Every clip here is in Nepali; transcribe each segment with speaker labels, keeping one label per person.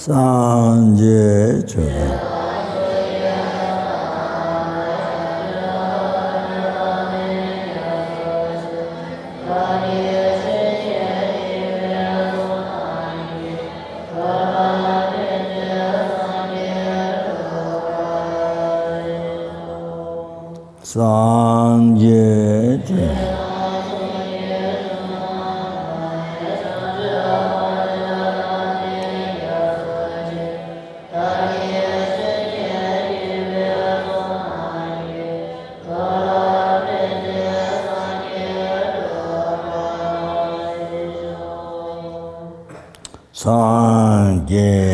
Speaker 1: 산제처럼 산제처럼 산제처럼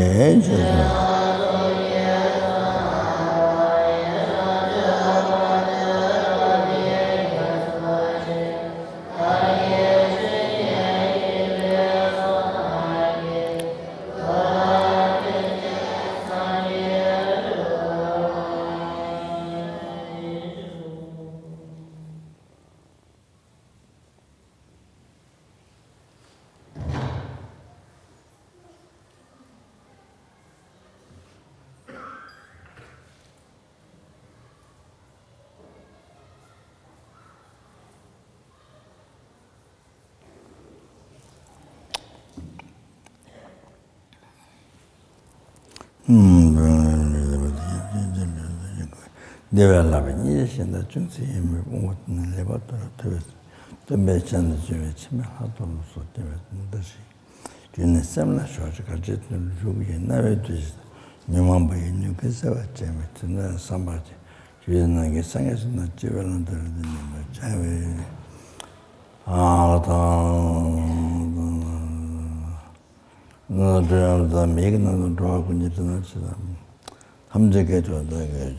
Speaker 1: deve all'avvenire scende aggiunsieme un nelle volte to mecciando ci me ha to so deve dashi che ne sembra che gadget nel gioco e nave tu non va in che se va c'è mettere sambaci che non che sangue non ci vedono delle c'è 다 매그나도 좋아하고 이제 저는 함재게 좋아하게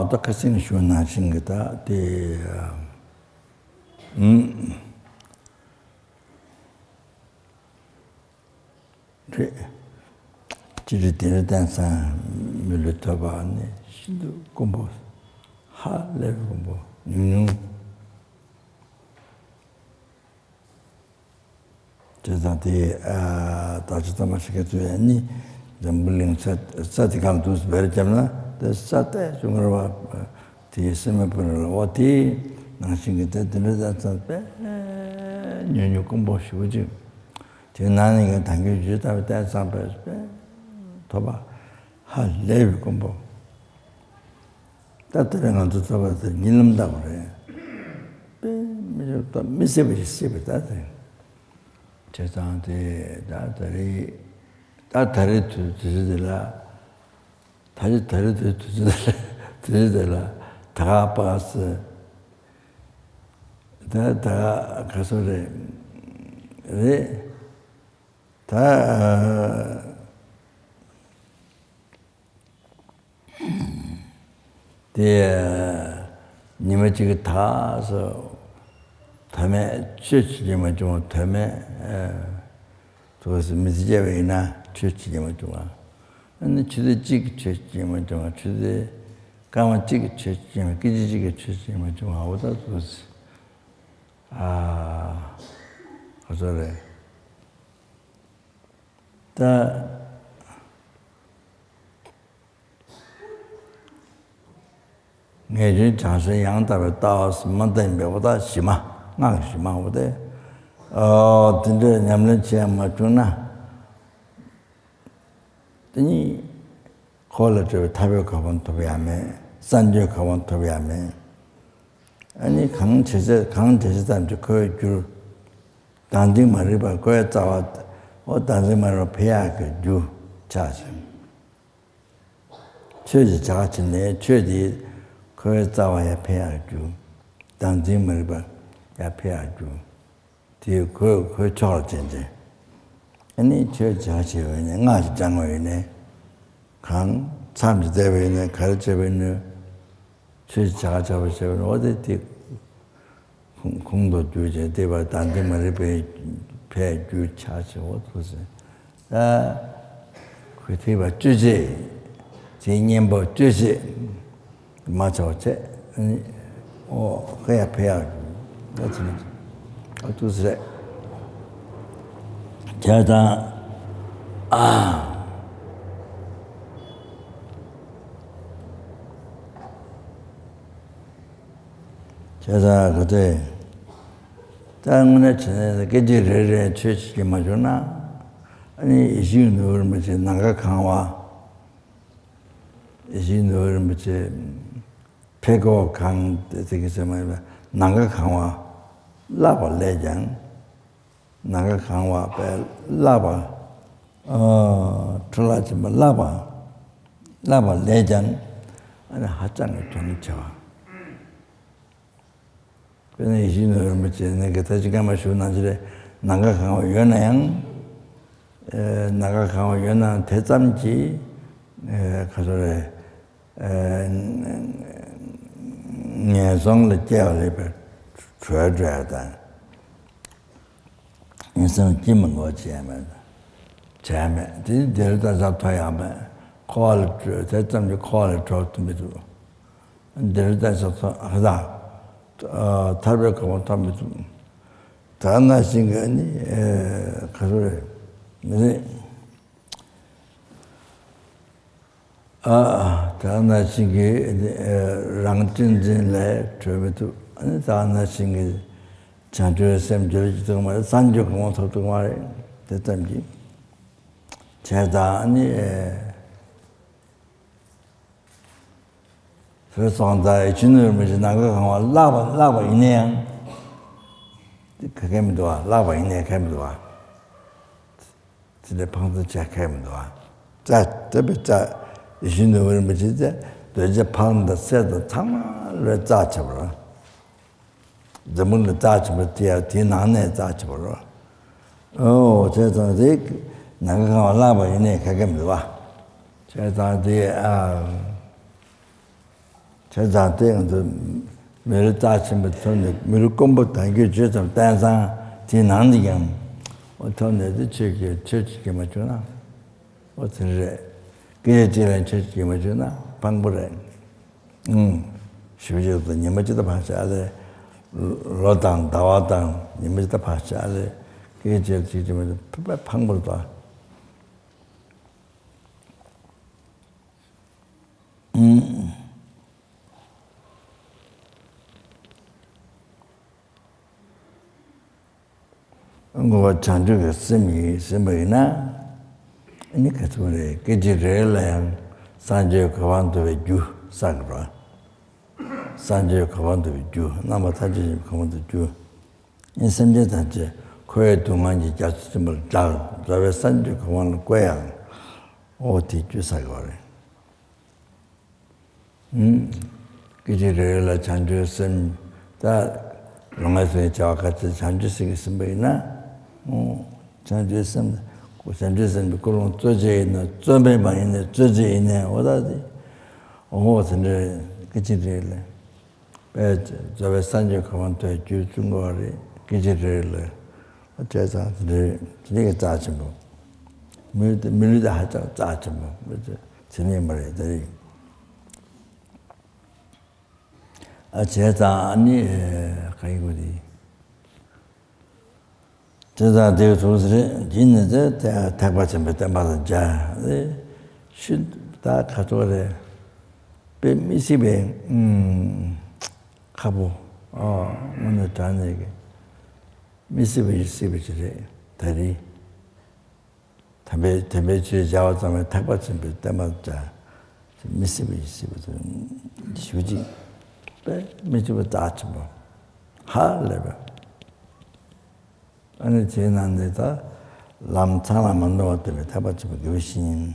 Speaker 1: 또 가슴이 시원하신 거다. 지리대를 dansa 밀루터바네 신도 공부 하레 공부 저한테 다시도 마시겠더니 점블링 사티감 두스 베르잖아 사태 중으로 뒤에서면 보는 어디 나신 게 되는다 때 뉴뉴 공부 쉬우지 제 나는 당겨 주다 때 상패 더봐 할 레벨 공부 따뜻한 것도 써봐서 밀는다 그래 또 미세비 씹다 제자한테 다들이 주지들라 다시 다리도 주지들라 다 봤어 다 가서래 다 님의 지금 다서 다음에 취치지만 좀 다음에 그것을 미지제외나 취치지만 좀 근데 주대 찌기 취치지만 좀 주대 가만 찌기 취치지만 끼지지게 취치지만 좀 하고다 그것을 어쩌래 다 내지 자세 양답에 따라서 만든배보다 심하 심하고대 진짜 냠는 지야마 주나 니 콜레저 타베 가본 토비아메 산저 가본 토비아메 아니 강제세 담주 그 단지 말을 봐 거에 자와 단지 말로 배야 그주 자신 최지 자신의 최지 거에 자와야 배야주 단지 말을 봐 야 배야주 뒤에 그 저전제 아니 저 자체는 나지 장어이네 강 참지대회는 가르쳐버리는 저 자자버서 어디 공도 주제 대바 단대만을 배주 차지 어떠세 그 대바 주제 제년보 주제 맞아체 아니 그야 배야 어쩌면 어떠세 자다 제가 그때 땅문에 전에 계절에 최치게 맞으나 아니 이신을 뭐지 나가 강화 이신을 뭐지 배고 강 되게 좀 나가 강화 라바 내장 나가 강화 배 라바 들라지 뭐 라바 내장 아니 하장을 정쳐 그네 이신을 뭐지 내가 다시 가마쇼 나지래 나가 강화 연양 나가 강화 연양 대잠지 가서래 예성을 깨어리버 줘줘야다 인생 기면 거지 하면 자매 들다 잡아야면 콜 대잠지 콜을 줘도 들다서 하다 탈백하고 타면 다나신 거 아니 가서래 네 다나신 게 랑진진래 저부터 아니 다나신 게 장주쌤 저기도 말 산적공 터도 말 됐던지 제가 아니 그래서 한다 진을 뭐지 나가 강화 라바 이내양 그게 뭐야 라바 이내 개면도 와 진짜 방도 잘 개면도 와자 저부터 이신을 뭐지 이제 방도 새도 참을 짜쳐버려 저문을 짜쳐버 뒤나네 짜쳐버려 제가 나가 강화 라바 이내 개면도 와 제가 제가 때도 매일 아침부터 매일 공부 단계 주점 단상 지난디경 어떤 애들 저기 맞잖아 어떻게 그게 제일 저기 맞잖아 방법에 쉬우지도 님들도 봐야지 로당 다와당 님들도 봐야지 그게 제일 지금 방법도 뭐 장주가 스미나 아니 그거래 계절에 산제 가반도에 주 상라 산제 가반도에 주 나마 타지 가반도 주 인생제 단체 코에 동안지 자스을 잘 저에 산제 가반도 거야 어디 주사거래 계절에 장주 스다 롱에서 저 같이 장주 쓰기 스미나 장주선 고산주선 그런 쪼제는 쪼매 많이네 쪼제네 어다지 근데 그지들래 배 저에 산지 가만도 주준 거리 그지들래 어째서 되게 짜지 뭐 밀리다 하자 짜지 뭐 그죠 진행 말이들 제가 아니 가이고디 제가 되어 조스를 진는데 대박점 때 맞아 자 슈다 가져래 미시베 가보 오늘 다니게 미시베 다리 담배 자와자면 대박점 때 맞자 미시베 슈지 미시베 다치 뭐 할래봐 아니 제난데다 람차나만 넣었더니 타바치 교신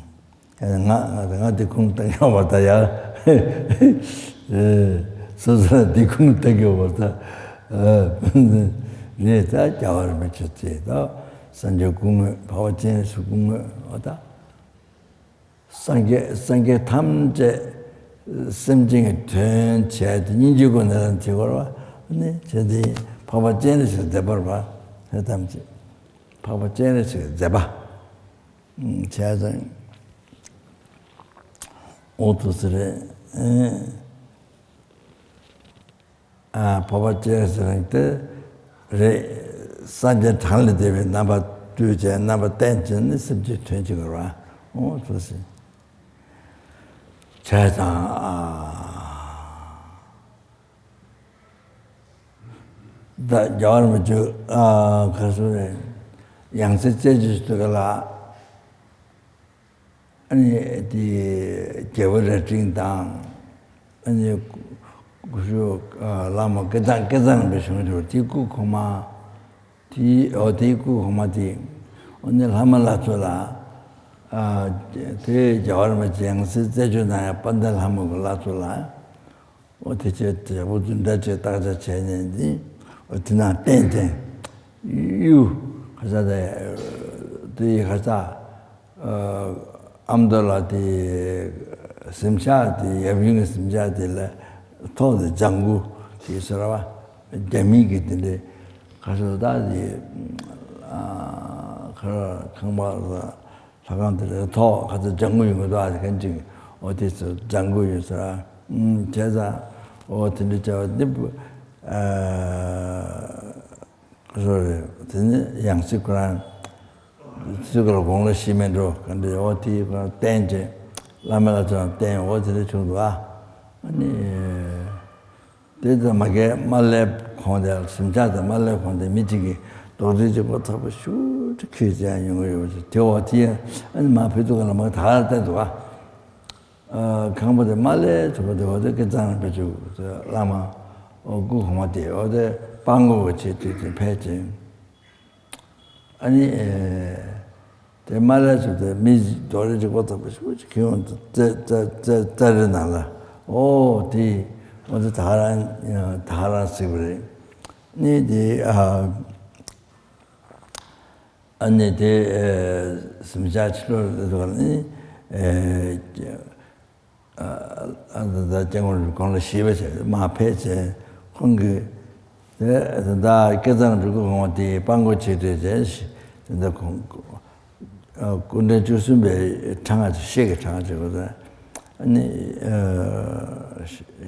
Speaker 1: 내가 디콩땡이 왔다야 소소라 디콩땡이 왔다 네 다 자와를 맺혔지다 산적궁 바와진 수궁 어다 상계 탐제 심징의 된 제도 인지고는 저거라 네 제디 바와진에서 대버봐 해담지 바와진에서 대봐 제가 오토스레 바와진에서 때 산제 탈레 되면 나바 두제 나바 땡전 심지 된지거라 그렇지 제가 다 여름 저 그래서 양세 제주도가 아니 디 개월에 진당 아니 그저 라마 계단 배송으로 디고 고마 디 어디고 고마디 오늘 하말라줘라 대 여름 양세 제주나 반달 하면 라줘라 어떻게 저 무슨 대체 따라서 제는지 어디나 땡땡 유 가자데 디 가자 암달라디 심샤디 여빙 심샤디라 토드 장구 시서와 재미기들 가서다디 그 강마다 사람들 더 가서 장구인 것도 아직 괜찮이 어디서 장구에서 제자 어떻게 저 그래서 되는 양식관 수그로 공을 시면도 근데 어디 그 땡제 라면라서 땡 어디를 정도아 아니 대도 막에 말레 콘데 심자다 말레 콘데 미지기 도저히 못하고 슈 퀴즈 아니고요 저 어디에 아니 마페도가 뭐 다할 때도 강보다 말레 저거도 어떻게 장을 배주 라마 그거마디 어디 방고 같이 배지 아니 대말에서도 미지 도르지 못하고 싶지 기운 저저저저나라 오디 어디 다라스 그래 니디 아니 대 심자치로 그러니 다 정을 건을 시베서 마페제 홍그 다 계산 그거 어디 방고 치대제 근데 군대 주스베 장아지 시계 장아지거든 아니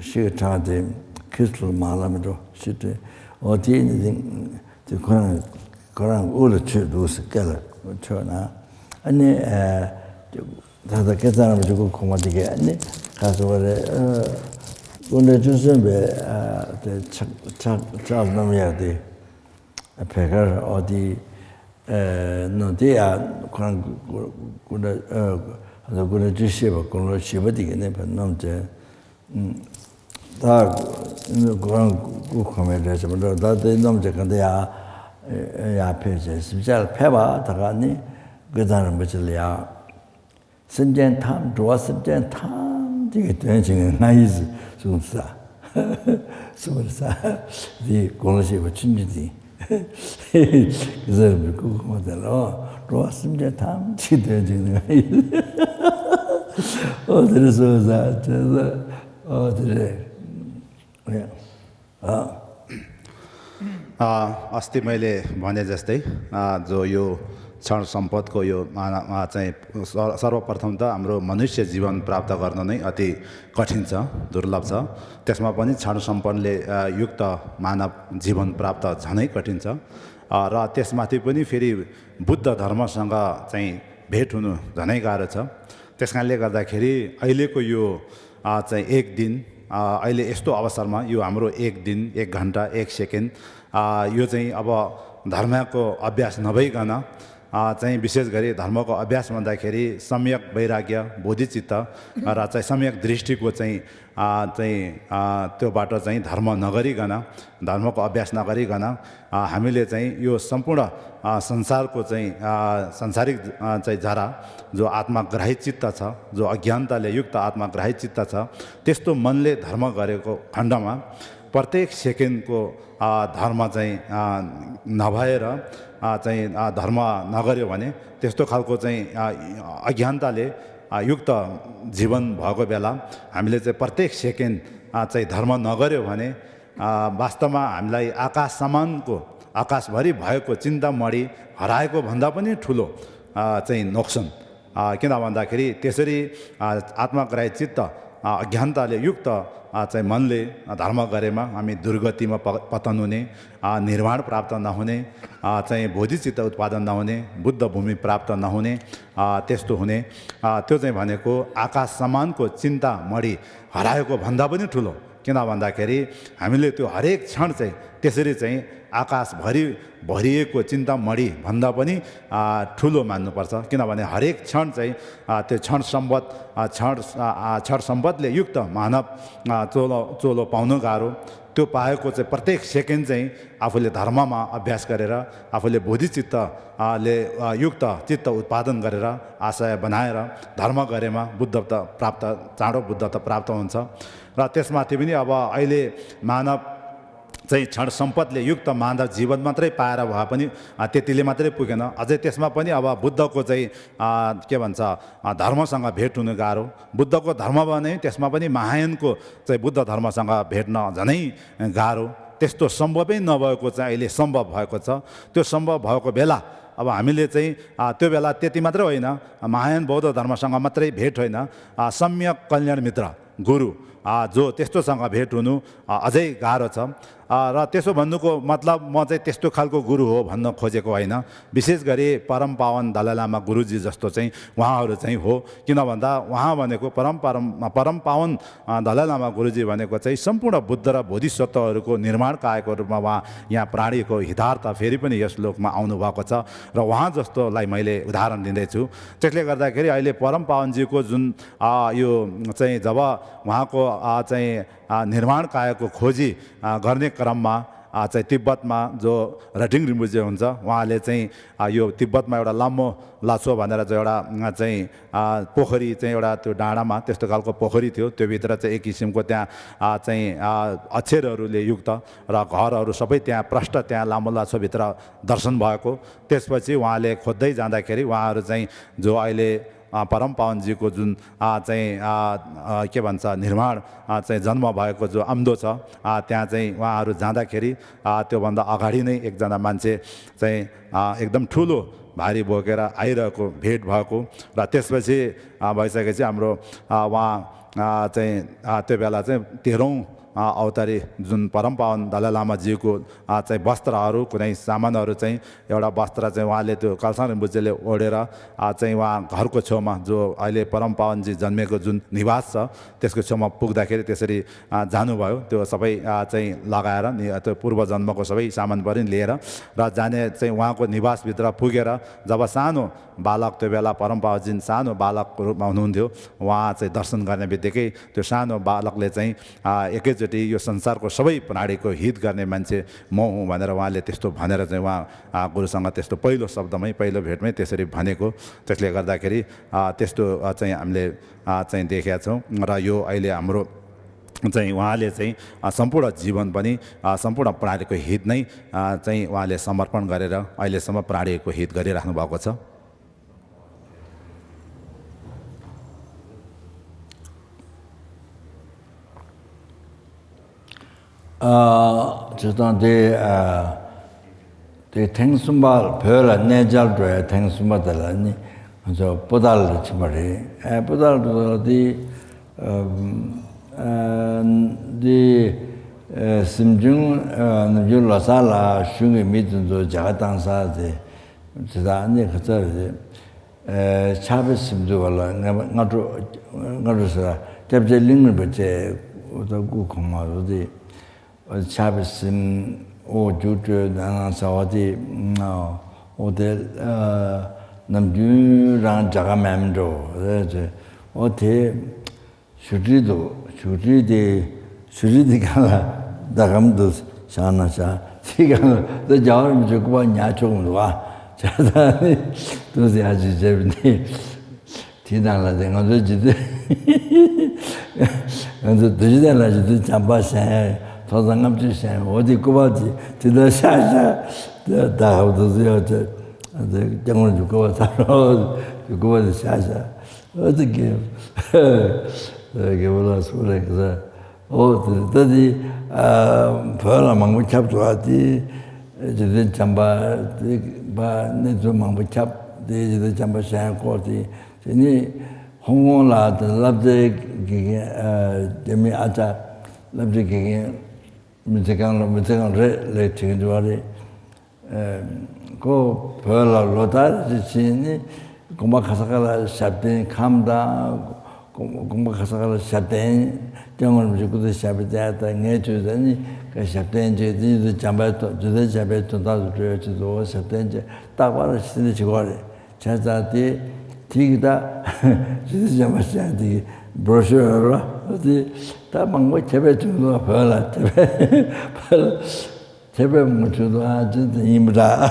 Speaker 1: 시계 장아지 크리스탈 말하면도 시대 어디에 있는 그런 우를 쳐도스 깨라 쳐나 아니 다다 계산을 주고 고마디게 아니 가서 그래 군대 주스베 잘 넘어야 돼 배가 어디 노디야 그런 그런 주시고 그런 시버디게 넘제 다 그런 고컴에서 뭐 다들 넘제 근데야 앞에서 진짜 패봐 다가니 그 사람 뭐질이야 선전 탐 좋았을 탐 되게 되는 나이즈 좀사 소르사 이 고노시고 친지디 그래서 그거 뭐더라 좋았으면 탐 지되는 어디서 저 어디래
Speaker 2: अस्ति मैले भने जस्तै जो यो क्षण सम्पदको यो चाहिँ सर्वप्रथम त हाम्रो मनुष्य जीवन प्राप्त गर्न नै अति कठिन छ दुर्लभ छ त्यसमा पनि क्षण सम्पदले युक्त मानव जीवन प्राप्त झनै कठिन छ र त्यसमाथि पनि फेरि बुद्ध धर्मसँग चाहिँ भेट हुनु झनै गाह्रो छ त्यसकारणले गर्दाखेरि अहिलेको यो चाहिँ एक दिन अहिले यस्तो अवसरमा यो हाम्रो एक दिन एक घण्टा एक सेकेन्ड यो चाहिँ अब धर्मको अभ्यास नभइकन चाहिँ विशेष गरी धर्मको अभ्यास भन्दाखेरि सम्यक वैराग्य बोधिचित्त र चाहिँ सम्यक दृष्टिको चाहिँ त्योबाट चाहिँ धर्म नगरिकन धर्मको अभ्यास नगरिकन हामीले चाहिँ यो सम्पूर्ण संसारको चाहिँ संसारिक चाहिँ जरा जो आत्मग्राही चित्त छ जो अज्ञानताले युक्त आत्मग्राही चित्त छ त्यस्तो मनले धर्म गरेको खण्डमा प्रत्येक सेकेन्डको धर्म चाहिँ नभएर चाहिँ धर्म नगर्यो भने त्यस्तो खालको चाहिँ अज्ञानताले युक्त जीवन भएको बेला हामीले चाहिँ प्रत्येक सेकेन्ड चाहिँ धर्म नगर्यो भने वास्तवमा हामीलाई आकाश समानको आकाशभरि भएको चिन्तामणि हराएको भन्दा पनि ठुलो चाहिँ नोक्सन किन भन्दाखेरि त्यसरी आत्मग्राही चित्त अज्ञानताले युक्त चाहिँ मनले धर्म गरेमा हामी दुर्गतिमा पतन हुने निर्माण प्राप्त नहुने चाहिँ बोधिचित्त उत्पादन नहुने बुद्ध भूमि प्राप्त नहुने त्यस्तो हुने त्यो चाहिँ भनेको आकाश समानको चिन्तामणि हराएको भन्दा पनि ठुलो किन भन्दाखेरि हामीले त्यो हरेक क्षण चाहिँ त्यसरी चाहिँ आकाशभरि भरिएको चिन्तामणि भन्दा पनि ठुलो मान्नुपर्छ किनभने हरेक क्षण चाहिँ त्यो क्षण सम्पदले युक्त मानव चोलो पाउनु गाह्रो त्यो पाएको चाहिँ प्रत्येक सेकेन्ड चाहिँ आफूले धर्ममा अभ्यास गरेर आफूले बोधिचित्तले युक्त चित्त उत्पादन गरेर आशय बनाएर धर्म गरेमा बुद्धत्व प्राप्त चाँडो बुद्धत्व प्राप्त हुन्छ र त्यसमाथि पनि अब अहिले मानव चाहिँ क्षण सम्पदले युक्त मानव जीवन मात्रै पाएर भए पनि त्यतिले मात्रै पुगेन अझै त्यसमा पनि अब बुद्धको चाहिँ के भन्छ धर्मसँग भेट हुनु गाह्रो बुद्धको धर्म भने त्यसमा पनि महायानको चाहिँ बुद्ध धर्मसँग भेट्न झनै गाह्रो त्यस्तो सम्भवै नभएको चाहिँ अहिले सम्भव भएको छ त्यो सम्भव भएको बेला अब हामीले चाहिँ त्यो बेला त्यति मात्रै होइन महायान बौद्ध धर्मसँग मात्रै भेट होइन सम्यक कल्याण मित्र गुरु जो त्यस्तोसँग भेट हुनु अझै गाह्रो छ र त्यसो भन्नुको मतलब म चाहिँ त्यस्तो खालको गुरु हो भन्न खोजेको होइन विशेष गरी परम पावन दलाई लामा गुरुजी जस्तो चाहिँ उहाँहरू चाहिँ हो किन भन्दा उहाँ भनेको परम पावन दलाई लामा गुरुजी भनेको चाहिँ सम्पूर्ण बुद्ध र बोधिसत्वहरूको निर्माण कायको रूपमा उहाँ यहाँ प्राणीको हितार्थ फेरि पनि यस लोकमा आउनुभएको छ र उहाँ जस्तोलाई मैले उदाहरण दिँदैछु त्यसले गर्दाखेरि अहिले परम पावनजीको जुन यो चाहिँ जब उहाँको चाहिँ निर्माण कायको खोजी गर्ने क्रममा चाहिँ तिब्बतमा जो रटिङ रिम्बुजे हुन्छ उहाँले चाहिँ यो तिब्बतमा एउटा लामो लाछो भनेर चाहिँ एउटा चाहिँ पोखरी चाहिँ एउटा त्यो डाँडामा त्यस्तो खालको पोखरी थियो त्योभित्र चाहिँ एक किसिमको त्यहाँ चाहिँ अक्षरहरूले युक्त र घरहरू सबै त्यहाँ प्रष्ट त्यहाँ लामो लाछोभित्र दर्शन भएको त्यसपछि उहाँले खोज्दै जाँदाखेरि उहाँहरू चाहिँ जो अहिले परम पावनजीको जुन चाहिँ के भन्छ निर्माण चाहिँ जन्म भएको जो आम्दो छ त्यहाँ चाहिँ उहाँहरू जाँदाखेरि त्योभन्दा अगाडि नै एकजना मान्छे चाहिँ एकदम ठुलो भारी बोकेर आइरहेको भेट भएको र त्यसपछि भइसकेपछि हाम्रो उहाँ चाहिँ त्यो बेला चाहिँ 13औं अवतारी जुन परम पावन दलाई लामाजीको चाहिँ वस्त्रहरू कुनै सामानहरू चाहिँ एउटा वस्त्र चाहिँ उहाँले त्यो कलसा रिम्बुजेले ओढेर चाहिँ उहाँ घरको छेउमा जो अहिले परम पावनजी जन्मेको जुन निवास छ त्यसको छेउमा पुग्दाखेरि त्यसरी जानुभयो त्यो सबै चाहिँ लगाएर त्यो पूर्व जन्मको सबै सामान पनि लिएर र जाने चाहिँ उहाँको निवासभित्र पुगेर जब सानो बालक त्यो बेला परम पावनजी सानो बालकको रूपमा हुनुहुन्थ्यो उहाँ चाहिँ दर्शन गर्ने बित्तिकै त्यो सानो बालकले चाहिँ एकैचोटि यो संसारको सबै प्राणीको हित गर्ने मान्छे म हुँ भनेर उहाँले त्यस्तो भनेर चाहिँ उहाँ गुरुसँग त्यस्तो पहिलो शब्दमै पहिलो भेटमै त्यसरी भनेको त्यसले गर्दाखेरि त्यस्तो चाहिँ हामीले चाहिँ देखेका छौँ र यो अहिले हाम्रो चाहिँ उहाँले चाहिँ सम्पूर्ण जीवन पनि सम्पूर्ण प्राणीको हित नै चाहिँ उहाँले समर्पण गरेर अहिलेसम्म प्राणीको हित गरिराख्नु भएको छ
Speaker 1: 저도 대 탱숨발 별 내절도에 탱숨바들라니 저 보달을 치마리 보달도디 심중 줄라살라 슝이 미든도 자당사데 지다니 그저지 차베심도 걸라 나도 대제 링을 버제 오다고 공마도디 차베심 오주드 나사와디 오델 남주랑 자가맴도 그래서 어때 슈리디가 다감도 샤나샤 지금 너 자원 주고 냐 조금 와 자다니 도시 아주 재밌네 티나라 된거 지데 근데 도시달라지도 잠바세 더 서장감지 생 어디 꼬바지 지도 샤샤 다 하고도요 저 정원 주고 살아 주고 샤샤 어떻게 이게 뭐라 소리 그래서 어디 벌어 망고 잡도하지 이제 잠바 바 내도 망고 잡 이제 잠바 샤고지 이니 홍콩라 랍데 기게 데미 아자 랍데 기게 미세강 레 팅도아리 고 벌어 로다 지니 공부 가사가라 샤빈 감다 공부 가사가라 샤빈 정을 주고도 샤빈다다 내주더니 그 샤빈 제도 잠바도 주대 샤빈도 다도 줘도 샤빈 딱 봐라 시대 지고래 자자디 디기다 주대 잠바샤디 브로셔라 어디 다 망고 제배 주도 벌라 제배 무주도 아주 임다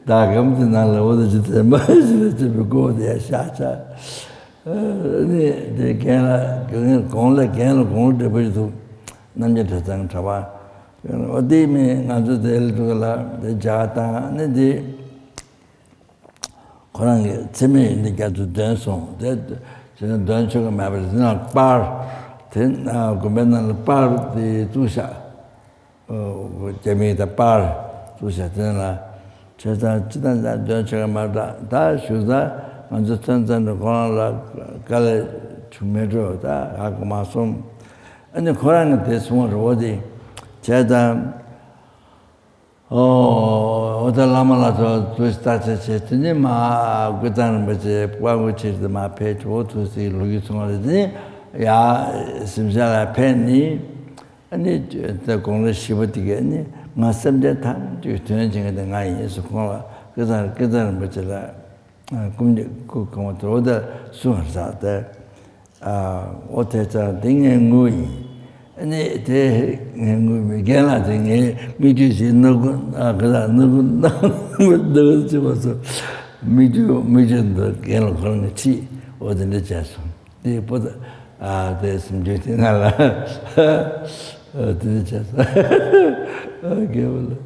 Speaker 1: 다금도 날라 어디 마지 집에 고대 샤차 네 걔가 그냥 공래 걔는 공을 버리도 남자 대장 잡아 어디에 가서 될도라 자다 네디 그런 게 재미있는 게 된소 저는 단초가 말이나 된 그러면 파르디 두샤 재미있다 두샤 되나 제가 지난달 전체가 말다 다 주다 먼저 전전을 권하라 갈에 주매로다 하고 마som 아니 거라는 대송을 어디 제가 어달라마라서 도스타체 했더니 마 그다는 뭐지 과거 치도 마 페이지 오토시 로기송하더니 야 심자라 팬니 아니 저 공을 씹어지겠니 마섬제 단 되는 중에 나이에서 공화 그다는 뭐지라 꿈이 그 공부도 수학사대 어때자 등행구이 아니 대행구이 게나 등에 미주시 누구 그다 누구 집어서 미주도 게나 그런 거지 어딘데 자서 네 보다 대신 주티나라 어디 자서 개월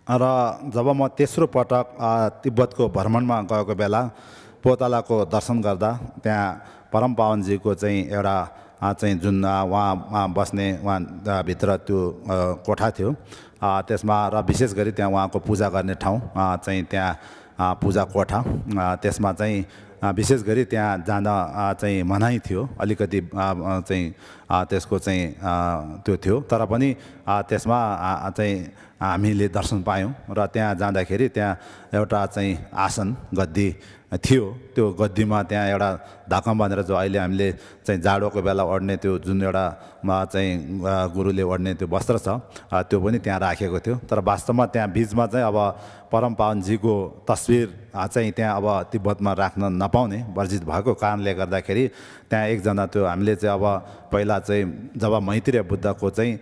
Speaker 2: र जब म तेस्रो पटक तिब्बतको भ्रमणमा गएको बेला पोतलाको दर्शन गर्दा त्यहाँ परम पावनजीको चाहिँ एउटा चाहिँ जुन उहाँ बस्ने उहाँ भित्र त्यो कोठा थियो त्यसमा र विशेष गरी त्यहाँ उहाँको पूजा गर्ने ठाउँ चाहिँ त्यहाँ पूजा कोठा त्यसमा चाहिँ विशेष गरी त्यहाँ जाँदा चाहिँ मनाइ थियो अलिकति चाहिँ त्यसको चाहिँ त्यो थियो तर पनि त्यसमा चाहिँ हामीले दर्शन पायौँ र त्यहाँ जाँदाखेरि त्यहाँ एउटा चाहिँ आसन गद्दी थियो त्यो गद्दीमा त्यहाँ एउटा धाकम बाँधेर जो अहिले हामीले चाहिँ जाडोको बेला ओढ्ने त्यो जुन एउटा चाहिँ गुरुले ओढ्ने त्यो वस्त्र छ त्यो पनि त्यहाँ राखेको थियो तर वास्तवमा त्यहाँ बिचमा चाहिँ अब परम पावनजीको तस्बिर चाहिँ त्यहाँ अब तिब्बतमा राख्न नपाउने वर्जित भएको कारणले गर्दाखेरि त्यहाँ एकजना त्यो हामीले चाहिँ अब पहिला चाहिँ जब मैत्रेय बुद्धको चाहिँ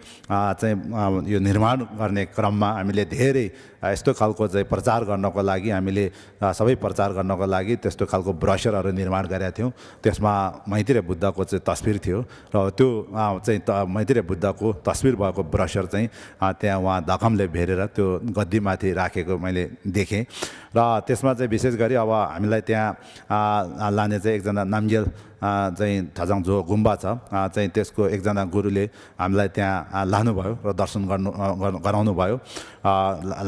Speaker 2: यो निर्माण गर्ने क्रममा हामीले धेरै यस्तो खालको चाहिँ प्रचार गर्नको लागि हामीले सबै प्रचार गर्नको लागि त्यस्तो खालको ब्रसरहरू निर्माण गरेका थियौँ त्यसमा मैत्रेय बुद्धको चाहिँ तस्बिर थियो र त्यो चाहिँ मैत्रेय बुद्धको तस्बिर भएको ब्रसर चाहिँ त्यहाँ उहाँ धकमले भेरेर त्यो गद्दीमाथि राखेको मैले देखेँ र त्यसमा चाहिँ विशेष गरी अब हामीलाई त्यहाँ लाने चाहिँ एकजना नामगेल चाहिँ ठजाङझो गुम्बा छ चाहिँ त्यसको एकजना गुरुले हामीलाई त्यहाँ लानुभयो र दर्शन गराउनु भयो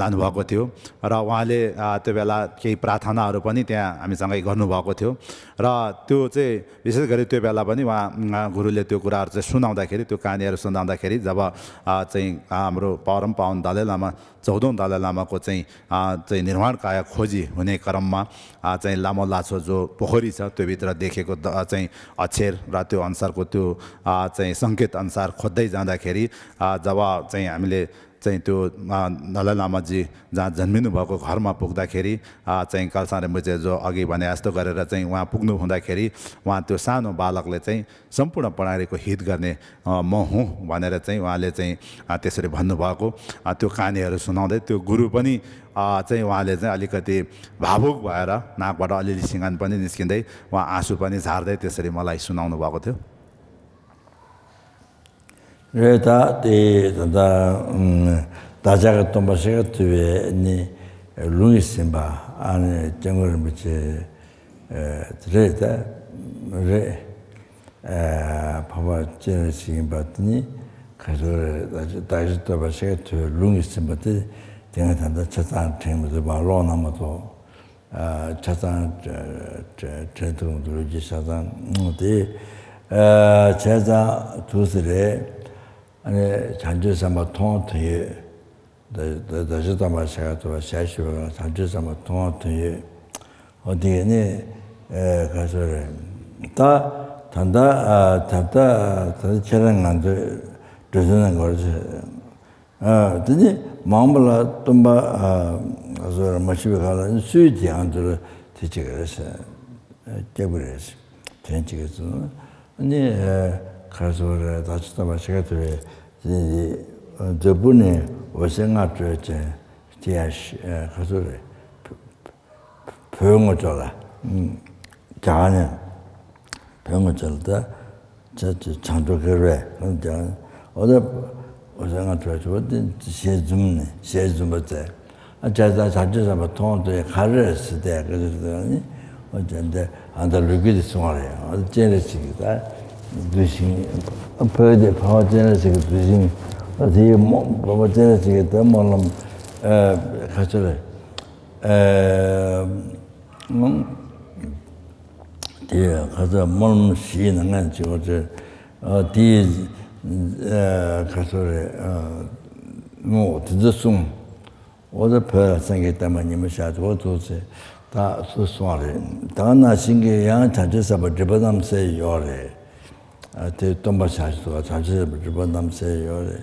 Speaker 2: लानुभएको थियो र उहाँले त्यो बेला केही प्रार्थनाहरू पनि त्यहाँ हामीसँगै गर्नुभएको थियो र त्यो चाहिँ विशेष गरी त्यो बेला पनि उहाँ गुरुले त्यो कुराहरू चाहिँ सुनाउँदाखेरि त्यो कहानीहरू सुनाउँदाखेरि जब चाहिँ हाम्रो परम पावन दलाई लामा 14औं दलाई लामाको चाहिँ निर्माण काया खोजी हुने क्रममा चाहिँ लामो लाछो जो पोखरी छ त्यो भित्र देखेको चाहिँ अक्षर र त्यो अनुसारको त्यो चाहिँ सङ्केत अनुसार खोज्दै जाँदाखेरि जब चाहिँ हामीले चाहिँ त्यो दलाई लामाजी जहाँ जन्मिनु भएको घरमा पुग्दाखेरि चाहिँ कलसा रिम्पोछे जो अघि भने जस्तो गरेर चाहिँ उहाँ पुग्नु हुँदाखेरि उहाँ त्यो सानो बालकले चाहिँ सम्पूर्ण प्रणालीको हित गर्ने म हुँ भनेर चाहिँ उहाँले चाहिँ त्यसरी भन्नुभएको त्यो कहानीहरू सुनाउँदै त्यो गुरु पनि चाहिँ उहाँले चाहिँ अलिकति भावुक भएर नाकबाट अलिअलि सिँगान पनि निस्किँदै उहाँ आँसु पनि झार्दै त्यसरी मलाई सुनाउनु भएको थियो
Speaker 1: Reta de dajaga tombasega tuve ni lungisimba ane jangor miche reta re papa jene simba ni kaso dajaga tombasega tuve lungisimba de tenga tanda chatan tenga ba lo namato chatan chatan duji chatan de 제자 두스레 아니 잔주삼아 통통이 다저다 마셔가 또 샤시가 잔주삼아 통통이 어디에 가서래 다 단다 단다 저런 안도 되는 거지 드니 마음을 좀봐 가서 마시고 가는 수지 안들 되지그래서 깨버렸어 된지겠어 아니 가서 다치다 마시가 돼 저분이 오생아 줘제 디아시 가서 병을 줘라 자는 병을 줄다 저 창조결에 근데 어디 오생아 줘도 세좀 버때 자자 자주서 통도 가르스 때 그러더니 어쩐데 안달르기도 송아래요 어디 제레시다 두신 앞에 파워제네스 두신 어디 뭐 제네스 때 뭐는 가서래 예 가서 몸 쉬는 건 저거 어디 가서래 뭐 듣었음 어디 별 생겼다면 님 샤도 도세 다 소소하래 다나 신게 양 자주서 버버담세 요래 때 동바샤스가 자주서 버버담세 요래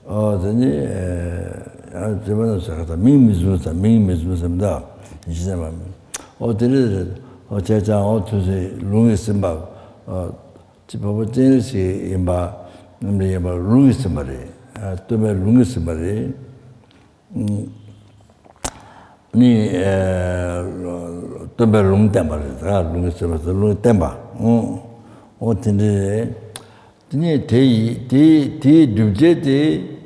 Speaker 1: 어더니 저번에 제가 미미즈다 이제만 어디를 어제자 어두세 룽이스마 집어버 제시 임바 남리 임바 룽이스마리 또메 룽이스마리 니 또메 룽템바리다 룽이스마서 룽템바 어딘데 니 데이 두제데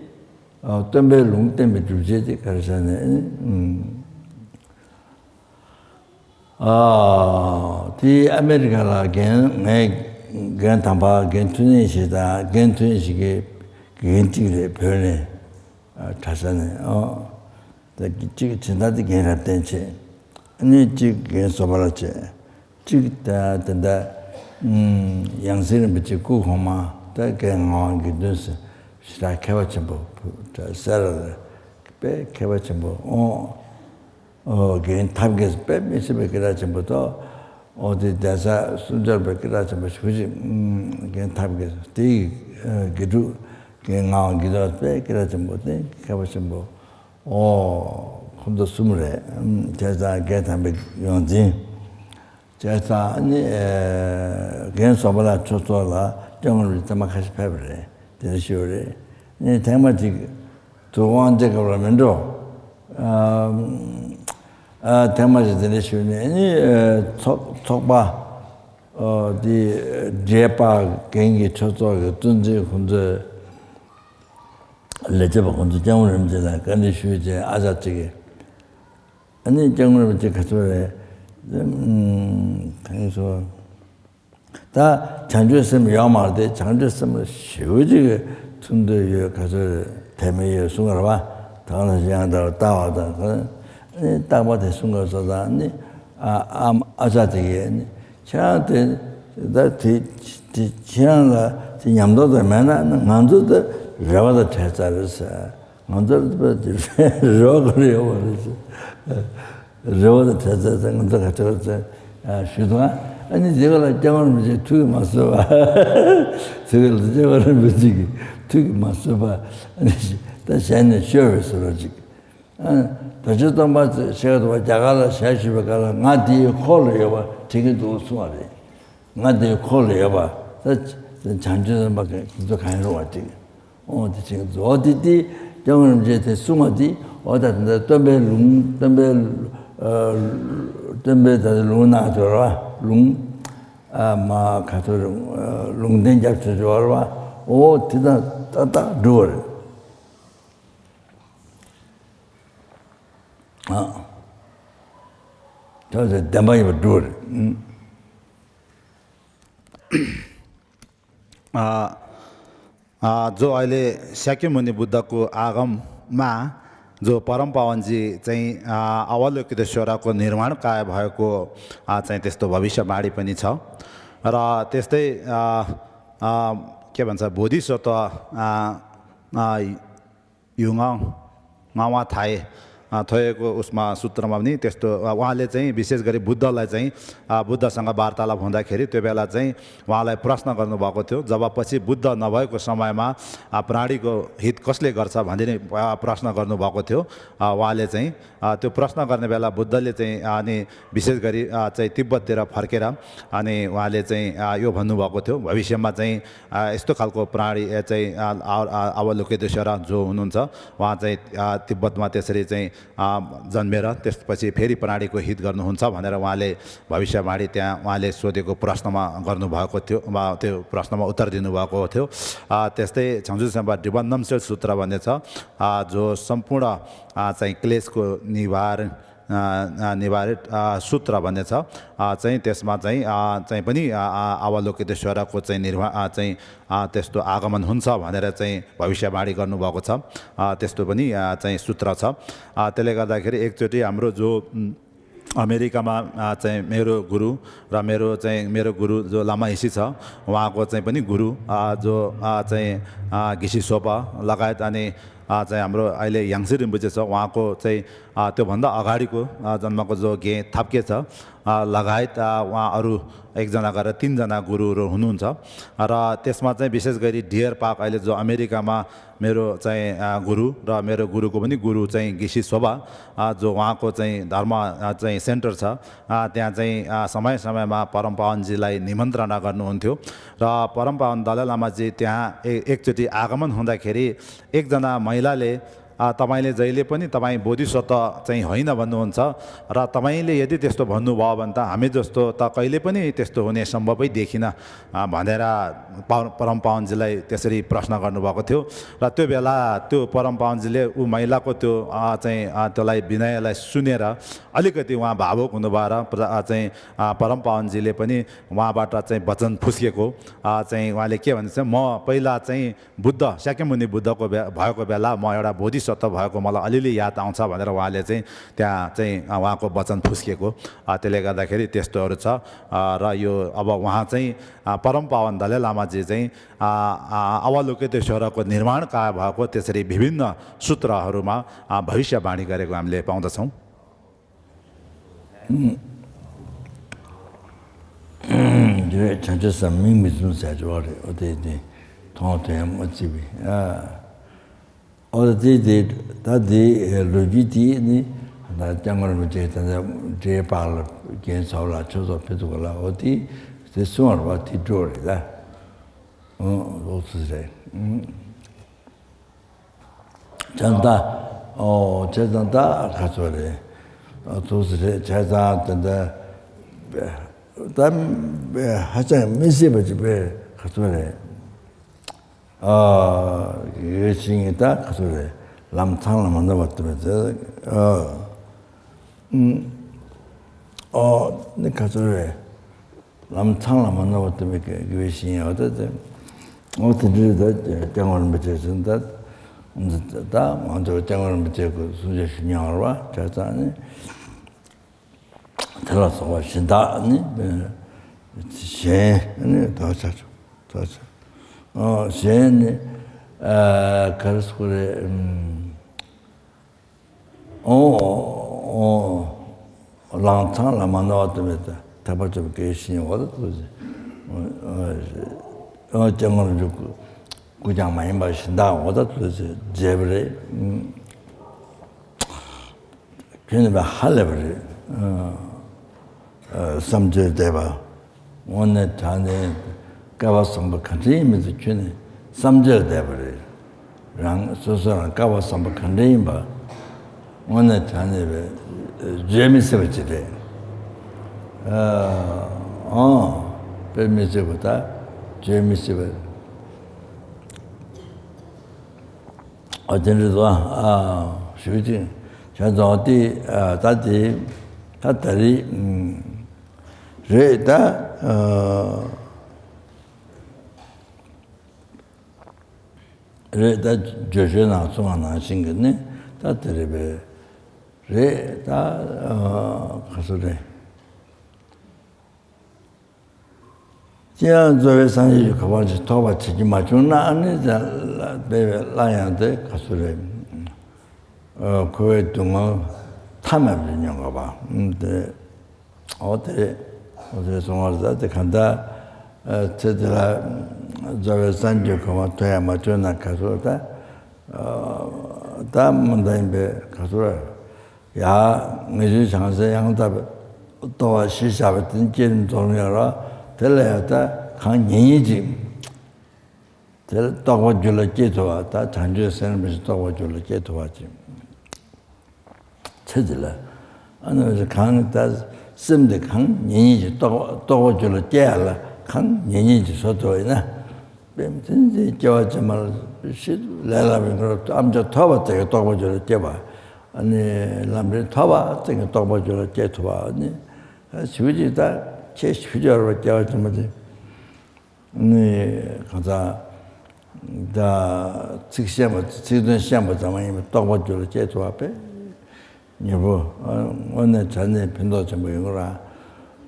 Speaker 1: 또메 룽템베 두제데 가르사네 디 아메리카라 겐 담바 겐투니시다 겐투니시게 겐티게 변해 다산에 그 진다디 겐라텐체 아니 지게 소발체 지다 된다 양세는 비치 구호마 다겐어 기드스 시라 케바침보 사라 베 케바침보 겐 탑게스 베 미스베 그라침보도 어디 대사 순절베 그라침보 굳이 겐 탑게스 디 기두 겐어 기드 베 그라침보데 케바침보 혼자 숨으래 제자 개담be 용진 제자 아니 겐소발아 초토라 정을 담아가시 패버래 되시오래 네 대마지 도원제 그러면도 대마지 되시오네 아니 촉바 디 제파 겐기 초토가 든지 혼자 레저바 혼자 정을 문제다 근데 쉬제 아자찌게 아니 정을 문제 가서래 그래서 다 장주했으면 야마데 장주했으면 쉬우지게 튼데 가서 대매에 순간을 봐 다는 양다 따와다 아니 따와대 순간서다 아니 아자찌게 저한테 다티 지향라 냠도도 맨나 만도도 저보다 대자르서 먼저부터 저거를 저보다 대자는 거 같아서 쉬도가 아니 제가 장원을 이제 투기 맞서 봐. 제가 장원을 뭐지? 투기 맞서 봐. 아니 다시 하는 서비스로 지금. 다시도 맞 제가 또 자가라 샤시베 가라 나디 콜을 봐. 되게도 수월해. 나디 콜을 봐. 장주는 막 또 가는 거 같지. 지금 어디디 장원을 이제 숨어디 어디다 덤베다 루나 저라 룽 아마 가서 룽된 잡죠 저라 오 디다 따따 돌 저저 담바이 돌
Speaker 2: जो अहिले शाक्यमुनि बुद्धको आगममा जो परम पावनजी चाहिँ अवलोकितेश्वरको निर्माण काय भएको चाहिँ त्यस्तो भविष्यवाणी पनि छ र त्यस्तै के भन्छ बोधिसत्व युङ मावा थाए थएको उसमा सूत्रमा पनि त्यस्तो उहाँले चाहिँ विशेष गरी बुद्धलाई चाहिँ बुद्धसँग वार्तालाप हुँदाखेरि त्यो बेला चाहिँ उहाँलाई प्रश्न गर्नुभएको थियो जब पछि बुद्ध नभएको समयमा प्राणीको हित कसले गर्छ भन्ने प्रश्न गर्नुभएको थियो उहाँले चाहिँ त्यो प्रश्न गर्ने बेला बुद्धले चाहिँ अनि विशेष गरी चाहिँ तिब्बततिर फर्केर अनि उहाँले चाहिँ यो भन्नुभएको थियो भविष्यमा चाहिँ यस्तो खालको प्राणी चाहिँ अवलोकितेश्वर जो हुनुहुन्छ उहाँ चाहिँ तिब्बतमा त्यसरी चाहिँ जन्मेर त्यसपछि फेरि प्राणीको हित गर्नुहुन्छ भनेर उहाँले भविष्यवाणी त्यहाँ उहाँले सोधेको प्रश्नमा गर्नुभएको थियो त्यो प्रश्नमा उत्तर दिनुभएको थियो त्यस्तै छङ्जुसेम्बा निबन्धनशील सूत्र भन्ने छ जो सम्पूर्ण चाहिँ क्लेशको निवारित सूत्र भन्ने छ चाहिँ त्यसमा चाहिँ पनि अवलोकितेश्वरको चाहिँ चाहिँ त्यस्तो आगमन हुन्छ भनेर चाहिँ भविष्यवाणी गर्नुभएको छ त्यस्तो पनि चाहिँ सूत्र छ त्यसले गर्दाखेरि एकचोटि हाम्रो जो अमेरिकामा चाहिँ मेरो गुरु र मेरो गुरु जो लामा हिसी छ उहाँको चाहिँ पनि गुरु जो चाहिँ घिसी सोपा लगायत अनि चाहिँ हाम्रो अहिले याङ्सी रिम्पुचे छ उहाँको चाहिँ त्योभन्दा अगाडिको जन्मको जो गे थाप्के छ लगायत उहाँ अरू एकजना गरेर 3 जना गुरुहरू हुनुहुन्छ र त्यसमा चाहिँ विशेष गरी डियर पार्क अहिले जो अमेरिकामा मेरो चाहिँ गुरु र मेरो गुरुको पनि गुरु चाहिँ घिसी शोभा जो उहाँको चाहिँ धर्म चाहिँ सेन्टर छ त्यहाँ चाहिँ समय समयमा परम पावनजीलाई निमन्त्रणा गर्नुहुन्थ्यो र परम पावन दलाई लामाजी त्यहाँ एकचोटि आगमन हुँदाखेरि एकजना महिलाले तपाईले जहिले पनि तपाई बोधिसत्व चाहिँ होइन भन्नुहुन्छ र तपाईले यदि त्यस्तो भन्नुभयो भने त हामी जस्तो त कहिले पनि त्यस्तो हुने सम्भवै देखिन भनेर परम पावनजीलाई त्यसरी प्रश्न गर्नुभएको थियो र त्यो बेला त्यो परम पावनजीले उ महिलाको त्यो चाहिँ त्यसलाई विनयलाई सुनेर अलिकति उहाँ भावुक हुनुभएर चाहिँ परम पावनजीले पनि उहाँबाट चाहिँ वचन फुस्केको चाहिँ उहाँले के भन्छ म पहिला चाहिँ बुद्ध शाक्यमुनि बुद्धको भएको बेला म एउटा बोधिसत्व भएको मलाई अलिअलि याद आउँछ भनेर उहाँले चाहिँ त्यहाँ चाहिँ उहाँको वचन फुस्केको त्यसले गर्दाखेरि त्यस्तोहरू छ र यो अब उहाँ चाहिँ परम पावन दलाई लामाजी चाहिँ अवलोकितेश्वरको निर्माण काय भएको त्यसरी विभिन्न सूत्रहरूमा भविष्यवाणी गरेको हामीले पाउँदछौँ
Speaker 1: 어디 다디 로지티니 나 장을 제다 제발 괜찮아 저도 배도가 어디 대수를 와티 돌이다 어떻게 잔다 제단다 가서래 도스레 제자한테 담 하장 메시지 배 가서래 예싱이다 그래 람탕을 만나봤더니 네 가서래 람탕을 만나봤더니 그 예싱이 어디서 장을 맺어준다 다 먼저 장을 맺고 수제 신경을 자자니 들어서 와신다니 셰니 더 자주 셰니 가르스코레 랑탕 라만나왔다메다 타바 좀 계시니 와도 그러지 정말 좀 구장 많이 마신다 와도 그러지 제브레 괜히 막 할래버리 삼절대봐 오늘 자네 가봤어 뭐 간지면서 괜히 삼절대버리 랑 소소랑 가봤어 뭐 간지면 오늘 자네 재밌어지래 재밌어보다 재밌어 어제도 쉬지 저도 어디 다들 다들이 레다 레다 저전아 송하나 신근네 다들이 레다 가서래 지금 저회산이 가봐지 도와치지 마주나 아니자 라야데 가서래 그에 동안 탐험이냐가 봐. 근데 어때 송아지한테 간다 제대로 저회산이 가면 돼야 마주나 가서다 다음에 가서래 야 내주 장세 양답 또 시샤베든 긴 종류라 될래다 강연이지 될 떠고 줄을 깨도와다 장주에서는 무슨 떠고 줄을 깨도와지 체질라 아니 강다 심데 강연이지 떠고 줄을 깨야라 강연이지 소도이나 뱀든지 저지 말 레라빈 거 암저 터버때 떠고 줄을 깨봐 아니 남들 터봐 되게 떠고 줄을 깨도와 아니 수지다 제 휴저로 깨어지면 네 가자 다 직시하면 지든 시험을 잡으면 떠고줄 제도 앞에 여보 오늘 전에 변도 좀 뭐라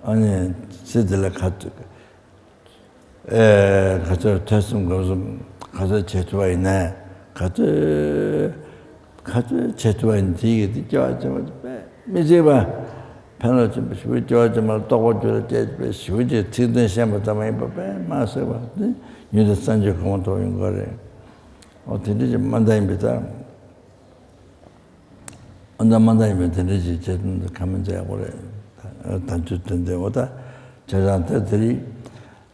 Speaker 1: 아니 지들 같이 가서 됐음 가서 제도가 있네 가서 제도가 있는데 이게 좋아지면 이제 봐 편을 좀 쉬어져 말 떠고줄 때 쉬어지 지든 시험을 잡으면 마서 봐 유대 산지 그만 도인 거래. 어떻게 좀 만다입니다. 언제 만다이면 되는지 제대로 가면 돼야 그래. 단축된데 오다 저한테들이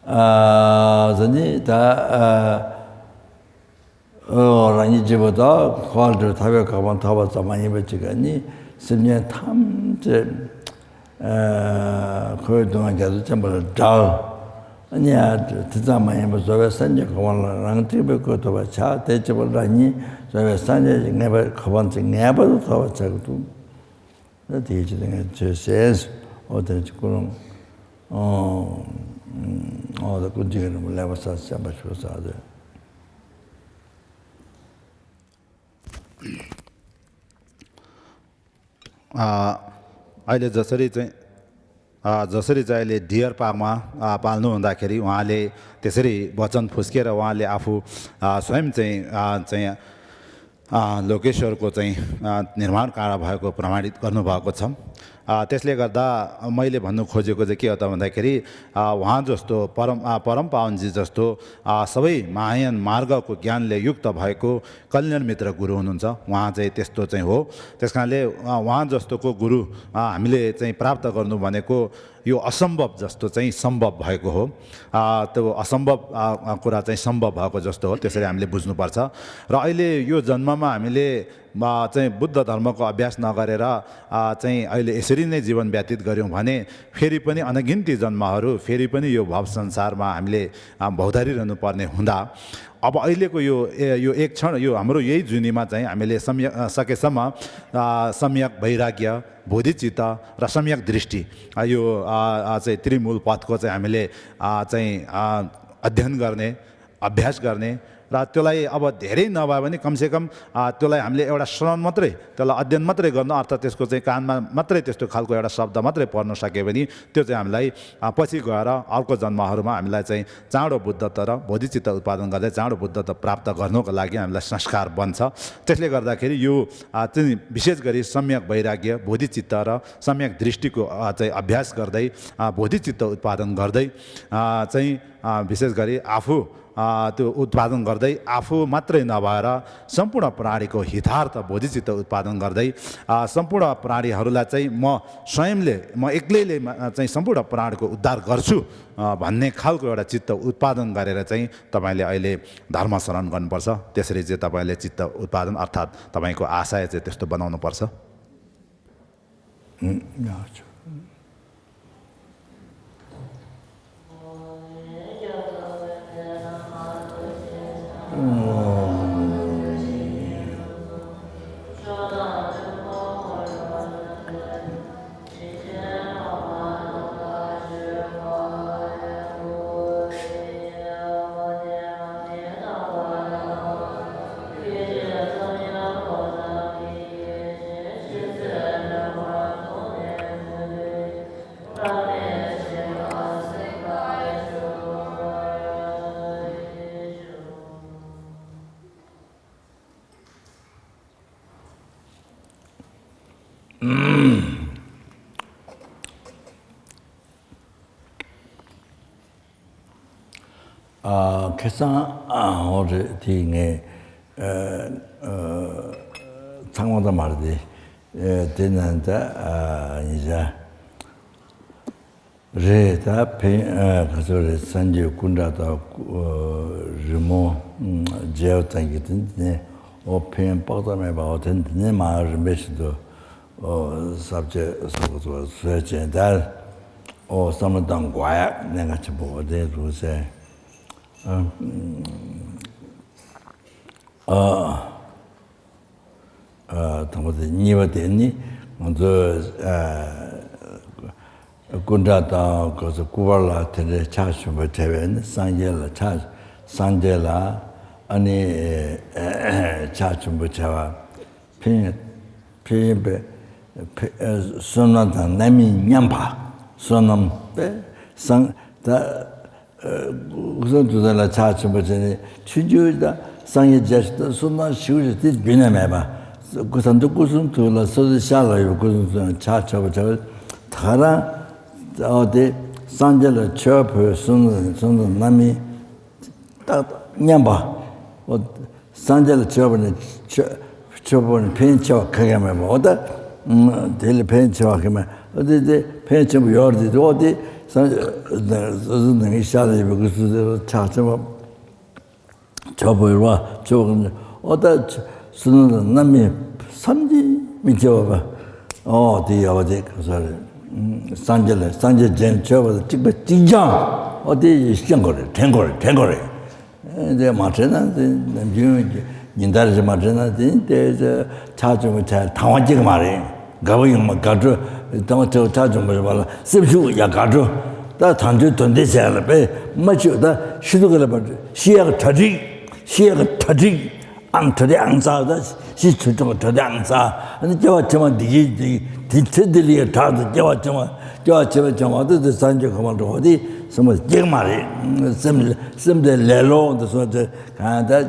Speaker 1: 전이 다 라니 집보다 과를 타벼 가면 타봤자 많이 뱉지가니 10년 탐제 그 동안 계속 전부 잘 아니야, 드자마에 뭐 저에 산지 그만랑 티베 것도 봐. 자, 대접을라니 저에 산지 내가 그번째 내가도 더 자고도 나 대지는 저 세스 어떤 그런 어디 군지는 몰라서 삼바 줘서 아주
Speaker 2: अहिले जसरी चाहिँ अहिले डियर पार्कमा पाल्नु हुँदाखेरि उहाँले त्यसरी वचन फुस्केर उहाँले आफू स्वयं चाहिँ लोकेश्वरको चाहिँ निर्माण कार्य भएको प्रमाणित गर्नुभएको छ। त्यसले गर्दा मैले भन्नु खोजेको चाहिँ के हो त भन्दाखेरि उहाँ जस्तो परम पावनजी जस्तो सबै महायान मार्गको ज्ञानले युक्त भएको कल्याण मित्र गुरु हुनुहुन्छ। उहाँ चाहिँ त्यस्तो चाहिँ हो। त्यसकारणले उहाँ जस्तोको गुरु हामीले चाहिँ प्राप्त गर्नु भनेको यो असम्भव जस्तो चाहिँ सम्भव भएको हो। त्यो असम्भव कुरा चाहिँ सम्भव भएको जस्तो हो। त्यसरी हामीले बुझ्नुपर्छ। र अहिले यो जन्ममा हामीले चाहिँ बुद्ध धर्मको अभ्यास नगरेर चाहिँ अहिले यसरी नै जीवन व्यतीत गऱ्यौँ भने फेरि पनि अनगिन्ती जन्महरू फेरि पनि यो भव संसारमा हामीले भौँतारिरहनु पर्ने हुँदा अब अहिलेको यो एक क्षण यो हाम्रो यही जुनीमा चाहिँ हामीले सकेसम्म सम्यक वैराग्य बोधिचित्त र सम्यक दृष्टि यो चाहिँ त्रिमूल पथको चाहिँ हामीले चाहिँ अध्ययन गर्ने अभ्यास गर्ने र त्यसलाई अब धेरै नभए पनि कमसेकम त्यसलाई हामीले एउटा श्रवण मात्रै त्यसलाई अध्ययन मात्रै गर्नु अर्थात् त्यसको चाहिँ कानमा मात्रै त्यस्तो खालको एउटा शब्द मात्रै पढ्न सक्यो भने त्यो चाहिँ हामीलाई पछि गएर अर्को जन्महरूमा हामीलाई चाहिँ चाँडो बुद्धत्व र बोधिचित्त उत्पादन गर्दै चाँडो बुद्धत्व प्राप्त गर्नुको लागि हामीलाई संस्कार बन्छ। त्यसले गर्दाखेरि यो चाहिँ विशेष गरी सम्यक वैराग्य बोधिचित्त र सम्यक दृष्टिको चाहिँ अभ्यास गर्दै बोधिचित्त उत्पादन गर्दै चाहिँ विशेष गरी आफू त्यो उत्पादन गर्दै आफू मात्रै नभएर सम्पूर्ण प्राणीको हितार्थ बोधिचित्त उत्पादन गर्दै सम्पूर्ण प्राणीहरूलाई चाहिँ म स्वयंले म एक्लैले चाहिँ सम्पूर्ण प्राणीको उद्धार गर्छु भन्ने खालको एउटा चित्त उत्पादन गरेर चाहिँ तपाईँले अहिले धर्म शरण गर्नुपर्छ। त्यसरी चाहिँ तपाईँले चित्त उत्पादन अर्थात् तपाईँको आशय चाहिँ त्यस्तो बनाउनुपर्छ।
Speaker 1: 어제 뒤에 상황도 말이지 되는데 이제 레다 그래서 산지 군다도 리모 제어장이든지 오펜 뻗어내 봐 어떤데 마을 메시도 sabje sueje dal o samdang gwa 내가 좀 보데 루세 당보다 니버되니 먼저 군다다 그래서 구발라 텐데 차슈버 대변 상제라 차 상제라 아니 차슈버 차와 피베 선한다 남이 냠바 선함 상다 우선 두달라 차츠버 전에 취주다 상의 제스도 선한 시우지 비내매봐 그 산도 무슨 둘러서 샤라요 그 차츠버 저 타라 어디 산젤을 쳐버 선한 남이 딱 냠바 산젤을 쳐버는 쳐버는 펜쳐 그게 뭐 어디 될 펜쳐 그러면 어디 펜쳐 요르도 어디 선은 이샤를 그래서 차처럼 저버와 저건 어디 선은 남이 삼지 미쳐봐 어디 그래서 산제 젠 저버 찍고 찡장 어디 시장 거래 된 거래 이제 맞잖아 남주 인다르지 맞잖아 이제 차좀 잘 당황지가 말해 가보이 뭐 가져 또 차좀 봐 습주 야 가져 다 단주 돈대잖아 배 맞죠 시도를 봐 시야가 터지 안 터지 안 사다 시초좀 터지 안 사. 근데 저만 니 디테들이 다도 저만 어디 산지 그만 어디什么 지금 말이 슴데 레로도 소저 가다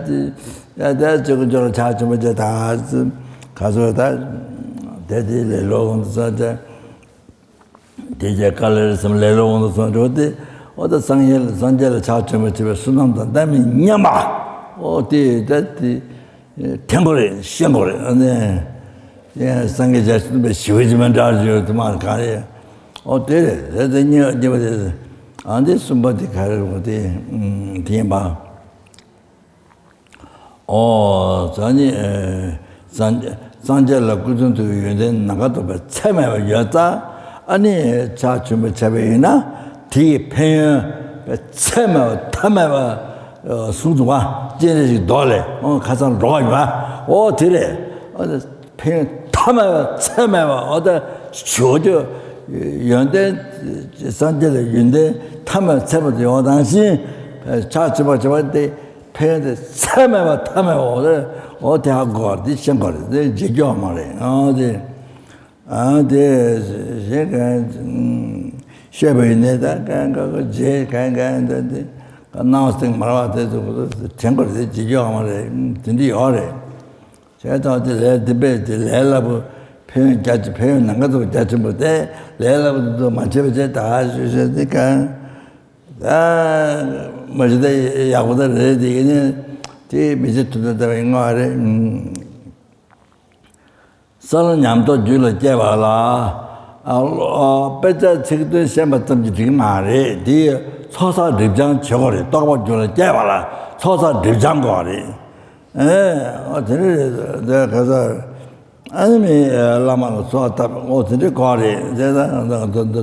Speaker 1: 야 저거 자좀 다 가서 다 대디 레로도 소저 대제 칼을 좀 레로도 소저 어디 상제를 자좀 집에 순남도 담이 냐마 어디 대디 템버리 시험거래 네 예 상계 자스도 시위지만 다죠 도만 가래 어때 대대니 이제 안데 숨바디 가르고 돼 뒤에봐 전이 산제라 구준도 유된 나가도 참여 여자 아니 자춤을 잡이나 뒤 팽 참여 탐여 수두와 제네지 돌래 가서 로이와 들에 팽 탐여 참여 어디 조저 연대 산제를 연대 탐여 참여 당시 차지마지막에 패는데 참아봐 탐아봐 어디 하고 어디 생각을 지겨 말해 제가 쉐베네다 간가 제 간간데 나왔던 말아도 생각을 지겨 말해 진짜 어래 제가 어디 레드베드 레라부 표현 자주 표현 나가도 자주 못해 레라부도 맞춰져 다 주셔니까 맞다 야보다 레디는 제 미지도다 인가래 서는 냠도 줄을 제발라 배자 책도 셈봤던 지금 말해 디 서사 립장 저거래 떡밥 줄을 제발라 서사 립장 거래 어디를 내가 가서 아니면 라마로 쏘았다 어디를 거래 제가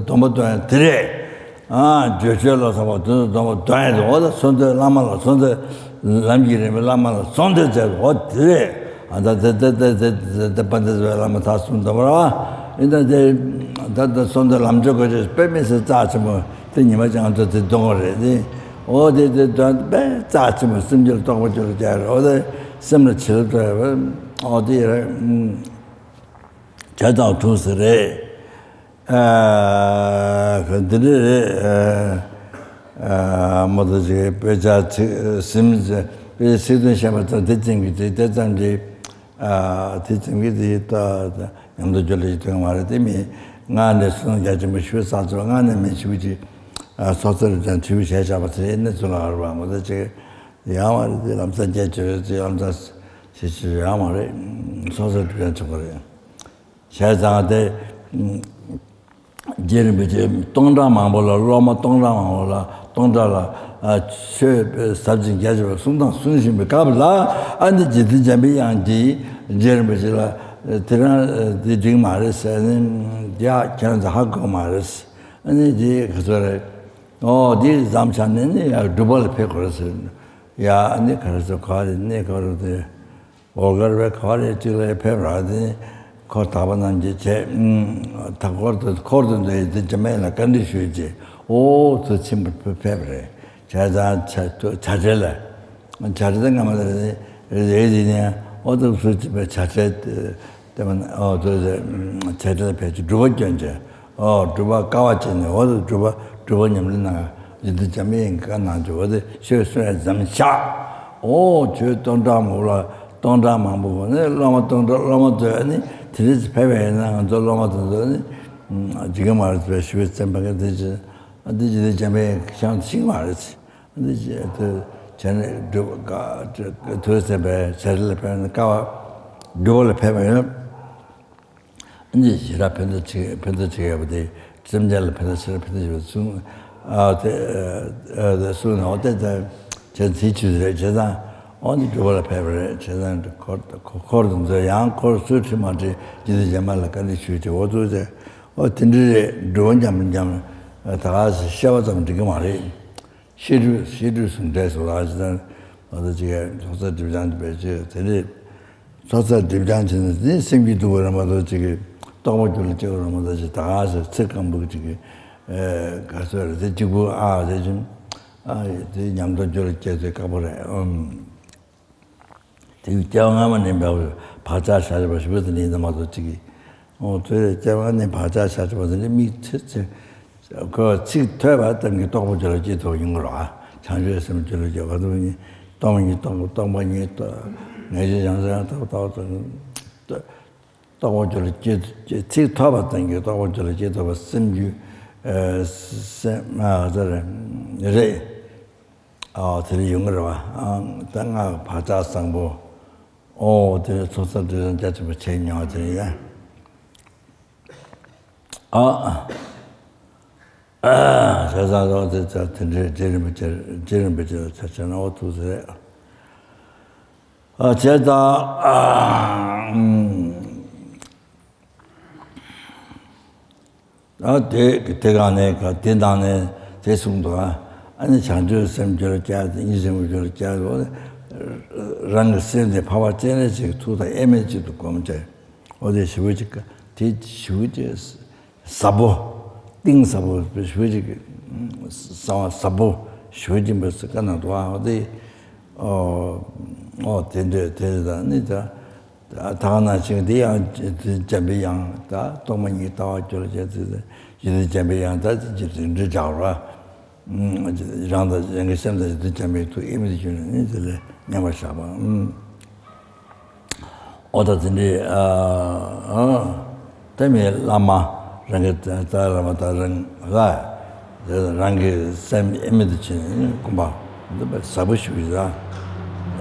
Speaker 1: 너무 드레 저절로서 뭐 너무 좋아해서 어디 손들 라마로 손들 남기려면 라마로 손들 제고 어디래 반대서 라마 다 손들어라 이제 다다 손들 남쪽을 빼면서 짜지면 되니만 장도 동어래 어디에 짜지면 심지어 동어를 잘 어디 심을 치르더 어디에 자다 두스래 그들이 뭐지 배자 심지 시든 샤바도 대증기 대장지 대증기 다 양도 절리 등 말했더니 나는 손가지 뭐 쉬어서 나는 메시지 소설을 전 주위 제자부터 했는 줄 알아 뭐지 야마르들 남산제 저 남자 시시 야마르 소설 그냥 저거래 제자한테 제르베제 동라마몰라 로마 동라마몰라 동달라 쉐 sab진 가지고 순당 순심을 가블라 안지 지진jam이 양지 제르베제라 드라 디딩 말에서는 야 견자 하고 말스 아니 이 그저래 디 잠찬네 야 두벌 페거스 야 아니 그래서 가리네 거르데 오거르베 가리 지레 페라데 거 답안한지 제 다거도 코르던데 진짜매나 컨디션이지 오저 침부 페브레 자자 자젤라 자르던 가마들 예진이야 어디 수집에 자제 때문에 저 제대로 배치 두번째 두번 까왔잖아요 어디 두번님을 나 이제 잠이니까 나죠 어디 실수에 잠샤 저 동담으로 동담만 보고는 로마도니 드리즈 페베나 돌로마도니 지금 말해서 쉬었던 방에 되지 어디지 잠에 그냥 신말이지 어디지 그 전에 두가 저서배 저를 배는 까와 두벌 페베는 이제 지라 편도치가 보대 점잘 편도치를 편도치 순 어때다 저 지주들 제가 어디 두벌 페베 제가 코르든저 양 코르스트마지 지지 잠을 간이 쉬지 어두제 어딘데 두원잠 다가서 샤워좀 되게 말이 시주 순대서 라지는 어디게 소서 디비전 배지 되게 소서 디비전은 생기도 그러면도 지금 동물들 쪽으로도 다가서 책감 보지 가서 지구 대좀 이 양도줄 제대 가버래 되게 정하면 내가 바자 찾아보시거든요 너마도 지기 저 정하는 바자 찾아보더니 미쳤지 그 직 퇴봤던 게 동물들 지도 인거라 장주했으면 저러지 가더니 동물이 또 내지 장사가 또 동물들 직 퇴봤던 게 동물들 지도 심주 래 들이 용거라 땅아 바자 상보 저 소설들은 자주 제ኛ들이야 저자도 저 제르베저 찾잖아 어두세 제가 대간에 그 대단에 대승도가 아니 장주 샘저를 짜도 인생을 저를 짜도 랑을 쓰는데 파와 째내지 두다 에메지도 검제 어디 쉬우지까 디 쉬우지 사보 띵 사보 쉬우지 사보 쇼진버스 가나 도와 어디 되다 니다 다나 지금 대야 잠비양 다 동문이 다 저렇게 이제 잠비양 다 이제 자라让的人个现在的准备都因为就是你这里那么啥吧我的真的对面拉玛人个在拉玛的人来这人个三因为的钱恐怕这不啥不属于的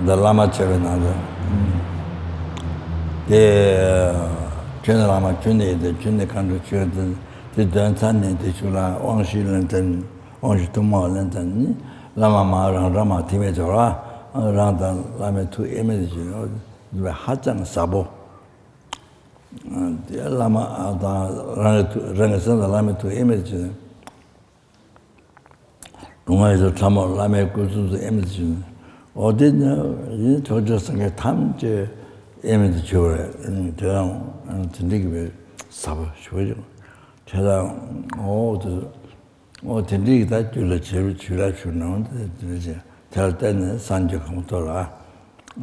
Speaker 1: 那拉玛这边那个全拉玛军的看着觉得这段3年的出来往西人等我是多么认真，拉玛让马听没着了，让他拉没推也没去，因为还真傻不，拉玛他让个身子拉没推也没去，另外就他们拉没过去也没去，我的呢，人朝着生个他们就也没去了，这样真的个傻不学着，这样我听这个就了去了去弄的这些，他在那山就很多了，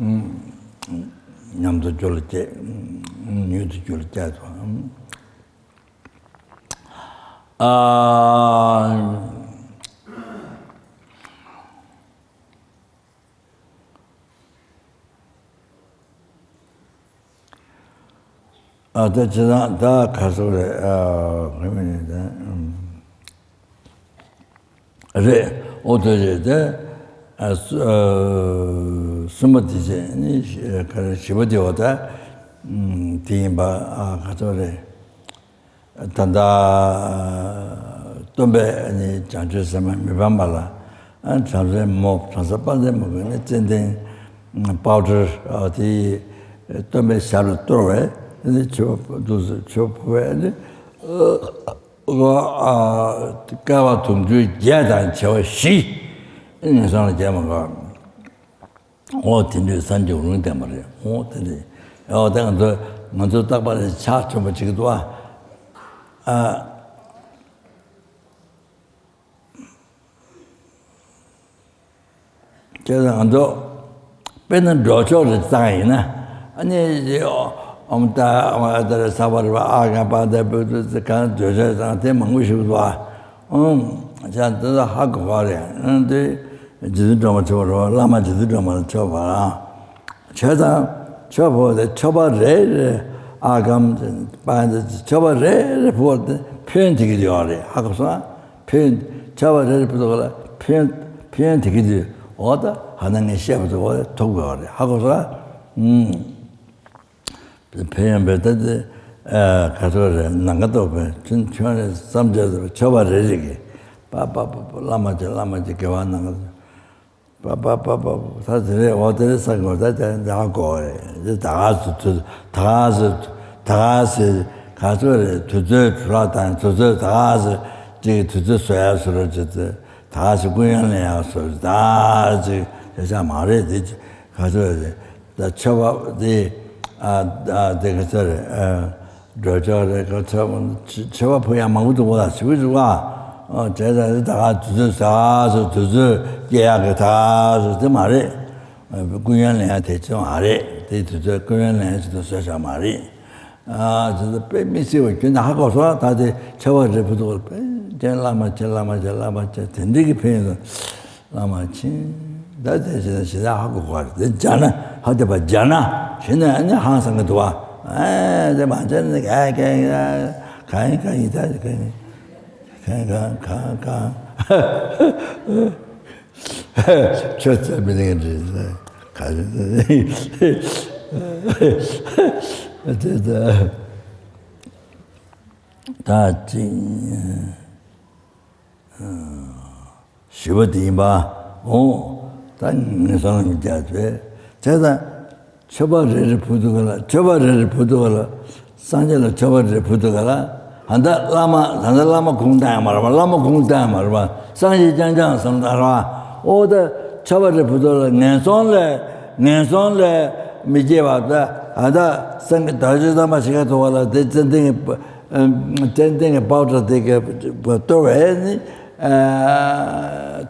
Speaker 1: 俺们都做了这，女的做了这种，在这上他开始了后面的我对这什么这些你可能是不对的第一把开始了但东北你讲这什么没办法了常人没常是把人没跟真正保持的东北下了多位你就都是就不会的我干完同志简单敲洗，上了节目个，我听着390点嘛的，我听着，然后等着我就大把的查这么几个多就是很多变成弱小的单元呢，你就。我们在沙巴的吧，干巴的不是看就是上天门卫修是吧？像这是好搞的，对，就是这么做了，那么就是这么做法了。车上车跑的车跑人干办的车跑人跑的偏这个掉的，还搞啥？偏车跑人不多了，偏这个的，我的还能给写不着，我偷过的，还搞啥？培养别的开始人哪个都不全是三家子全把人这个那么就给我那个他这里我这里三个在哪个这大是开始人投资出来单投资他是这个投资税啊说了就是他是公园里啊说他这像马来的开始人在全把的这个这这这个车把培养蛮多的，是不是啊？这是大家就是啥是就是这样个他是这么的，公园里还得这么的，得就是公园里是说什么的，就是被没事我觉得还搞说他的车把这不多，这那么这真的个朋友，那么亲。那现在好过话的，讲了好点吧，讲了。现在人家行上个多这嘛真的看，确实没那个子，看这他学不定吧？但你说你解决，这个确保人不多个了，上去了确保人不多个了，现在那么空单嘛是吧？上去讲什么是吧？我的确保人不多了，硬上来没结巴的，现在生个大学他妈这个多了，真正的保持这个不多人。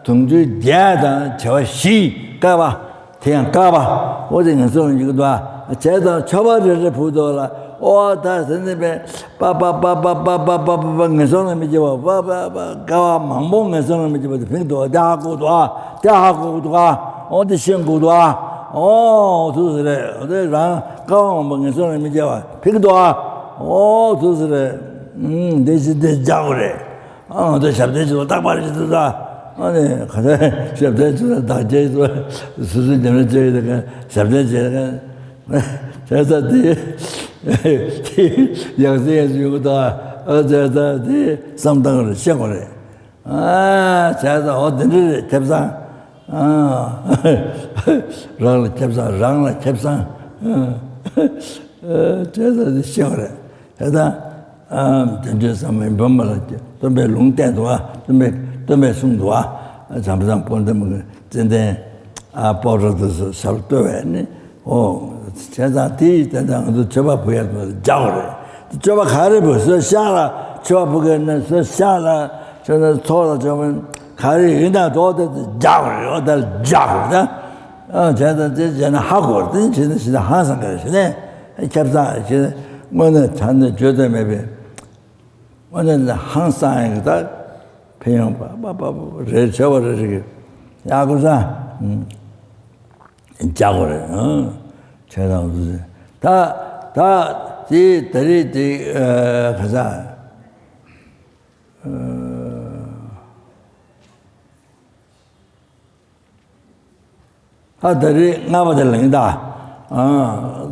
Speaker 1: 同志家的叫西干吧，天干吧，我这个说一个多，这到吃吧这是葡萄了，哦，他在那边我说那么就干吧忙忙我说那么就平多，大股多，我的辛苦多，哦，就是的，我这让干我们说那么就平多，哦，就是的，这是这家伙嘞。这小孩子大把人知道，呢，可能小孩子大家说，是你们这个小孩子那个，这是的，有些有的，这的相当的效果嘞，这是我真的贴上，让了贴上，这是的效果嘞，这是。这上面不么了，准备弄点多，准备送多，咱们上帮他们真的包着都是少多呢。现在第一这样子吃吧不要叫了，吃吧开了不是下了，吃吧不跟那是下了，现在错了咱们开了人家多的叫了，我的叫的，现在这好过，现在行上个现在吃不上，现在我呢谈的绝对没变。我那行上一个的培养吧，这这我这个雅各山，加过来，这样子，他这可啥，他这里俺们的领导，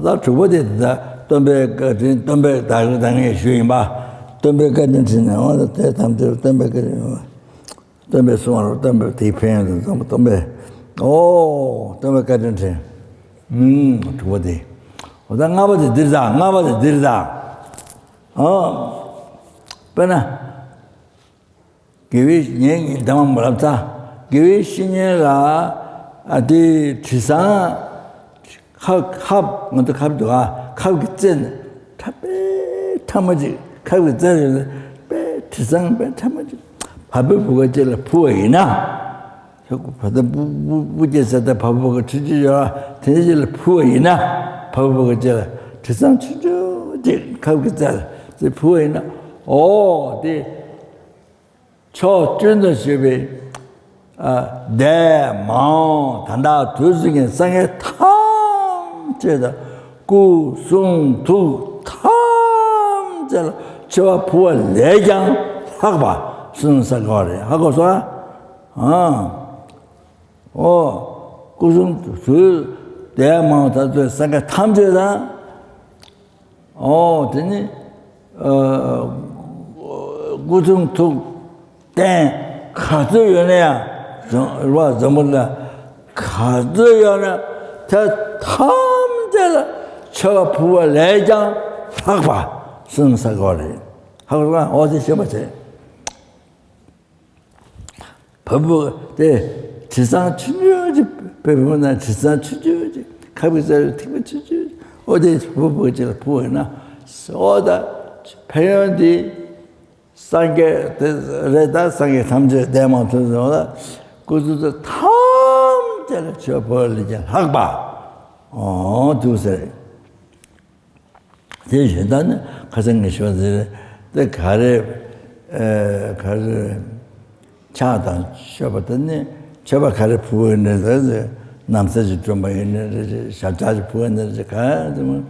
Speaker 1: 那主播的东北个人，东北大学当个学员吧。东北个人是呢，我在他们这东北个人，东北说了，东北地偏的，东北，东北个人是，我的，我在俺们的地上，本来，各位年他们不来咋，各位新年啦，的吃上，我都看不到啊，看个真，他们这。开个这里吃上班他们就怕不过这了不为呢，就怕他不接受的怕不过吃就了，天天了不为呢，怕不过这了吃上去就这开个这了这不为呢，对，超真的是被对忙谈到都是个三个汤这的古松土汤这了。저 부어 내장 학바 순서 거래 하고 서 무슨 그 대마다도 생각 탐제다 되니 무슨 tuk땡 가져연애야 와怎么了 가져연애 저 탐제다 저 부어 내장 학바 순서거리 하고 어디 쉬어봤지? 법부 때 지상 추주지 배우나 지상 추주지 가비서 티브 추주 어디 법부지 부어나 소다 배연디 상계 레다 상계 탐제 대마도다 그저 탐제를 저 벌리자 학바 두세这现在呢，可是你说是在가래恰当学不得呢，学不가래 부원에是남자지 좀 있는小자지 부원에这看怎么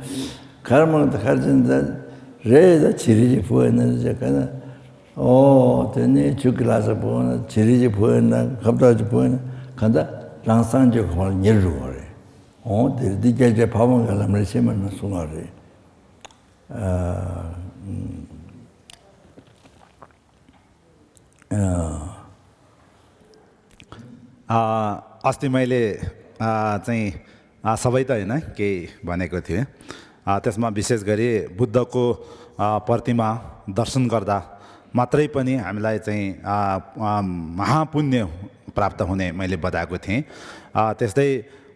Speaker 1: 가면 가진다 레다 지리지 부원에这看되네 죽라서 부원 지리지 부원 갑자기 부원 간다 랑상지 걸 일루거래 되게 이제 밥은 가려면 심은 송아래
Speaker 2: अस्ति मैले चाहिँ सबै त हैन केही भनेको थिएँ त्यसमा विशेष गरी बुद्धको प्रतिमा दर्शन गर्दा मात्रै पनि हामीलाई चाहिँ महापुण्य प्राप्त हुने मैले बताएको थिएँ त्यस्तै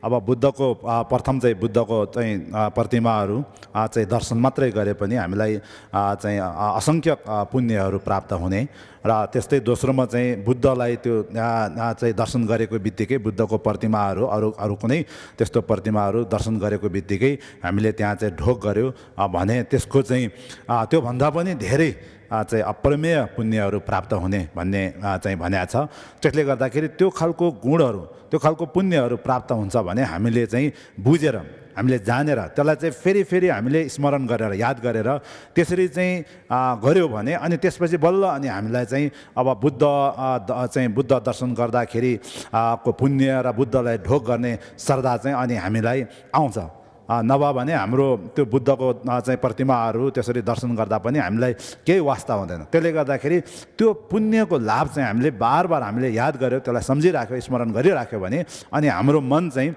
Speaker 2: अब बुद्धको प्रथम चाहिँ बुद्धको चाहिँ प्रतिमाहरू चाहिँ दर्शन मात्रै गरे पनि हामीलाई चाहिँ असङ्ख्य पुण्यहरू प्राप्त हुने र त्यस्तै दोस्रोमा चाहिँ बुद्धलाई त्यो चाहिँ दर्शन गरेको बित्तिकै बुद्धको प्रतिमाहरू अरू कुनै त्यस्तो प्रतिमाहरू दर्शन गरेको बित्तिकै हामीले त्यहाँ चाहिँ ढोग गऱ्यो भने त्यसको चाहिँ त्योभन्दा पनि धेरै चाहिँ अप्रमेय पुण्यहरू प्राप्त हुने भन्ने चाहिँ भनेको छ। त्यसले गर्दाखेरि त्यो खालको गुणहरू त्यो खालको पुण्यहरू प्राप्त हुन्छ भने हामीले चाहिँ बुझेर हामीले जानेर त्यसलाई चाहिँ फेरि हामीले स्मरण गरेर याद गरेर त्यसरी चाहिँ गऱ्यो भने अनि त्यसपछि बल्ल अनि हामीलाई चाहिँ अब बुद्ध दर्शन गर्दाखेरि को पुण्य र बुद्धलाई ढोग गर्ने श्रद्धा चाहिँ अनि हामीलाई आउँछ। नभए भने हाम्रो त्यो बुद्धको चाहिँ प्रतिमाहरू त्यसरी दर्शन गर्दा पनि हामीलाई केही वास्ता हुँदैन। त्यसले गर्दाखेरि त्यो पुण्यको लाभ चाहिँ हामीले बार हामीले याद गऱ्यो, त्यसलाई सम्झिराख्यो, स्मरण गरिराख्यो भने अनि हाम्रो मन चाहिँ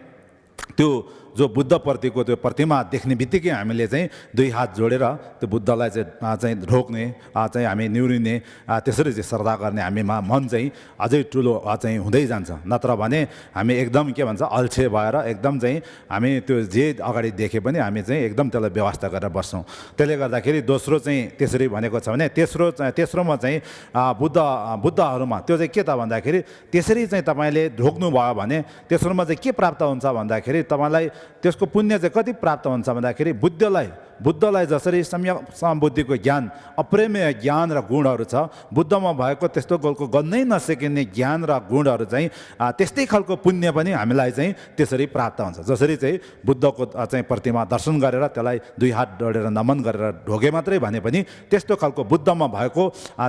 Speaker 2: त्यो जो बुद्धप्रतिको त्यो प्रतिमा देख्ने बित्तिकै हामीले चाहिँ दुई हात जोडेर त्यो बुद्धलाई चाहिँ ढोक्ने चाहिँ हामी निहुरिने त्यसरी चाहिँ श्रद्धा गर्ने हामीमा मन चाहिँ अझै ठुलो चाहिँ हुँदै जान्छ। नत्र भने हामी एकदम के भन्छ अल्छे भएर एकदम चाहिँ हामी त्यो जे अगाडि देखे पनि हामी चाहिँ एकदम त्यसलाई व्यवस्था गरेर बस्छौँ। त्यसले गर्दाखेरि दोस्रो चाहिँ त्यसरी भनेको छ भने तेस्रोमा चाहिँ बुद्धहरूमा त्यो चाहिँ के त भन्दाखेरि त्यसरी चाहिँ तपाईँले ढोक्नु भयो भने तेस्रोमा चाहिँ के प्राप्त हुन्छ भन्दाखेरि तपाईँलाई त्यसको पुण्य चाहिँ कति प्राप्त हुन्छ भन्दाखेरि बुद्धलाई जसरी सम्यक बुद्धिको ज्ञान अप्रेमेय ज्ञान र गुणहरू छ, बुद्धमा भएको त्यस्तो गन्नै नसकिने ज्ञान र गुणहरू चाहिँ त्यस्तै खालको पुण्य पनि हामीलाई चाहिँ त्यसरी प्राप्त हुन्छ। जसरी चाहिँ बुद्धको चाहिँ प्रतिमा दर्शन गरेर त्यसलाई दुई हात डढेर नमन गरेर ढोगे मात्रै भने पनि त्यस्तो खालको बुद्धमा भएको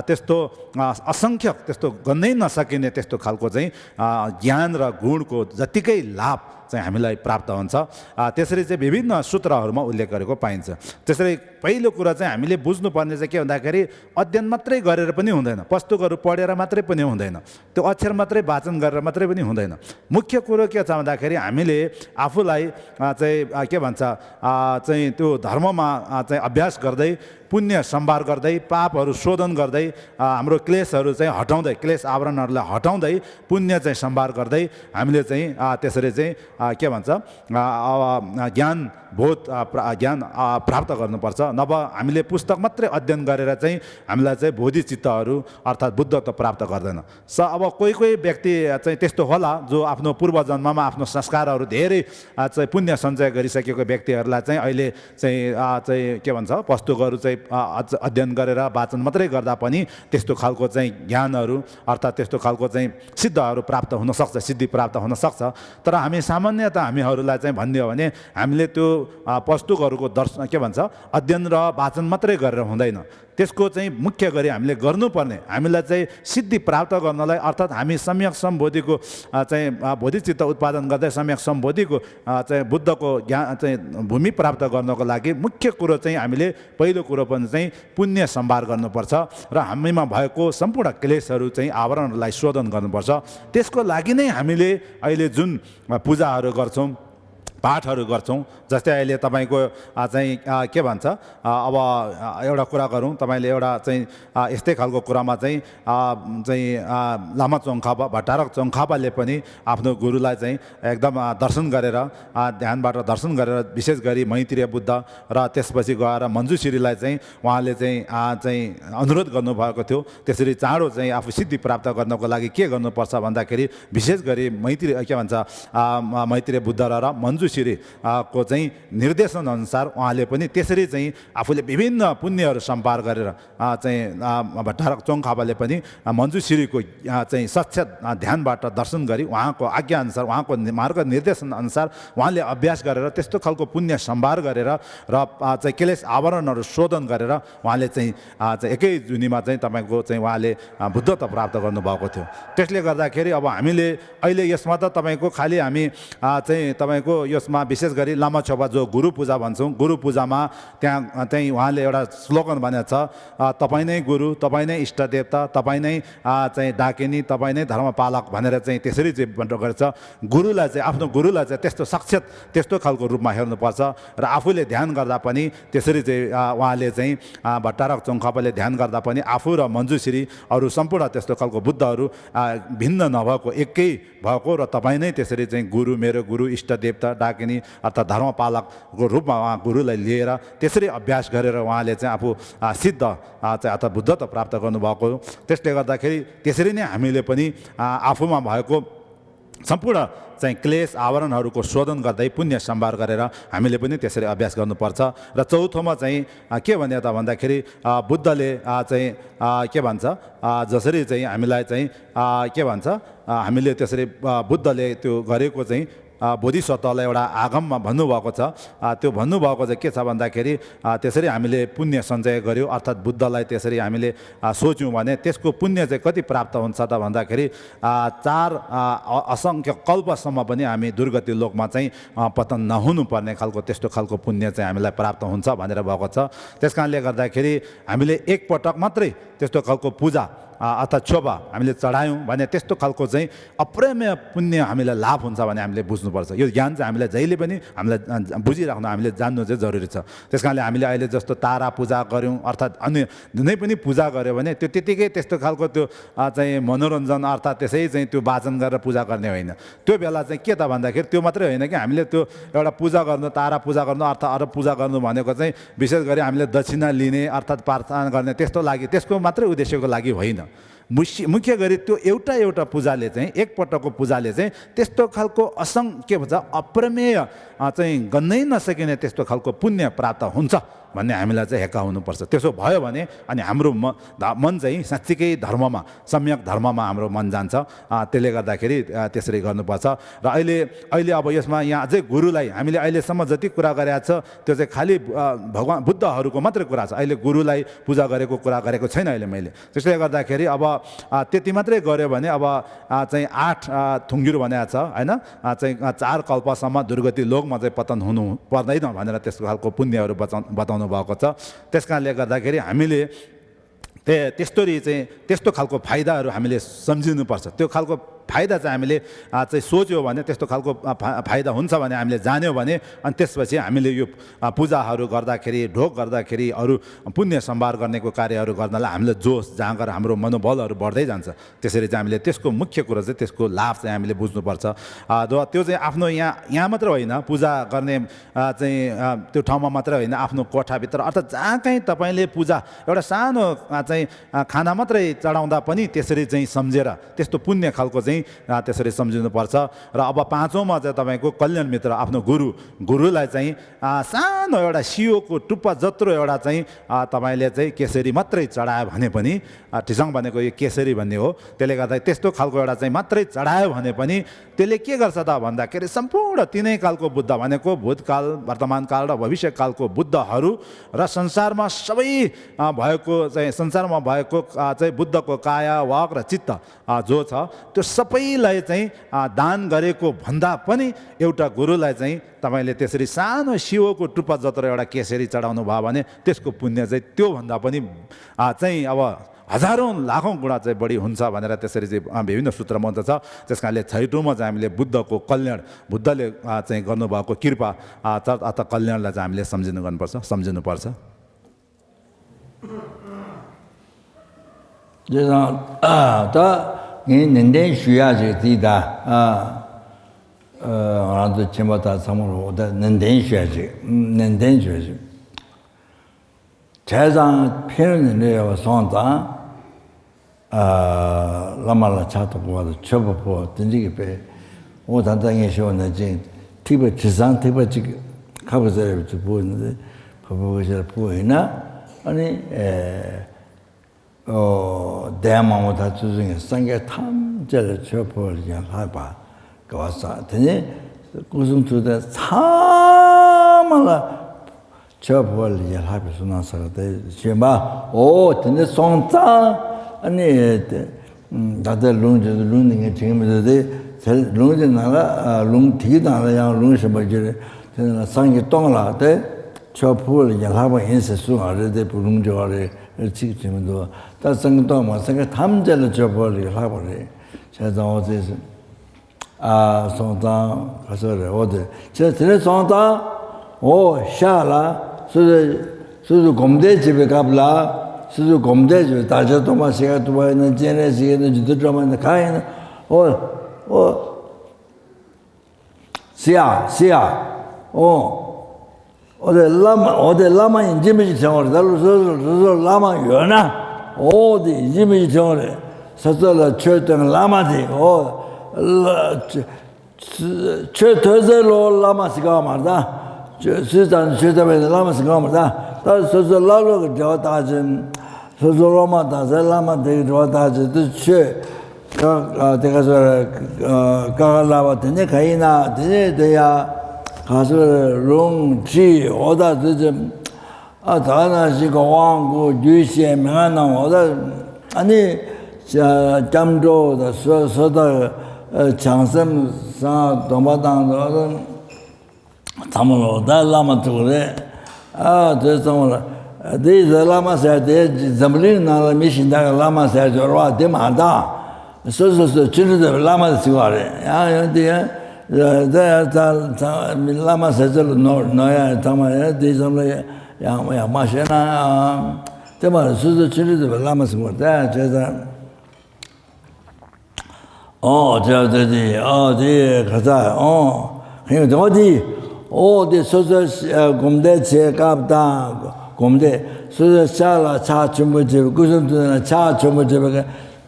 Speaker 2: त्यस्तो असङ्ख्य त्यस्तो गन्नै नसकिने त्यस्तो खालको चाहिँ ज्ञान र गुणको जतिकै लाभ चाहिँ हामीलाई प्राप्त हुन्छ। त्यसरी चाहिँ विभिन्न सूत्रहरूमा उल्लेख गरेको पाइन्छ। त्यसरी पहिलो कुरा चाहिँ हामीले बुझ्नुपर्ने चाहिँ के भन्दाखेरि अध्ययन मात्रै गरेर पनि हुँदैन, पुस्तकहरू पढेर मात्रै पनि हुँदैन, त्यो अक्षर मात्रै वाचन गरेर मात्रै पनि हुँदैन। मुख्य कुरो के छ भन्दाखेरि हामीले आफूलाई चाहिँ के भन्छ चाहिँ त्यो धर्ममा चाहिँ अभ्यास गर्दै पुण्य सम्भार गर्दै पापहरू शोधन गर्दै हाम्रो क्लेशहरू चाहिँ हटाउँदै क्लेश आवरणहरूलाई हटाउँदै पुण्य चाहिँ सम्भार गर्दै हामीले चाहिँ त्यसरी चाहिँ के भन्छ ज्ञान प्राप्त गर्नुपर्छ। नभए हामीले पुस्तक मात्रै अध्ययन गरेर चाहिँ हामीलाई चाहिँ बोधि चित्तहरू अर्थात् बुद्धत्व प्राप्त गर्दैन। अब कोही व्यक्ति चाहिँ त्यस्तो होला जो आफ्नो पूर्वजन्ममा आफ्नो संस्कारहरू धेरै चाहिँ पुण्य सञ्चय गरिसकेको व्यक्तिहरूलाई चाहिँ अहिले चाहिँ के भन्छ पुस्तकहरू चाहिँ अध्ययन गरेर वाचन मात्रै गर्दा पनि त्यस्तो खालको चाहिँ ज्ञानहरू अर्थात् त्यस्तो खालको चाहिँ सिद्धहरू प्राप्त हुनसक्छ, सिद्धि प्राप्त हुनसक्छ। तर हामी सामान्यतः हामीहरूलाई चाहिँ भन्ने हो भने हामीले त्यो पुस्तकहरूको दर्शन के भन्छ अध्ययन र वाचन मात्रै गरेर हुँदैन। त्यसको चाहिँ मुख्य गरी हामीले गर्नुपर्ने हामीलाई चाहिँ सिद्धि प्राप्त गर्नलाई अर्थात् हामी सम्यक सम्बोधिको चाहिँ बोधिचित्त उत्पादन गर्दै सम्यक सम्बोधिको चाहिँ बुद्धको ज्ञान चाहिँ भूमि प्राप्त गर्नको लागि मुख्य कुरो चाहिँ हामीले पहिलो कुरो पनि चाहिँ पुण्य सम्भार गर्नुपर्छ र हामीमा भएको सम्पूर्ण क्लेशहरू चाहिँ आवरणहरूलाई शोधन गर्नुपर्छ। त्यसको लागि नै हामीले अहिले जुन पूजाहरू गर्छौँ, पाठहरू गर्छौँ। जस्तै अहिले तपाईँको चाहिँ के भन्छ अब एउटा कुरा गरौँ, तपाईँले एउटा चाहिँ यस्तै खालको कुरामा चाहिँ लामा चोङखापा भट्टारक चोङखापाले पनि आफ्नो गुरुलाई चाहिँ एकदम दर्शन गरेर ध्यानबाट दर्शन गरेर विशेष गरी मैत्रेय बुद्ध र त्यसपछि गएर मञ्जुश्रीलाई चाहिँ उहाँले चाहिँ अनुरोध गर्नुभएको थियो। त्यसरी चाँडो चाहिँ आफू सिद्धि प्राप्त गर्नको लागि के गर्नुपर्छ भन्दाखेरि विशेष गरी के भन्छ मैत्रेय बुद्ध र मञ्जुश्रीको चाहिँ निर्देशन अनुसार उहाँले पनि त्यसरी चाहिँ आफूले विभिन्न पुण्यहरू सम्पार गरेर चाहिँ भट्टारक चोङखापाले पनि मञ्जुश्रीको चाहिँ सक्षत ध्यानबाट दर्शन गरी उहाँको आज्ञा अनुसार उहाँको मार्ग निर्देशन अनुसार उहाँले अभ्यास गरेर त्यस्तो खालको पुण्य सम्भार गरेर र चाहिँ क्लेश आवरणहरू शोधन गरेर उहाँले चाहिँ एकै जुनीमा चाहिँ तपाईँको चाहिँ उहाँले बुद्धत्व प्राप्त गर्नुभएको थियो। त्यसले गर्दाखेरि अब हामीले अहिले यसमा त तपाईँको खालि हामी चाहिँ तपाईँको यो यसमा विशेष गरी लामा छेपा जो गुरु पूजा भन्छौँ गुरु पूजामा त्यहाँ चाहिँ उहाँले एउटा स्लोगन भनेको छ तपाईँ नै गुरु तपाईँ नै इष्ट देवता तपाईँ नै चाहिँ डाकिनी तपाईँ नै धर्मपालक भनेर चाहिँ त्यसरी चाहिँ गर्छ गुरुलाई चाहिँ आफ्नो गुरुलाई चाहिँ त्यस्तो साक्षात त्यस्तो खालको रूपमा हेर्नुपर्छ र आफूले ध्यान गर्दा पनि त्यसरी चाहिँ उहाँले चाहिँ भट्टारक चौखापाले ध्यान गर्दा पनि आफू र मञ्जुश्री अरू सम्पूर्ण त्यस्तो खालको बुद्धहरू भिन्न नभएको एकै भएको र तपाईँ नै त्यसरी चाहिँ गुरु मेरो गुरु इष्ट देवता डाकिनी अर्थात् धर्मपालकको रूपमा उहाँ गुरुलाई लिएर त्यसरी अभ्यास गरेर उहाँले चाहिँ आफू सिद्ध चाहिँ अर्थात् बुद्धत्व प्राप्त गर्नुभएको त्यसले गर्दाखेरि त्यसरी नै हामीले पनि आफूमा भएको सम्पूर्ण चाहिँ क्लेश आवरणहरूको शोधन गर्दै पुण्य सम्भार गरेर हामीले पनि त्यसरी अभ्यास गर्नुपर्छ र चौथोमा चाहिँ के भन्यो त भन्दाखेरि बुद्धले चाहिँ के भन्छ जसरी चाहिँ हामीलाई चाहिँ के भन्छ हामीले त्यसरी बुद्धले त्यो गरेको चाहिँ बोधिसत्वलाई एउटा आगममा भन्नुभएको छ त्यो भन्नुभएको चाहिँ के छ भन्दाखेरि त्यसरी हामीले पुण्य सञ्चय गर्यो अर्थात् बुद्धलाई त्यसरी हामीले सोच्यौँ भने त्यसको पुण्य चाहिँ कति प्राप्त हुन्छ त भन्दाखेरि 4 असङ्ख्य कल्पसम्म पनि हामी दुर्गति लोकमा चाहिँ पतन नहुनुपर्ने खालको त्यस्तो खालको पुण्य चाहिँ हामीलाई प्राप्त हुन्छ भनेर भएको छ त्यस कारणले गर्दाखेरि हामीले एकपटक मात्रै त्यस्तो खालको पूजा अर्थात् शोभा हामीले चढायौँ भने त्यस्तो खालको चाहिँ अप्रमेय पुण्य हामीलाई लाभ हुन्छ भने हामीले बुझ्नुपर्छ यो ज्ञान चाहिँ हामीलाई जहिले पनि हामीलाई बुझिराख्नु हामीले जान्नु चाहिँ जरुरी छ त्यस कारणले हामीले अहिले जस्तो तारा पूजा गऱ्यौँ अर्थात् अन्य जुनै पनि पूजा गऱ्यो भने त्यो त्यतिकै त्यस्तो खालको त्यो चाहिँ मनोरञ्जन अर्थात् त्यसै चाहिँ त्यो वाचन गरेर पूजा गर्ने होइन त्यो बेला चाहिँ के त भन्दाखेरि त्यो मात्रै होइन कि हामीले त्यो एउटा पूजा गर्नु तारा पूजा गर्नु अर्थात् अरू पूजा गर्नु भनेको चाहिँ विशेष गरी हामीले दक्षिणा लिने अर्थात् प्रार्थना गर्ने त्यस्तो लागि त्यसको मात्रै उद्देश्यको लागि होइन मुख्य गरी त्यो एउटा पूजाले चाहिँ एकपटकको पूजाले चाहिँ त्यस्तो खालको के भन्छ अप्रमेय चाहिँ गन्नै नसकिने त्यस्तो खालको पुण्य प्राप्त हुन्छ भन्ने हामीलाई चाहिँ हेक्का हुनुपर्छ त्यसो भयो भने अनि हाम्रो मन चाहिँ साँच्चीकै धर्ममा सम्यक धर्ममा हाम्रो मन जान्छ त्यसले गर्दाखेरि त्यसरी गर्नुपर्छ र अहिले अब यसमा यहाँ अझै गुरुलाई हामीले अहिलेसम्म जति कुरा गरेका छ त्यो चाहिँ खालि भगवान् बुद्धहरूको मात्रै कुरा छ अहिले गुरुलाई पूजा गरेको कुरा गरेको छैन अहिले मैले त्यसले गर्दाखेरि अब त्यति मात्रै गऱ्यो भने अब चाहिँ 8 थुङ्गिरो भनेको छ होइन चाहिँ 4 कल्पसम्म दुर्गति लोकमा चाहिँ पतन हुनु पर्दैन भनेर त्यस्तो खालको पुण्यहरू बताउनु भएको छ त्यस कारणले गर्दाखेरि हामीले त्यस्तो खालको फाइदाहरू हामीले सम्झिनुपर्छ त्यो खालको फाइदा चाहिँ हामीले चाहिँ सोच्यो भने त्यस्तो खालको फाइदा हुन्छ भने हामीले जान्यो भने अनि त्यसपछि हामीले यो पूजाहरू गर्दाखेरि ढोक गर्दाखेरि अरू पुण्य सम्भार गर्नेको कार्यहरू गर्नलाई हामीले जोस जाँगर हाम्रो मनोबलहरू बढ्दै जान्छ त्यसरी चाहिँ हामीले त्यसको मुख्य कुरो चाहिँ त्यसको लाभ चाहिँ हामीले बुझ्नुपर्छ त्यो चाहिँ आफ्नो यहाँ मात्र होइन पूजा गर्ने चाहिँ त्यो ठाउँमा मात्र होइन आफ्नो कोठाभित्र अर्थात् जहाँ कहीँ तपाईँले पूजा एउटा सानो चाहिँ खाना मात्रै चढाउँदा पनि त्यसरी चाहिँ सम्झेर त्यस्तो पुण्य खालको चाहिँ त्यसरी सम्झिनुपर्छ र अब 5औँमा चाहिँ तपाईँको कल्याण मित्र आफ्नो गुरुलाई चाहिँ सानो एउटा सियोको टुप्पा जत्रो एउटा चाहिँ तपाईँले चाहिँ केसरी मात्रै चढायो भने पनि ठिसङ भनेको यो केसरी भन्ने हो त्यसले गर्दा त्यस्तो खालको एउटा चाहिँ मात्रै चढायो भने पनि त्यसले के गर्छ त भन्दाखेरि सम्पूर्ण तिनै कालको बुद्ध भनेको भूतकाल वर्तमानकाल र भविष्यकालको बुद्धहरू र संसारमा सबै भएको चाहिँ संसारमा भएको चाहिँ बुद्धको काया वाक र चित्त जो छ त्यो सबैलाई चाहिँ दान गरेको भन्दा पनि एउटा गुरुलाई चाहिँ तपाईँले त्यसरी सानो शिवको टुप्पा जत्रो एउटा केसरी चढाउनु भयो भने त्यसको पुण्य चाहिँ त्योभन्दा पनि चाहिँ अब हजारौँ लाखौँ गुणा चाहिँ बढी हुन्छ भनेर त्यसरी चाहिँ विभिन्न सूत्र मन्त्र छ त्यस कारणले 6औँमा चाहिँ हामीले बुद्धको कल्याण बुद्धले चाहिँ गर्नुभएको कृपा अथवा कल्याणलाई चाहिँ हामीले सम्झिनुपर्छ
Speaker 1: 你能得需要这地的俺都全部到什么路的能得学习，能得学习。台上骗人的要上涨，那么了差不多的，全部破，等这个呗。我当当也说那这，特别智商，特别这个，看不着就不那，不是不会呢，아니 대한민국 다 주중에 상계 탐제를 쳐버리냐 해봐. 그와서 되니 무슨 주대 참말라 쳐버리냐 해서 나서가 돼. 제마 오 근데 송자 아니 다들 룬게 지금도 룽지 나라 룽티다 야 룽시버지 상기 동라데 저풀 야하고 인세수가르데 부릉저래 지금도 다 생도 뭐 생각 탐절을 저벌이 하버리 제가 어디서 송다 가서 어디 저 들에 송다 오 샤라 수수 공대 집에 갑라 수수 공대 집에 다저도 마시가 두바는 제네지는 주드라만 가인 시야 어디 라마 인지미지 정어래 달로 라마 연아 어디 인지미지 정어래 서서라 최등 라마디 최더절로 라마스가 말다 수단 최더에 라마스가 말다 다 서서 라로 저 다진 서서 라마 다자 라마 데로 다지 최 내가 가라바더니 가이나 되야 가서 롱지 오다 좀 다나시고 왕고 주시에 명하나 오다 아니 잠조다 서서다 장섬 사 도마당도 담으로 달라마도 그래 저성을 네 라마사 대 잠린 나라 미신다 라마사 저와 대마다 소소소 진짜 라마스 거래 야 근데 라마사 저 너야 담아야 대점에 야 마셔나 대마 소소 진짜 라마스 거다 제가 저기 어디 가자 그냥 어디 소소 곰대 제갑다 곰대 소소 살아 차 주무지 구성도나 차 주무지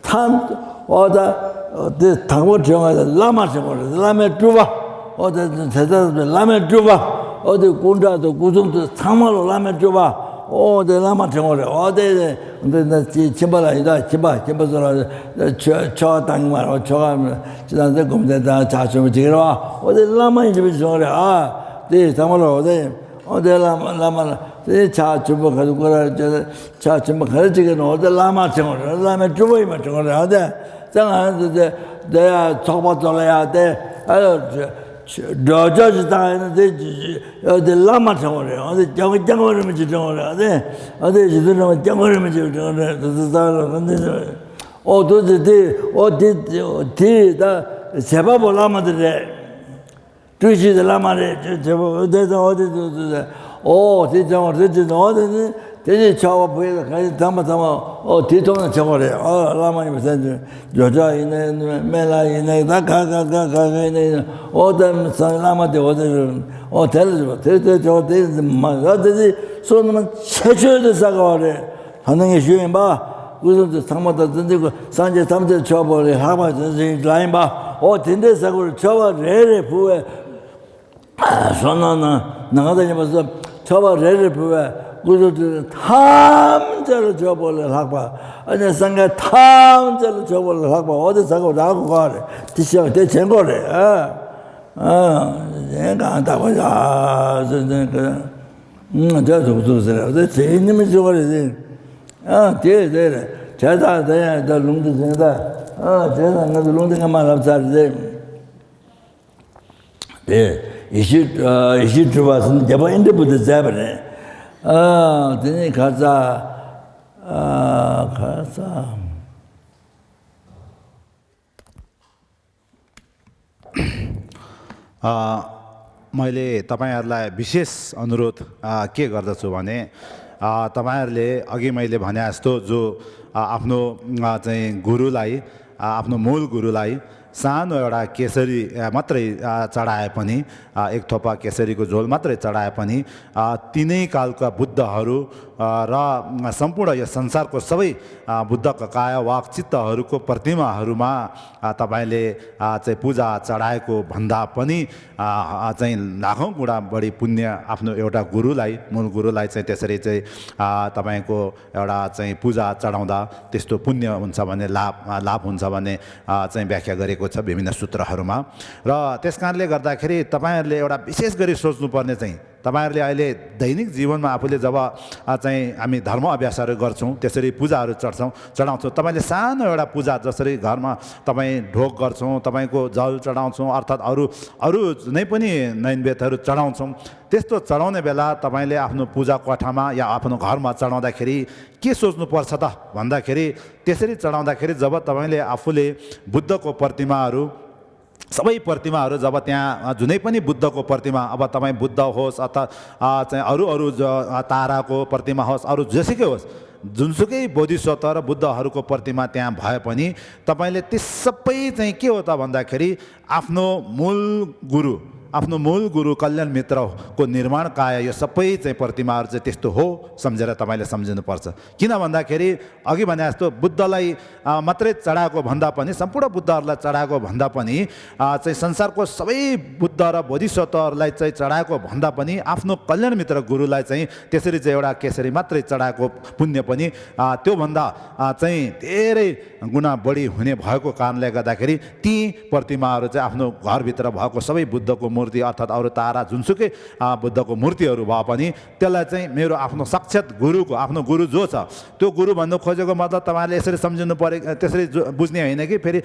Speaker 1: 탄 어다 어디 당고 정하다 라마서 라메 주바 어디 대다도 라메 주바 어디 군다도 구성도 상말로 라메 주바 어디 라마 정어래 어디 근데 집발아니다 집발서라 저 당말 저가 지난데 곰대다 자주 지러와 어디 라마 집에 정어래 네 상말로 어디 라마 네 자주 가지고 그래 저 자주 가지고 어디 라마 정어래 라메 주바이만 정어래 어디 장한테 내가 적어줘야 돼. 저저지 다는데 어디 라마 정어래. 어디 정어르면 정어래. 어디 지들은 정어르면 정어래. 근데 어디다 제법 라마들에 주시들 라마래. 제법 어디 정어래. 어디 대체 저와 보여서 가지 담아 뒤통은 저거래 라마니 무슨 여자 있네 메라 있네 다 가가 있네 어떤 라마데 어디를 텔레 저 어디 손은 최초의 사과래 하능의 주인 봐 무슨 상마다 던지고 산제 담제 쳐버려 하마 선생님 라인 봐 딘데 사고를 저와 레레 부에 손은 나가다니면서 저와 레레 부에 그들은 탐자로 줘버려 학바 아니 상가 탐자로 줘버려 학바 어디 사고 나고 가래 디시가 대체 거래 내가 안 타보자 저도 무서워서 제님이 저거래 대래 제다 대야 더 롱도 제다 제다 나도 롱도가 말합자래 이시 주바선 제가 인데부터 잡으래 드니 가자
Speaker 2: मैले तपाईहरुलाई विशेष अनुरोध के गर्दछु भने तपाईहरुले अघि मैले भने जस्तो जो आफ्नो चाहिँ गुरुलाई आफ्नो मूल गुरुलाई सानो एउटा केसरी मात्रै चढाए पनि एक थोपा केसरीको झोल मात्रै चढाए पनि तीनै कालका बुद्धहरू र सम्पूर्ण यो संसारको सबै बुद्धका काया वाक चित्तहरूको प्रतिमाहरूमा तपाईले चाहिँ पूजा चढाएको भन्दा पनि चाहिँ लाखौं गुणा बढी पुण्य आफ्नो एउटा गुरुलाई मूल गुरुलाई चाहिँ त्यसरी चाहिँ तपाईको एउटा चाहिँ पूजा चढाउँदा त्यस्तो पुण्य हुन्छ भन्ने लाभ हुन्छ भन्ने चाहिँ व्याख्या गरेको छ विभिन्न सूत्रहरूमा र त्यसकारणले गर्दाखेरि तपाईहरुले एउटा विशेष गरी सोच्नुपर्ने चाहिँ तपाईहरुले अहिले दैनिक जीवनमा आफूले जब चाहिँ हामी धर्म अभ्यासहरू गर्छौं त्यसरी पूजाहरू चढाउँछौं तपाईले सानो एउटा पूजा जसरी घरमा तपाई ढोक गर्छौं तपाईको जल चढाउँछौं अर्थात अरु नै पनि नैवेद्यहरू चढाउँछौं त्यस्तो चढाउने बेला तपाईले आफ्नो पूजा कोठामा या आफ्नो घरमा चढाउँदाखेरि के सोच्नु पर्छ त भन्दाखेरि त्यसरी चढाउँदाखेरि जब तपाईले आफूले बुद्धको प्रतिमाहरू सबै प्रतिमाहरू जब त्यहाँ जुनै पनि बुद्धको प्रतिमा अब तपाई बुद्ध होस् अथवा चाहिँ अरु ताराको प्रतिमा होस् अरु जसुकै होस् जुनसुकै बोधिसत्व र बुद्धहरूको प्रतिमा त्यहाँ भए पनि तपाईले ती सबै चाहिँ के हो त भन्दाखेरि आफ्नो मूल गुरु कल्याण मित्रको निर्माण काय यो सबै चाहिँ प्रतिमाहरू चाहिँ त्यस्तो हो सम्झेर तपाईले सम्झिनु पर्छ किन भन्दाखेरि अघि भने जस्तो बुद्धलाई मात्रै चढाएको भन्दा पनि सम्पूर्ण बुद्धहरूलाई चढाएको भन्दा पनि चाहिँ संसारको सबै बुद्ध र बोधिसत्वहरूलाई चाहिँ चढाएको भन्दा पनि आफ्नो कल्याण मित्र गुरुलाई चाहिँ त्यसरी चाहिँ एउटा केसरी मात्रै चढाएको पुण्य पनि त्यो भन्दा चाहिँ धेरै गुणा बढी हुने भएको कारणले गर्दाखेरि ती प्रतिमाहरू चाहिँ आफ्नो घरभित्र भएको सबै बुद्धको मूर्ति अर्थात अरु तारा जुनसुकै बुद्धको मूर्तिहरू भए पनि त्यसलाई चाहिँ मेरो आफ्नो साक्षात गुरुको आफ्नो गुरु जो छ त्यो गुरु भन्नु खोजेको मतलब तपाईहरुले यसरी सम्झिनु पर्यो त्यसरी बुझ्ने हैन कि फेरि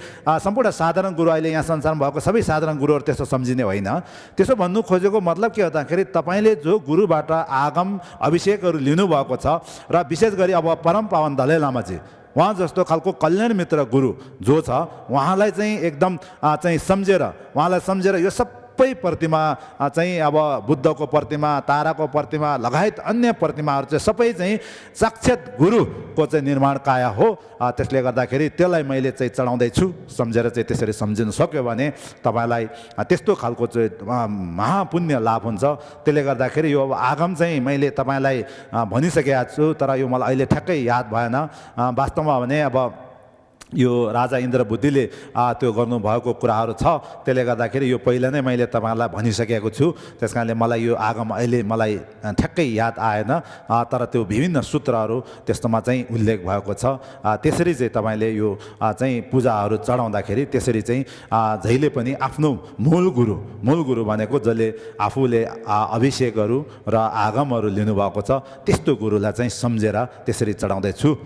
Speaker 2: सम्पूर्ण साधारण गुरु अहिले यहाँ संसारमा भएको सबै साधारण गुरुहरू त्यस्तो सम्झिने होइन त्यसो भन्नु खोजेको मतलब के हो भन्दाखेरि तपाईले जो गुरुबाट आगम अभिषेकहरू लिनु भएको छ र विशेष गरी अब परम पावन दलाई लामाजी उहाँ जस्तो खालको कल्याण मित्र गुरु जो छ उहाँलाई चाहिँ एकदम चाहिँ सम्झेर यो सबै प्रतिमा चाहिँ अब बुद्धको प्रतिमा ताराको प्रतिमा लगायत अन्य प्रतिमाहरू चाहिँ सबै चाहिँ साक्षात गुरुको चाहिँ निर्माण काया हो त्यसले गर्दाखेरि त्यसलाई मैले चाहिँ चढाउँदै छु सम्झेर चाहिँ त्यसरी सम्झिन सक्यो भने तपाईलाई त्यस्तो खालको चाहिँ महापुण्य लाभ हुन्छ त्यसले गर्दाखेरि यो अब आगम चाहिँ मैले तपाईलाई भनिसकेको छु तर यो मलाई अहिले ठ्याक्कै याद भएन वास्तवमा भने अब यो राजा इन्द्र बुद्धिले त्यो गर्नुभएको कुराहरू छ त्यसले गर्दाखेरि यो पहिला नै मैले तपाईहरुलाई भनिसकेको छु त्यसकारणले मलाई यो आगम अहिले मलाई ठ्याक्कै याद आएन तर त्यो विभिन्न सूत्रहरू त्यस्तोमा चाहिँ उल्लेख भएको छ त्यसरी चाहिँ तपाईले यो चाहिँ पूजाहरू चढाउँदाखेरि त्यसरी चाहिँ जहिले पनि आफ्नो मूल गुरु भनेको जसले आफूले अभिषेकहरू र आगमहरू लिनुभएको छ त्यस्तो गुरुलाई चाहिँ सम्झेर त्यसरी चढाउँदै छु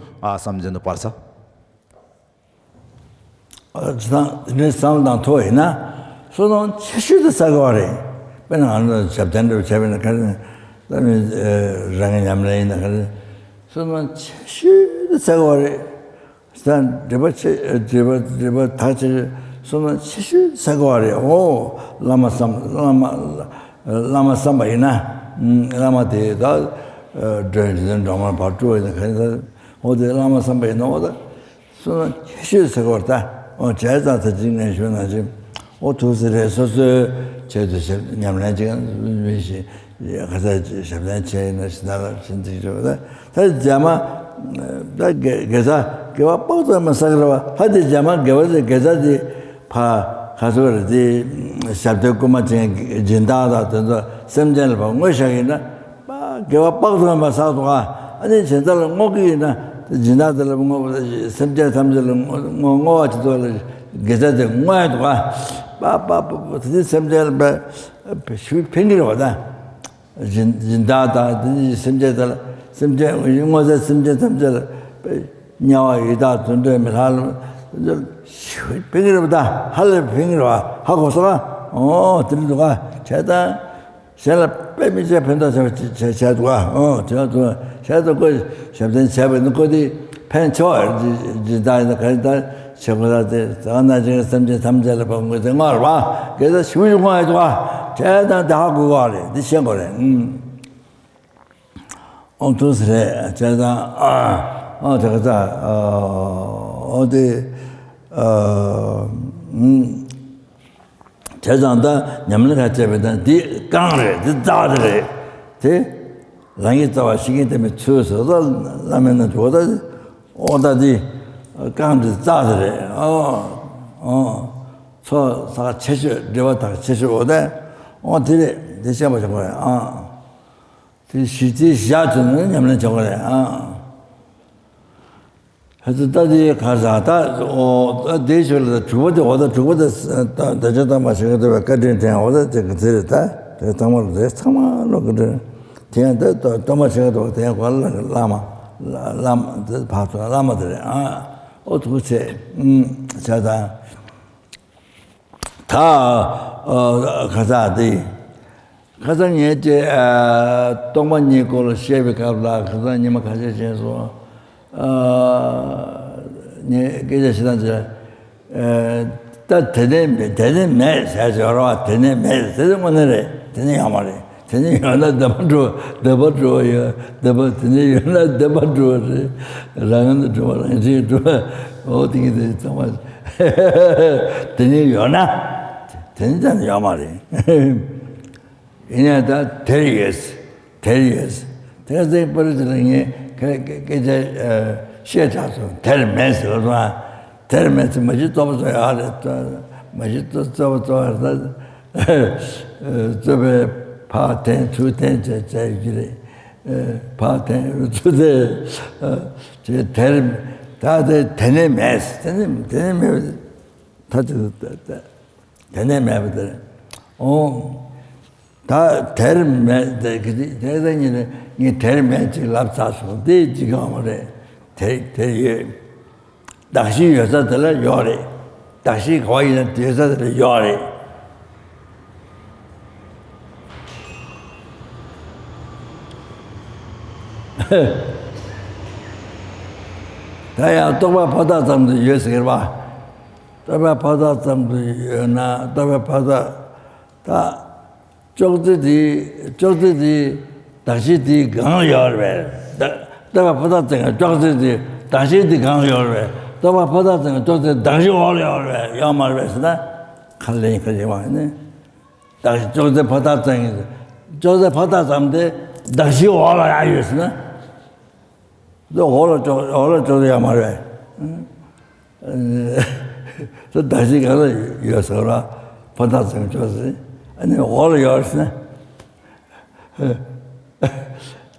Speaker 2: सम्झिनु पर्छ
Speaker 1: 상당 토이나 소는 최슈도 사고래 bên họ sập chân được xem là cái rằng nhầm này là cái số nó 최슈도 사고래 일단 저번 다시 소는 최슈도 사고래 오 라마삼바이나 라마데다 저는 정말 바투에 그래서 어디 라마삼바이 나오다 소는 최슈도 사고다 제자도 지내 주나 지금 오토스에서 제도 냠나 지금 위시 가서 샵단체나 시나라 진짜로다 다시 자마 다 게자 개와 뻗어만 사그라 하디 자마 게자지 파 가서지 샵도고만 진다다 된다 sem전을 봐 뭐샤기나 바 개와 뻗어만 사도가 아니 진짜로 먹이나 지나들 뭐 sem전 삼절 뭐 아직도 게자데 뭐야도가 빠빠빠 sem전 바 펜이로다 진다다 sem전 뭐자 sem전 삼절 냐와 이다 돈도면 할 펜이로다 할 펜이로 하고서가 들도가 제다 셀 빼미제 펜다서 제도가 제도 그 샵된 샵은 거기 펜쳐 지다는 간다 저거라데 나중에 삼절 본 거는 말봐 그래서 쉬우중화해도 제다 다 하고 가래 니시한 거래 도스레 제다 저거다 어디 제자한테 냠는 같이면 디 강래 디 다들에 디 랑이자와 시기 때문에 추워서 라면은 좋다 오다디 강지 다들에 저 사가 체시 레바다 체시 오데 어디에 대시해 보자 거야 디 시지 시아주는 냠는 저거래 그래서 다시 가자다 대셔를 주어도 오다 주어도 다저다 마셔도 까진 때 오다 그랬다 tamar de tama lo que tiene de toma chego tiene cual lama de pato lama de otro che chada ta khazadi khazani je tomani ko shebe kabla khazani ma khaje je so ne geje shidan je 다 되는 매 사저와 되는 매 되는 거네 되는 야말이 되는 하나 더버줘 되는 하나 더버줘 라는 좀 이제 좀 어떻게 돼 정말 되는 연아 되는 야말이 이내다 대리스 대리스 버리는 게 이제 시작해서 될 매스가 termesi macit olsa yaretta macit olsa tabe paten çuten çevgiri paten çude term tadı denemez tadı denemez o da term de yine ni termeci lapsası de cigamore ter 다시 여자들 요래 다시 거의 여자들 요래 다야 또봐 받아 담도 예스게 봐 또봐 받아 담도 나 또봐 받아 다 쪽들이 다시 뒤 강요래 또봐 받아 정아 쪽들이 다시 뒤 강요래 또봐 받았던 저 다시 올려래 야말베스나 칼레니까 제와네 다시 저제 받았던 저제 받았는데 다시 올라야 했으나 저 올라 저 야말베 저 다시 가서 여서라 받았던 저지 아니 올려야 했으나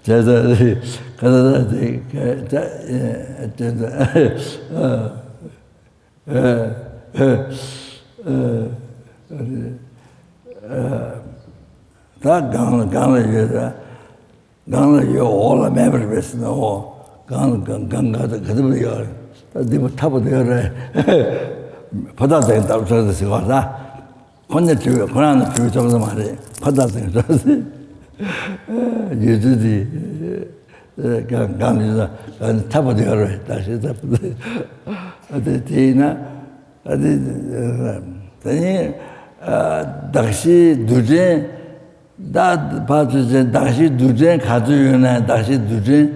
Speaker 1: 제가 그래서 다 강을 요 올라 매버렸어. 강가도 그들이요. 네가 타버려래. 바다에 떨어져서 가다. 혼자 주 그러나 주 정도 말해. 바다에 떨어져. 유주디 강리자 타버려래. 다시 타버려. 어디나 어디 다시 두제 다 봐주제 다시 두제 가져요네 다시 두제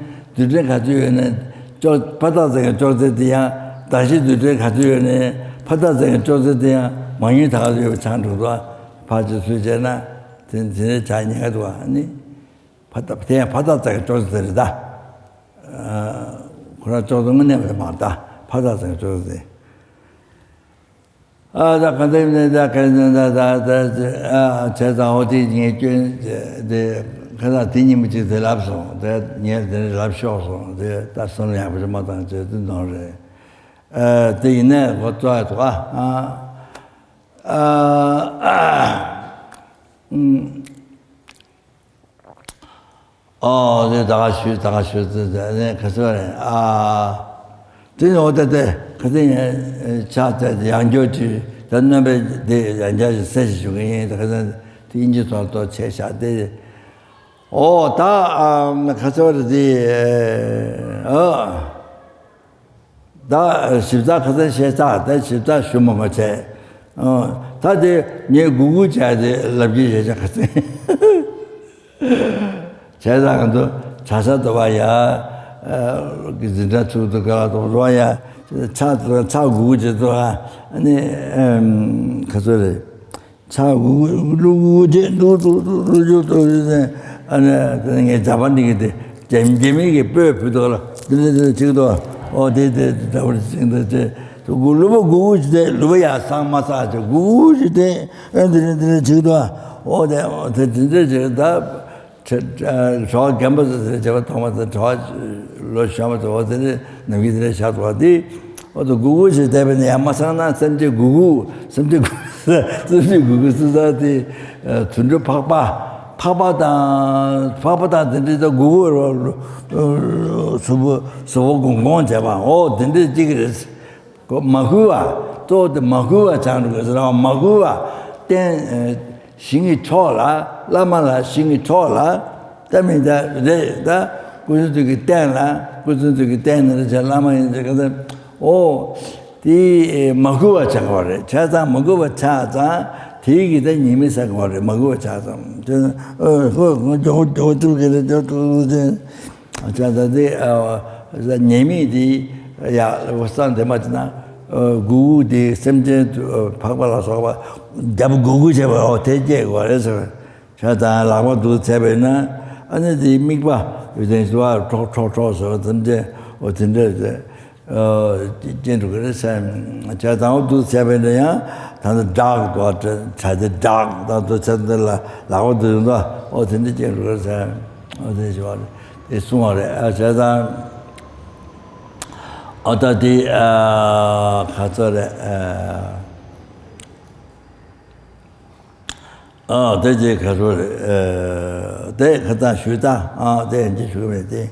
Speaker 1: 가져요네 저 바다에 저대야 다시 두제 가져요네 바다에 저대야 많이 다 가지고 찬도도 봐줄 수 있잖아 진짜 자녀가도 아니 바다에 저대다 그러나 저도는 내가 맞다 바다에 저대 자, 근데 제가 어디 이제 그다 뒤님이 들랍서 내 들랍셔서 다 손을 해보지 못한 저 노래 뒤에 그것도 다가시 네 그래서 뒤에 어디에 그때 자자 양조지 전남에 대 양자지 세시 중에 그래서 인지도 제샤대 다 가서지 다 십자 그때 세자 다 십자 shum어체 다들 네 구구자데 랍지 제자 그때 제자도 자사도 와야 진짜 저도 가도 로야 차구지도 아니 그래서 차구루제 루루루도 아니 그게 잡아내게 잼잼이게 뼈뼈도 지금도 어디에 잡을지인데 그루고 구지데 루야 상마사죠 구지데 애들이 지금도 어디 진짜 제가 저 캠퍼스에 제가 토마토 저 로시아마도 어디에 너희들의 샤도하디 어도 구구지 때문에 아마상나 선제 구구 선제 구구 수사디 준조 파바다 된데도 구구로 수보 공공 잡아 된데 지금 그 마구와 또 마구와 장는 것으로 마구와 땐 신이 초라 라마라 신이 초라 때문에 다 그저기 땐라 그저기 땐을 잘 라마인데 그 디 마구와 장거래 자자 마구와 자자 되기다 님이사 거래 마구와 자자 저들게 저들 자자데 님이디 야 원산데 맞나 구디 샘제 박발라서 잡 구구 잡아 대제 거래서 자자 라마도 잡에나 아니지 미과 요새 좋아 초초초서 던데 어딘데 진짜 그래서 자다도 잡에냐 다들 dag 자제 dag 다도 찾들라 라고도 어딘데 그래서 어디 좋아 이 수마래 자다 어디 가서래 대제 가서 대 갔다 쉬다 대 이제 쉬면 돼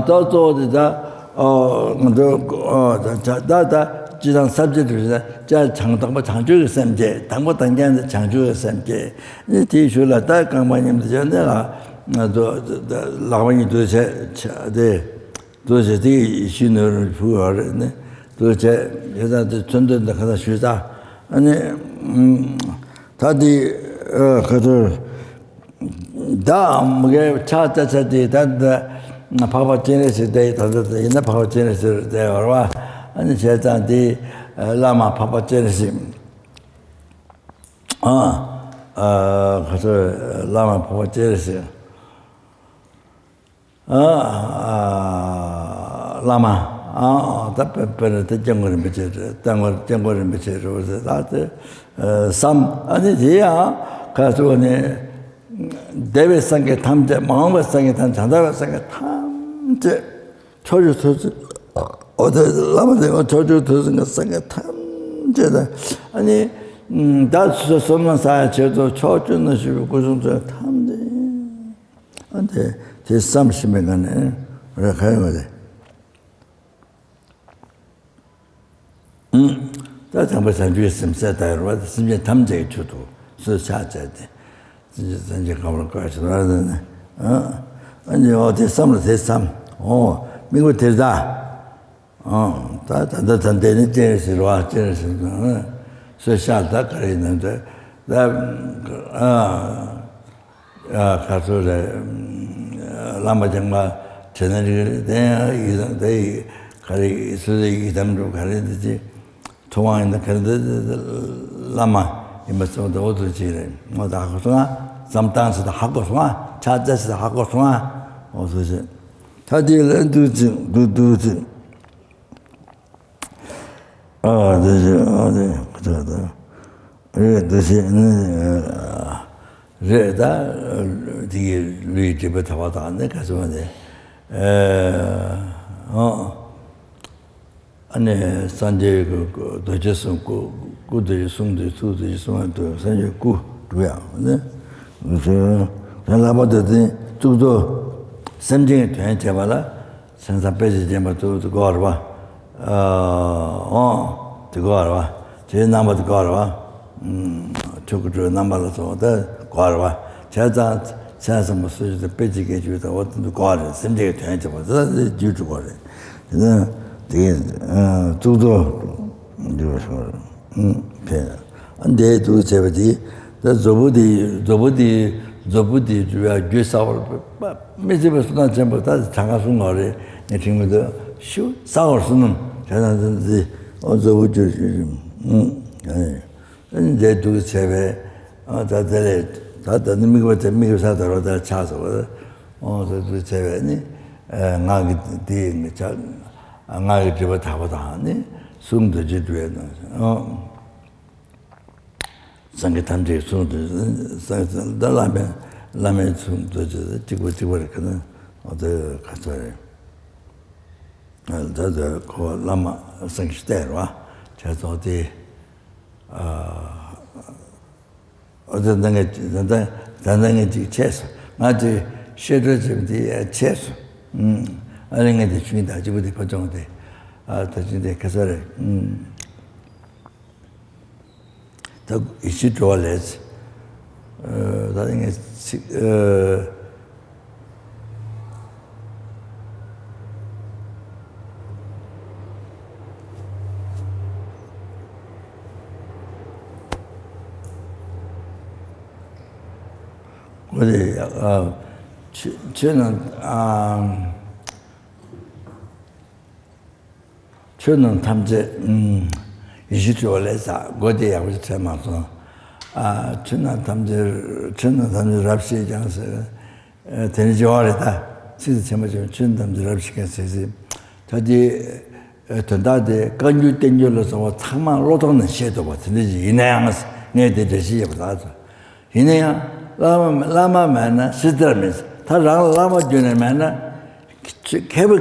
Speaker 1: 또또다 다다 지상 sabject 자 장당부 장주의 셈제 당부 단계의 장주의 셈제 이 뒤줄라 다 강만님들 전에가 또 라방이 도대체 도대체 신을 부여하네 도대체 여자들 전전도 가다 쉬다 아니 다디 그들 다 뭐게 차차차디 다다 파바체네스 데 다다 옛날 파바체네스 데와 아니 제자디 라마 파바체네스 그래서 라마 파바체네스 라마 답변을 대정거는 비체 땅을 정거는 비체로 다들 삼 아니지야 가서네 대외상계 탐제 마음상계 탐 자다상계 탐제 초조토 어디 라마데가 초조토 상계 탐제다 아니 다스 소만 사야 저도 초조는 시고 고정자 탐제 안돼 제 30명간에 그래 가야 돼 다 잠깐 주였으면 세다로 심지어 탐제 주도 서차자데 이제 가볼 거지 나는 아니 어디 삼을 대삼 미국 대다 다다 단대는 제시로 와 제시로 서샤다 그랬는데 가서래 라마정마 전에 내 가리 수리 이담로 가리듯이 통화인데 그런데 라마 이መስ도 어디지래 뭐다 하고서나 잠단스도 하고서나 찾아서 하고서나 어디지 다들 두두지 어디 그러다 그래서 레다 뒤에 리집에 타와다 안 가서 아니 산제 그 도저선 구도 송도 수도 송도 산제 구 뭐야 네 그래서 라마드데 두도 샘징에 된 제발라 생산 빼지 제마 또 거봐 그거 알아 제 남아도 거봐 저거 남발라서 다 거봐 자자 무슨 빼지게 주다 어떤 거 알아 샘징에 된 제발라 주주 거래 되게 두도 이러서 안돼 두 제버디 저 저부디 주야 괴사월 매제버스나 전부 다 장가순 거래 내 친구도 쇼 싸울수는 자나든지 저부지 이제 두 제베 다들 미국 사다로 다 차서 두 제베니 나기 뒤에 안가게 되어 다보다니 숨도 지도에는 상계 탐제 숨도 라면 숨도 지고 그는 어디 가서 저도 그 라마 생시대와 저도디 어떤 게 단단히 채서 맞지 쉐드즈디 채서 아랭게 중이다 지부디 거정데 다진데 가서래 더 이슈 좋아레스 다행히 어디 저는 탐제 이슈조래사 거기에 아버지 참아서 저는 탐제 랍시 장서 되는지 알았다. 진짜 참아서 저는 탐제 랍시가 세세 저기 전다데 건주 땡겨서 참만 로도는 셔도 같은데 이내양스 내대 대시에 받아서 이내야 라마만 시드라면서 다 라마 주네만 개부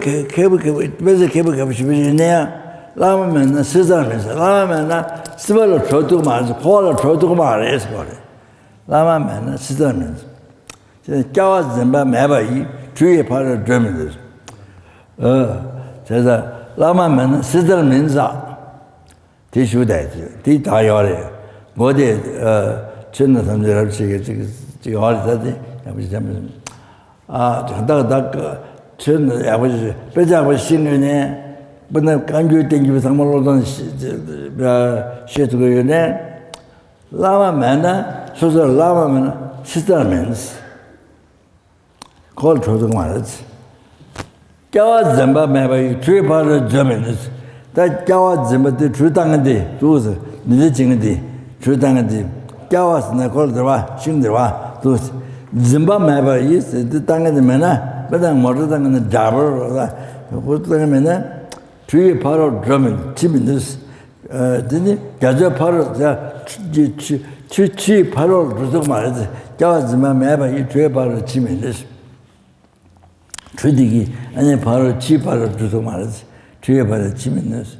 Speaker 1: 싶으시네야 라마만 시드라면서 라마만 스발로 줘두고 말해서 코알로 줘두고 말해서 그래 라마만 시드라면서 짜와 zemba 매바이 주위에 발을 주면서 제가 라마만 시드라면서 대슈대지 대다요래 뭐데 전나 삼자를 지게 지금 어디다지 아버지 잠깐 간다가 전 아버지 빼자고 신년에 근데 간주 땡기고 상말로던 시트고요네 라마만나 소설 라마만 시스터면스 걸 조정 말았지 겨와 zemba 매바이 주바를 점면스 다 겨와 zem바들 주당한데 두서 니네 지는데 주당한데 겨와스나 걸 들어와 신 들어와 또 zemba 매바이 땅에 면나 배당 모르다는 잡으러 그러면은 주위 바로 드러면 지민스 드니 가져 바로 치 바로 그러고 말이지 겨와스나 매바이 주위 바로 지민스 주디기 아니 바로 치 바로 그러고 말이지 주위 바로 지민스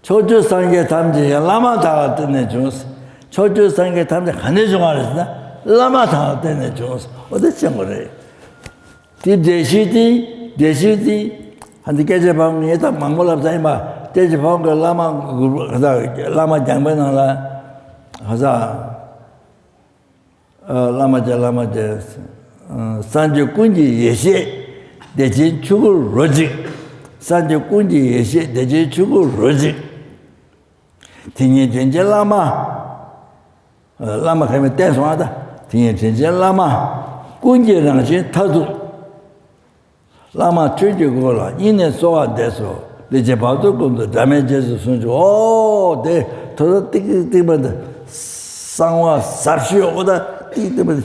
Speaker 1: 초조상계 담지 라마 다 때문에 좋스 초조상계 담지 간에 좀 알았나 라마 다 때문에 좋스 어디쯤 그래 대시디 한디 깨져 방에 딱 망골랍다이 마 깨져 방거 라마 장변하라 하자 라마제 산주 군지 예시 대진 죽을 로직 산주 군지 예시 대진 죽을 로직 딩이 된제 라마 가면 대송하다 딩이 된제 라마 군지랑 진 타도 라마 최저거라 이내 소화돼서 이제 봐도 건도 담에제서 순주 오네 더 띠띠만 상화 삽시오다 띠띠만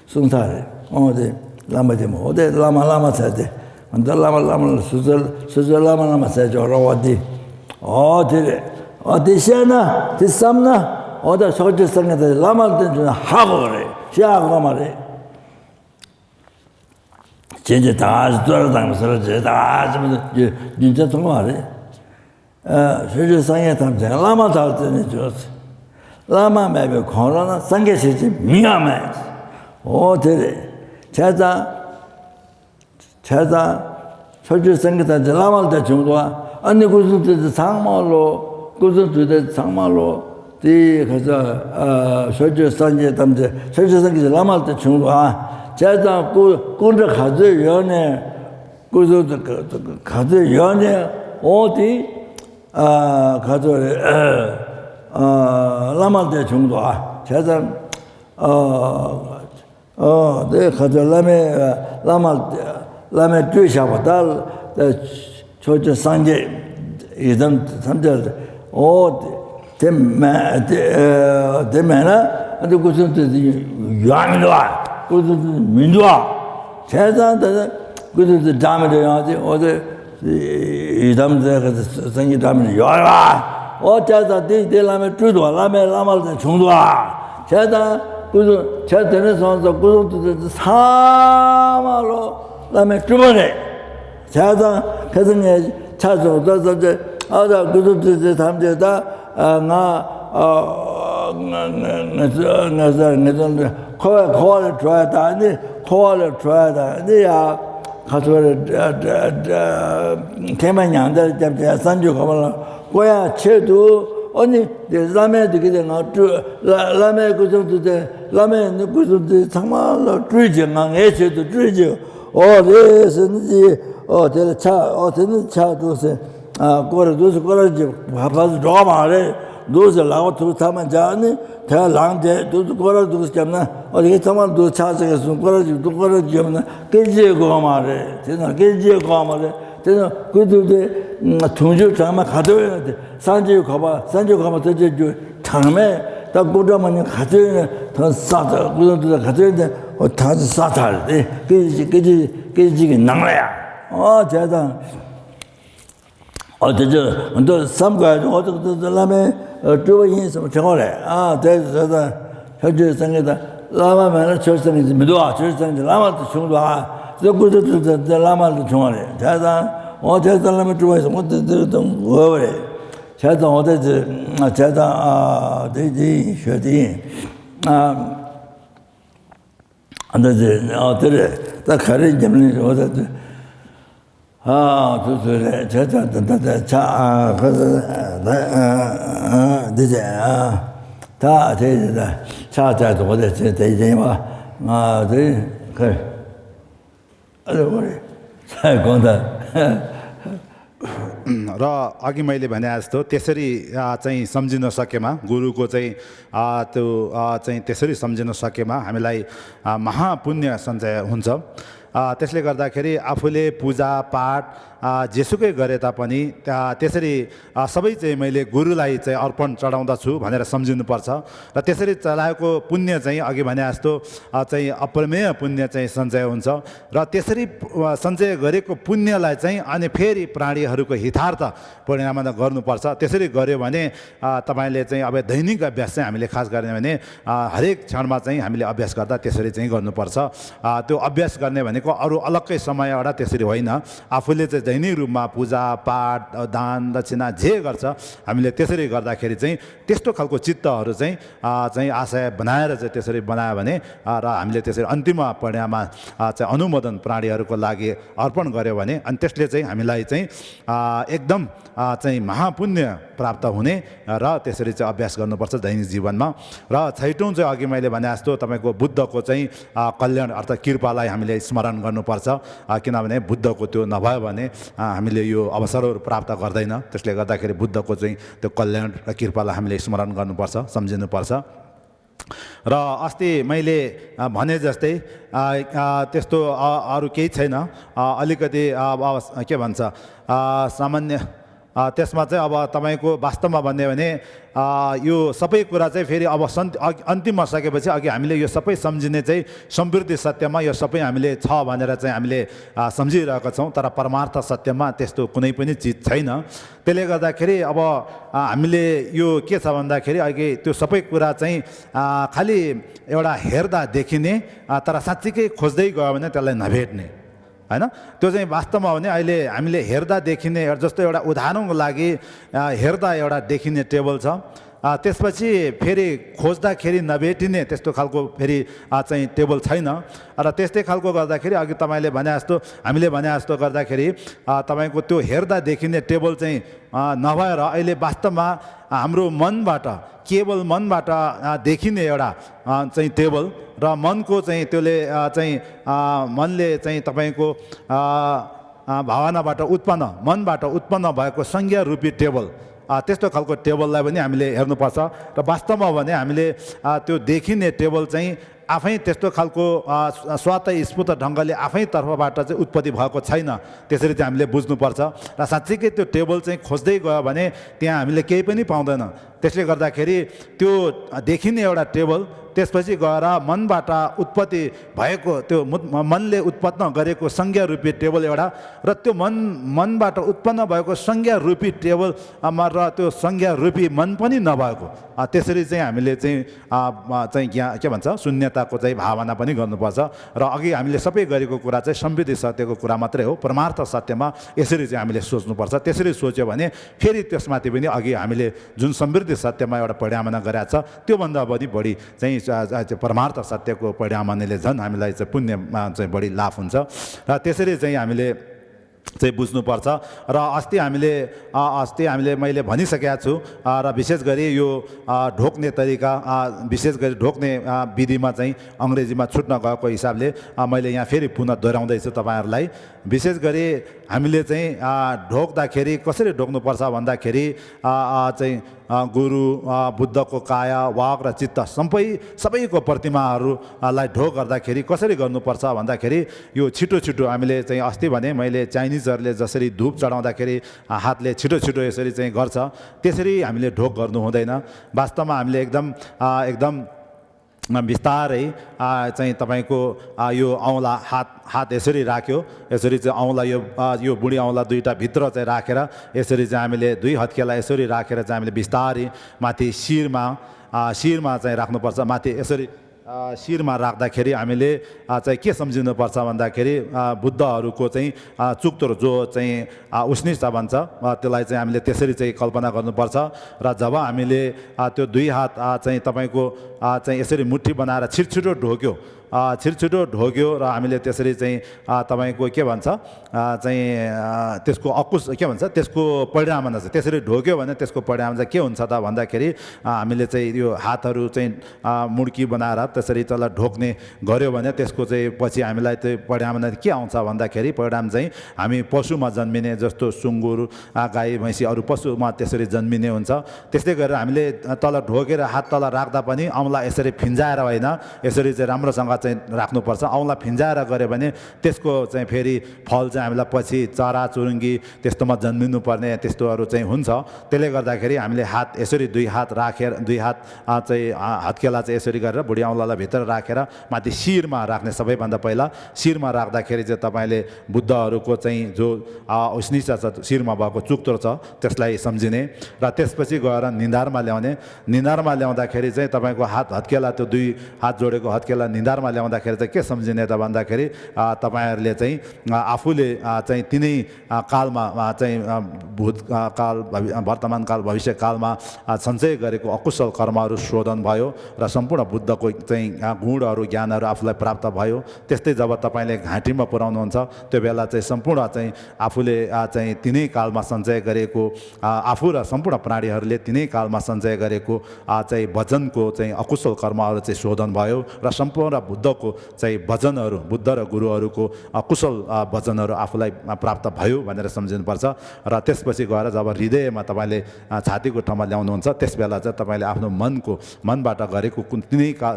Speaker 1: 순사래 어데 라마제 뭐 어데 라마 사데 안다 라마 수절 라마 사죠 어디 어디시나 디삼나 어디 소주성에 라마들 하고 그래 시하고 말해 진짜 다 돌아다니면서 다 진짜 정말 세상에 담자 라마 달 때는 좋았어 라마 매베 코로나 상계시지 미야매 어데 자자 설주 생겼다 라마를 때 정도와 아니 그것도 상말로 디 가서 설주 상계 담자 설주 상계 라마를 때 정도와 제가 군대 가서 연애 그래서 가서 연애 어디 가서 라마데 정도아 제가 내 가서 라마 뒤샤보다 저저 상계 이전 삼절 데메나 근데 무슨 양도아 그것은 민주화 제자한테 그것은 담으려야지 어제 이 담대가 생기 담을 열아 어쩌다 데라면 주도 라마를 중도아 제자 그것은 제대로 선서 그것도 사마로 라면 주번에 자다 그중에 찾아오다 이제 아다 그들들 담대다 코를 줘야다 아니 코를 줘야다 아니야 가서 대만이 안 될 때 산주 가면 고야 채도 아니 라메 되게 되나 라메 그 정도 돼 라메 그 정도 정말追정한 애체도追죠 어디서든지 어디 차 어디는 차도서 거기서 봐봐서 더 말해 도서 라고 또 타면 자니 다 랑데 도서 거기서 잡나 어디 정말 도 차서서 거기서 잡나 깨지고 말해 제가 깨지고 말해 제가 그들도 통주 장마 가져야 돼 산지 가봐 저저 장매 딱 보자면 가져야 더 싸다 그들도 가져야 돼 다 싸다 돼 깨지기 낭래야 제가 또 삼가지고 어떻게 라면 주어인 있으면 정월에 대해서 현재 생각다 라마면은 절성이지 믿어 절성이 라마도 중도 저것도 라마도 중월에 제가 어제도 라면 주어서 못들던 거래 제가 어제지 제가 되지 셔디 안되지 어들에 딱 가리 잡는 어제도 그래 자 그래서 이제 다 되다 차자도 어제 되지 그래 그래 잘 건다
Speaker 2: र अघि मैले भने जस्तो त्यसरी चाहिँ सम्झिन सकेमा गुरुको चाहिँ त्यो चाहिँ त्यसरी सम्झिन सकेमा हामीलाई महापुण्य सञ्चय हुन्छ त्यसले गर्दाखेरि आफूले पूजा पाठ जेसुकै गरे तापनि त्यसरी सबै चाहिँ मैले गुरुलाई चाहिँ अर्पण चढाउँदछु भनेर सम्झिनुपर्छ र त्यसरी चढाएको पुण्य चाहिँ अघि भने जस्तो चाहिँ अपरमेय पुण्य चाहिँ सञ्चय हुन्छ र त्यसरी सञ्चय गरेको पुण्यलाई चाहिँ अनि फेरि प्राणीहरूको हितार्थ परिणाम गर्नुपर्छ त्यसरी गर्यो भने तपाईले चाहिँ अब दैनिक अभ्यास चाहिँ हामीले खास गर्ने भने हरेक क्षणमा चाहिँ हामीले अभ्यास गर्दा त्यसरी चाहिँ गर्नुपर्छ त्यो अभ्यास गर्ने भनेको अरू अलग्गै समय एउटा त्यसरी होइन आफूले चाहिँ दैनिक रूपमा पूजा पाठ दान दक्षिणा जे गर्छ हामीले त्यसरी गर्दाखेरि चाहिँ त्यस्तो खालको चित्तहरू चाहिँ आशय बनाएर चाहिँ त्यसरी बनायो भने र हामीले त्यसरी अन्तिम परिणाममा चाहिँ अनुमोदन प्राणीहरूको लागि अर्पण गर्यो भने अनि त्यसले चाहिँ हामीलाई चाहिँ एकदम चाहिँ महापुण्य प्राप्त हुने र त्यसरी चाहिँ अभ्यास गर्नुपर्छ दैनिक जीवनमा र छैटौँ चाहिँ अघि मैले भने जस्तो तपाईँको बुद्धको चाहिँ कल्याण अर्थात् कृपालाई हामीले स्मरण गर्नुपर्छ किनभने बुद्धको त्यो नभयो भने हामीले यो अवसरहरू प्राप्त गर्दैन त्यसले गर्दाखेरि बुद्धको चाहिँ त्यो कल्याण र कृपालाई हामीले स्मरण गर्नुपर्छ सम्झिनुपर्छ र अस्ति मैले भने जस्तै त्यस्तो अरू केही छैन अलिकति के भन्छ सामान्य त्यसमा चाहिँ अब तपाईको वास्तवमा भन्ने भने यो सबै कुरा चाहिँ फेरि अब अन्तिममा सकेपछि अघि हामीले यो सबै सम्झिने चाहिँ समृद्धि सत्यमा यो सबै हामीले छ भनेर चाहिँ हामीले सम्झिरहेका छौँ तर परमार्थ सत्यमा त्यस्तो कुनै पनि चिज छैन त्यसले गर्दाखेरि अब हामीले यो के छ भन्दाखेरि अघि त्यो सबै कुरा चाहिँ खालि एउटा हेर्दा देखिने तर साँच्चीकै खोज्दै गयो भने त्यसलाई नभेट्ने हैन त्यो चाहिँ वास्तवमा हो भने अहिले हामीले हेर्दा देखिने जस्तो एउटा उदाहरणको लागि हेर्दा एउटा देखिने टेबल छ त्यसपछि फेरि खोज्दाखेरि नभेटिने त्यस्तो खालको फेरि चाहिँ टेबल छैन र त्यस्तै खालको गर्दाखेरि अघि तपाईले भने जस्तो हामीले भने जस्तो गर्दाखेरि तपाईको त्यो हेर्दा देखिने टेबल चाहिँ नभएर अहिले वास्तवमा हाम्रो मनबाट केवल मनबाट देखिने एउटा चाहिँ टेबल र मनको चाहिँ त्यसले चाहिँ मनले चाहिँ तपाईको भावनाबाट उत्पन्न मनबाट उत्पन्न भएको संज्ञा रूपी टेबल त्यस्तो खालको टेबललाई पनि हामीले हेर्नुपर्छ र वास्तवमा भने हामीले त्यो देखिने टेबल चाहिँ आफै त्यस्तो खालको स्वतः स्फूर्त ढङ्गले आफै तर्फबाट चाहिँ उत्पत्ति भएको छैन त्यसरी चाहिँ हामीले बुझ्नुपर्छ र साँच्चीकै त्यो टेबल चाहिँ खोज्दै गयो भने त्यहाँ हामीले केही पनि पाउँदैन त्यसले गर्दाखेरि त्यो देखिने एउटा टेबल त्यसपछि गएर मनबाट उत्पत्ति भएको त्यो मनले उत्पन्न गरेको संज्ञा रूपी टेबल एउटा र त्यो मनबाट उत्पन्न भएको संज्ञा रूपी टेबल र त्यो संज्ञा रूपी मन पनि नभएको त्यसरी चाहिँ हामीले चाहिँ के भन्छ शून्यताको चाहिँ भावना पनि गर्नुपर्छ र अघि हामीले सबै गरेको कुरा चाहिँ समृद्धि सत्यको कुरा मात्रै हो। परमार्थ सत्यमा यसरी चाहिँ हामीले सोच्नुपर्छ। त्यसरी सोच्यो भने फेरि त्यसमाथि पनि अघि हामीले जुन समृद्धि सत्यमा एउटा परिणामना गरेका छ त्योभन्दा पनि बढी चाहिँ परमार्थ सत्यको परिणामनाले झन् हामीलाई चाहिँ पुण्यमा चाहिँ बढी लाभ हुन्छ र त्यसरी चाहिँ हामीले चाहिँ बुझ्नुपर्छ। र अस्ति हामीले मैले भनिसकेको छु र विशेष गरी यो ढोक्ने तरिका विशेष गरी ढोक्ने विधिमा चाहिँ अङ्ग्रेजीमा छुट्न गएको हिसाबले मैले यहाँ फेरि पुनः दोहोऱ्याउँदैछु तपाईँहरूलाई। विशेष गरी हामीले चाहिँ ढोक्दाखेरि कसरी ढोक्नुपर्छ भन्दाखेरि चाहिँ गुरु बुद्धको काया वाक र चित्त सबैको प्रतिमाहरूलाई ढोक गर्दाखेरि कसरी गर्नुपर्छ भन्दाखेरि यो छिटो छिटो हामीले चाहिँ अस्ति भने मैले चाइनिजहरूले जसरी धुप चढाउँदाखेरि हातले छिटो छिटो यसरी चाहिँ गर्छ त्यसरी हामीले ढोक गर्नु हुँदैन। वास्तवमा हामीले एकदम बिस्तारै चाहिँ तपाईँको यो औँला हात यसरी राख्यो, यसरी चाहिँ औँला यो बुढी औँला दुईवटा भित्र चाहिँ राखेर यसरी चाहिँ हामीले दुई हत्केला यसरी राखेर चाहिँ हामीले बिस्तारै माथि शिरमा चाहिँ राख्नुपर्छ। माथि यसरी शिरमा राख्दाखेरि हामीले चाहिँ के सम्झिनुपर्छ भन्दाखेरि बुद्धहरूको चाहिँ चुक्तोर जो चाहिँ उष्णिष्ठ भन्छ त्यसलाई चाहिँ हामीले त्यसरी चाहिँ कल्पना गर्नुपर्छ। र जब हामीले त्यो दुई हात चाहिँ तपाईँको चाहिँ यसरी मुट्ठी बनाएर छिटो ढोक्यो र हामीले त्यसरी चाहिँ तपाईँको के भन्छ चाहिँ त्यसको के भन्छ त्यसको परिणाम चाहिँ त्यसरी ढोक्यो भने त्यसको परिणाम चाहिँ के हुन्छ त भन्दाखेरि हामीले चाहिँ यो हातहरू चाहिँ मुड्की बनाएर त्यसरी त्यसलाई ढोक्ने गऱ्यो भने त्यसको चाहिँ पछि हामीलाई त्यो परिणाम के आउँछ भन्दाखेरि परिणाम चाहिँ हामी पशुमा जन्मिने जस्तो सुँगुर गाई भैँसी अरू पशुमा त्यसरी जन्मिने हुन्छ। त्यस्तै गरेर हामीले तल ढोकेर हात तल राख्दा पनि औँला यसरी फिन्जाएर होइन यसरी चाहिँ राम्रोसँग चाहिँ राख्नुपर्छ। औँला फिन्जाएर गऱ्यो भने त्यसको चाहिँ फेरि फल चाहिँ हामीलाई पछि चरा चुरुङ्गी त्यस्तोमा जन्मिनु पर्ने त्यस्तोहरू चाहिँ हुन्छ। त्यसले गर्दाखेरि हामीले हात यसरी दुई हात राखेर दुई हात चाहिँ हत्केला चाहिँ यसरी गरेर बुढी औँलालाई भित्र राखेर माथि शिरमा राख्ने सबैभन्दा पहिला शिरमा राख्दाखेरि चाहिँ तपाईँले बुद्धहरूको चाहिँ जो उष्णिष्ठ छ शिरमा भएको चुक्तोर छ त्यसलाई सम्झिने र त्यसपछि गएर निधारमा ल्याउँदाखेरि चाहिँ तपाईँको हात हत्केला त्यो दुई हात जोडेको हत्केला निधारमा ल्याउँदाखेरि चाहिँ के सम्झिने त भन्दाखेरि तपाईँहरूले चाहिँ आफूले चाहिँ तिनै कालमा चाहिँ भूतकाल वर्तमान काल भविष्य कालमा सञ्चय गरेको अकुशल कर्महरू शोधन भयो र सम्पूर्ण बुद्धको चाहिँ गुणहरू ज्ञानहरू आफूलाई प्राप्त भयो। त्यस्तै जब तपाईँले घाँटीमा पुर्याउनुहुन्छ त्यो बेला चाहिँ सम्पूर्ण चाहिँ आफूले चाहिँ तिनै कालमा सञ्चय गरेको आफू र सम्पूर्ण प्राणीहरूले तिनै कालमा सञ्चय गरेको चाहिँ वचनको चाहिँ अकुशल कर्महरू चाहिँ शोधन भयो र सम्पूर्ण बुद्धको चाहिँ वचनहरू बुद्ध र गुरुहरूको कुशल वचनहरू आफूलाई प्राप्त भयो भनेर सम्झिनुपर्छ। र त्यसपछि गएर जब हृदयमा तपाईँले छातीको ठाउँमा ल्याउनुहुन्छ त्यस बेला चाहिँ तपाईँले आफ्नो मनबाट गरेको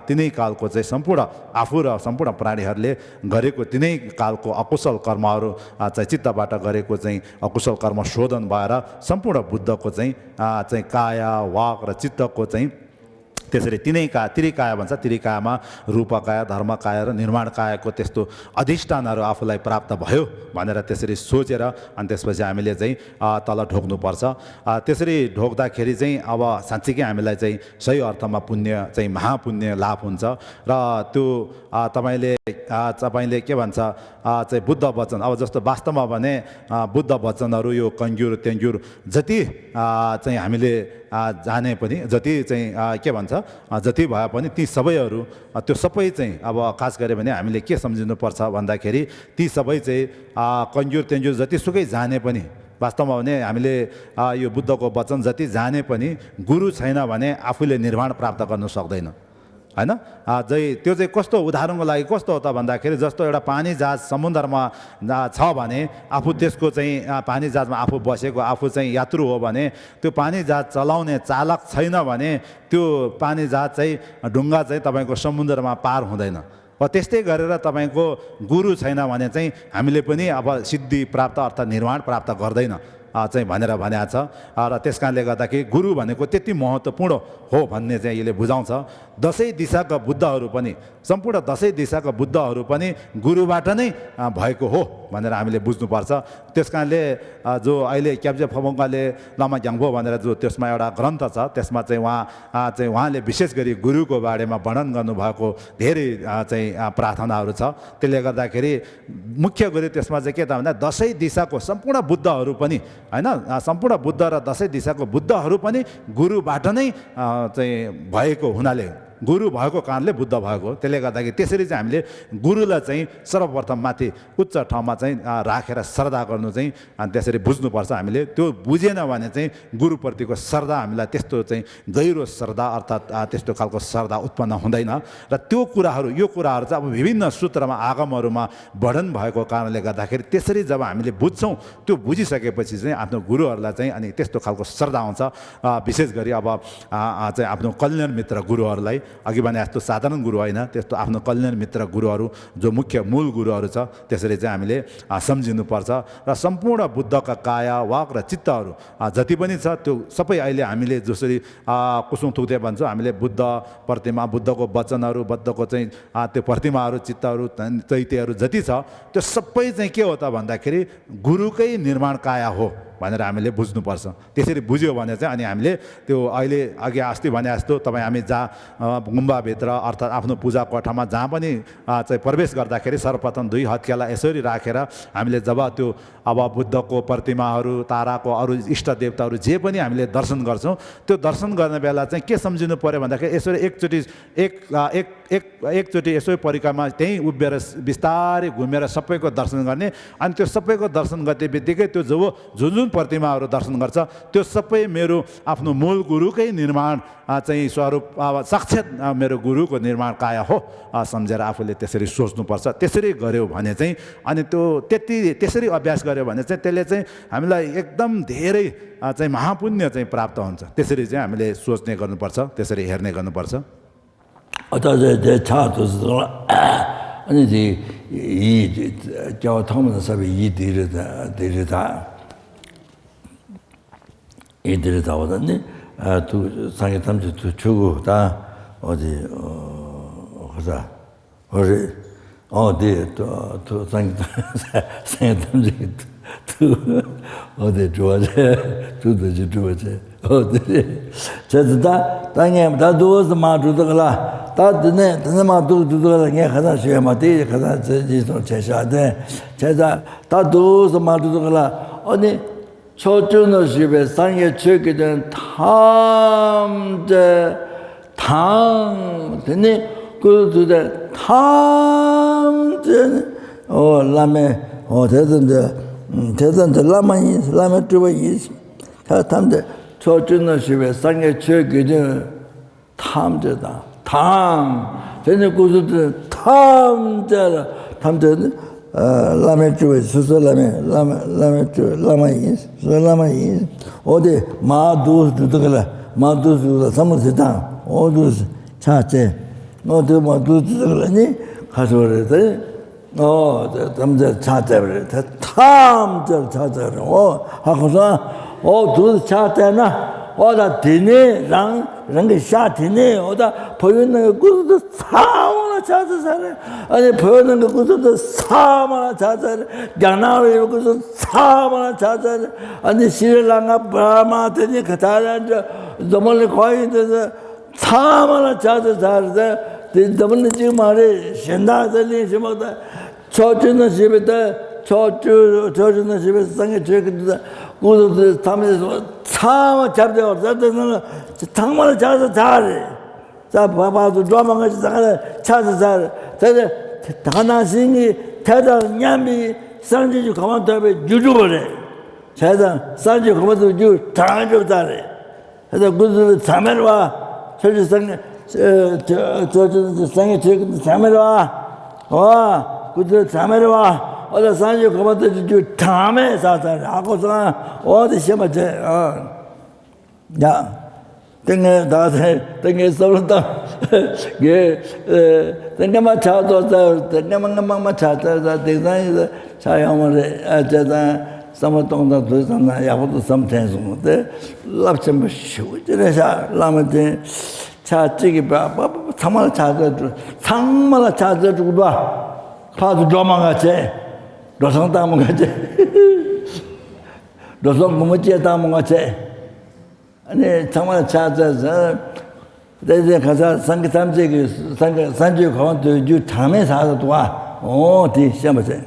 Speaker 2: तिनै कालको चाहिँ सम्पूर्ण आफू र सम्पूर्ण प्राणीहरूले गरेको तिनै कालको अकुशल कर्महरू चाहिँ चित्तबाट गरेको चाहिँ अकुशल कर्म शोधन भएर सम्पूर्ण बुद्धको चाहिँ काया वाक र चित्तको चाहिँ त्यसरी त्रिकाया भन्छ। त्रिकायामा रूपकाया धर्मकाया र निर्माण कायाको त्यस्तो अधिष्ठानहरू आफूलाई प्राप्त भयो भनेर त्यसरी सोचेर अनि त्यसपछि हामीले चाहिँ तल ढोक्नुपर्छ। त्यसरी ढोक्दाखेरि चाहिँ अब साँच्चीकै हामीलाई चाहिँ सही अर्थमा पुण्य चाहिँ महापुण्य लाभ हुन्छ। र त्यो तपाईँले के भन्छ चाहिँ बुद्ध वचन अब जस्तो वास्तवमा भने बुद्ध वचनहरू यो कङ्ग्युर तेङ्ग्युर जति चाहिँ हामीले जाने पनि जति चाहिँ के भन्छ जति भए पनि ती सबैहरू त्यो सबै चाहिँ अब खास गऱ्यो भने हामीले के सम्झिनुपर्छ भन्दाखेरि ती सबै चाहिँ कङ्ग्युर तेङ्ग्युर जतिसुकै जाने पनि वास्तवमा भने हामीले यो बुद्धको वचन जति जाने पनि गुरु छैन भने आफूले निर्वाण प्राप्त गर्न सक्दैन हैन। त्यो चाहिँ कस्तो उदाहरणको लागि कस्तो हो त भन्दाखेरि जस्तो एउटा पानी जहाज समुद्रमा छ भने आफू त्यसको चाहिँ पानी जहाजमा आफू बसेको आफू चाहिँ यात्रु हो भने त्यो पानी जहाज चलाउने चालक छैन भने त्यो पानी जहाज चाहिँ ढुङ्गा चाहिँ तपाईँको समुद्रमा पार हुँदैन। त्यस्तै गरेर तपाईँको गुरु छैन भने चाहिँ हामीले पनि अब सिद्धि प्राप्त अर्थात् निर्वाण प्राप्त गर्दैन। चाहिँ भनेर भनेको छ र त्यस कारणले गर्दाखेरि गुरु भनेको त्यति महत्त्वपूर्ण हो भन्ने चाहिँ यसले बुझाउँछ दशै दिशाका बुद्धहरू पनि सम्पूर्ण दशै दिशाका बुद्धहरू पनि गुरुबाट नै भएको हो भनेर हामीले बुझ्नुपर्छ त्यस कारणले जो अहिले क्याब्जे फबोङ्गाले लामा ग्याङ्बो भनेर जो त्यसमा एउटा ग्रन्थ छ त्यसमा चाहिँ उहाँले विशेष गरी गुरुको बारेमा वर्णन गर्नुभएको धेरै चाहिँ प्रार्थनाहरू छ त्यसले गर्दाखेरि मुख्य गरी त्यसमा चाहिँ के त भन्दा दशै दिशाको सम्पूर्ण बुद्धहरू पनि हैन सम्पूर्ण बुद्ध र दशै दिशाको बुद्धहरू पनि गुरुबाट नै चाहिँ भएको हुनाले गुरु भएको कारणले बुद्ध भएको त्यसले गर्दाखेरि त्यसरी चाहिँ हामीले गुरुलाई चाहिँ सर्वप्रथम माथि उच्च ठाउँमा चाहिँ राखेर श्रद्धा गर्नु चाहिँ त्यसरी बुझ्नुपर्छ हामीले त्यो बुझेन भने चाहिँ गुरुप्रतिको श्रद्धा हामीलाई त्यस्तो चाहिँ गहिरो श्रद्धा अर्थात् त्यस्तो खालको श्रद्धा उत्पन्न हुँदैन र त्यो कुराहरू यो कुराहरू चाहिँ अब विभिन्न सूत्रमा आगमहरूमा वर्णन भएको कारणले गर्दाखेरि त्यसरी जब हामीले बुझ्छौँ त्यो बुझिसकेपछि चाहिँ आफ्नो गुरुहरूलाई चाहिँ अनि त्यस्तो खालको श्रद्धा आउँछ विशेष गरी अब चाहिँ आफ्नो कल्याण मित्र गुरुहरूलाई अघि भने जस्तो साधारण गुरु होइन त्यस्तो आफ्नो कल्याण मित्र गुरुहरू जो मुख्य मूल गुरुहरू छ त्यसरी चाहिँ हामीले सम्झिनुपर्छ र सम्पूर्ण बुद्धका काया वाक र चित्तहरू जति पनि छ त्यो सबै अहिले हामीले जसरी कुसुम थुक्दै भन्छौँ हामीले बुद्ध प्रतिमा बुद्धको वचनहरू बुद्धको चाहिँ त्यो प्रतिमाहरू चित्तहरू चैत्यहरू जति छ त्यो सबै चाहिँ के हो त भन्दाखेरि गुरुकै निर्माण काया हो भनेर हामीले बुझ्नुपर्छ त्यसरी बुझ्यो भने चाहिँ अनि हामीले त्यो अहिले अघि अस्ति भने जस्तो तपाईँ हामी जहाँ गुम्बाभित्र अर्थात् आफ्नो पूजा कोठामा जहाँ पनि चाहिँ प्रवेश गर्दाखेरि सर्वप्रथम दुई हत्केला यसरी राखेर हामीले जब त्यो अब बुद्धको प्रतिमाहरू ताराको अरू इष्ट देवताहरू जे पनि हामीले दर्शन गर्छौँ त्यो दर्शन गर्ने बेला चाहिँ के सम्झिनु पऱ्यो भन्दाखेरि यसरी एकचोटि यसो परिक्रमा त्यहीँ उभिएर बिस्तारै घुमेर सबैको दर्शन गर्ने अनि त्यो सबैको दर्शन गर्ने बित्तिकै त्यो जुन जुन प्रतिमाहरू दर्शन गर्छ त्यो सबै मेरो आफ्नो मूल गुरुकै निर्माण चाहिँ स्वरूप साक्षात् मेरो गुरुको निर्माण काया हो सम्झेर आफूले त्यसरी सोच्नुपर्छ त्यसरी गऱ्यो भने चाहिँ अनि त्यो त्यसरी अभ्यास गर्यो भने चाहिँ त्यसले चाहिँ हामीलाई एकदम धेरै चाहिँ महापुण्य चाहिँ प्राप्त हुन्छ त्यसरी चाहिँ हामीले सोच्ने गर्नुपर्छ त्यसरी हेर्ने गर्नुपर्छ
Speaker 1: अतः अनि叫他们稍微一点的이들이 다 오던데 또 상해 탐지 또 주고 다 어디 어디 또 상해 탐지 또 어디 좋아해 또도 좋아해 어디 저다 땅에 다 도스 마주도라 다드네 마주도라 게 하다 쉬어마데 하다 저지도 제샤데 제자 다 도스 마주도라 어디 초준의 집에 상에 최게 된 되네 그들의 탐제 라메 대단데 라메 주의 다 탐제 초준의 집에 상에 최게 된 탐제다 되네 그들의 탐제는 라메 주에 수서 라메 주 라마이 어디 마두스도 삼으시다 어두스 차체 어디 마두스들니 가서 그래서 담자 차체를 탐절 차체를 하고서 두 차체나 어다 되네 랑게 샤티네 어다 보이는 것도 사마나 찾아서래 아니 보이는 것도 사마나 찾아서 야나를 것도 사마나 찾아서 아니 시를랑아 바마 되니 그다란 저멀리 거인데 사마나 찾아서 저멀리 지금 말에 신다더니 지금다 저주는 집에다 저주는 집에서 상에 저기다 그것도 담에서 참 잡대고 저들은 당만을 찾아서 잘해. 자 봐봐도 도망가지 찾아서 잘해. 근데 하나씩이 대단 냠이 상지주 가만둬be 유주버래. 대단 상지 가만둬 유 당하죠 잘해. 그래서 그들 잠을 와. 저주상에 저주는 상에 저기 잠을 와. 그들 잠을 와. 어디 산지 그만둬 주 다음에 사살 하고서 어디 시험하지 야 땡에 다세 땡에 서른다 게 땡에만 차도 땡에만 찾아서 대단히 자영을 아자다 samotongda doisana yabudu samtensu de lapchamba shujiresha lamade 차찌기 봐 정말 자주 정말 자주 주고 파도 도망가지 로성 담아가지 로성 뭐지 담아가지 아니 정말 자주서 내가 가서 상기 삼재기 산지 가운데 주 담에 사서 도와 어디 시험하지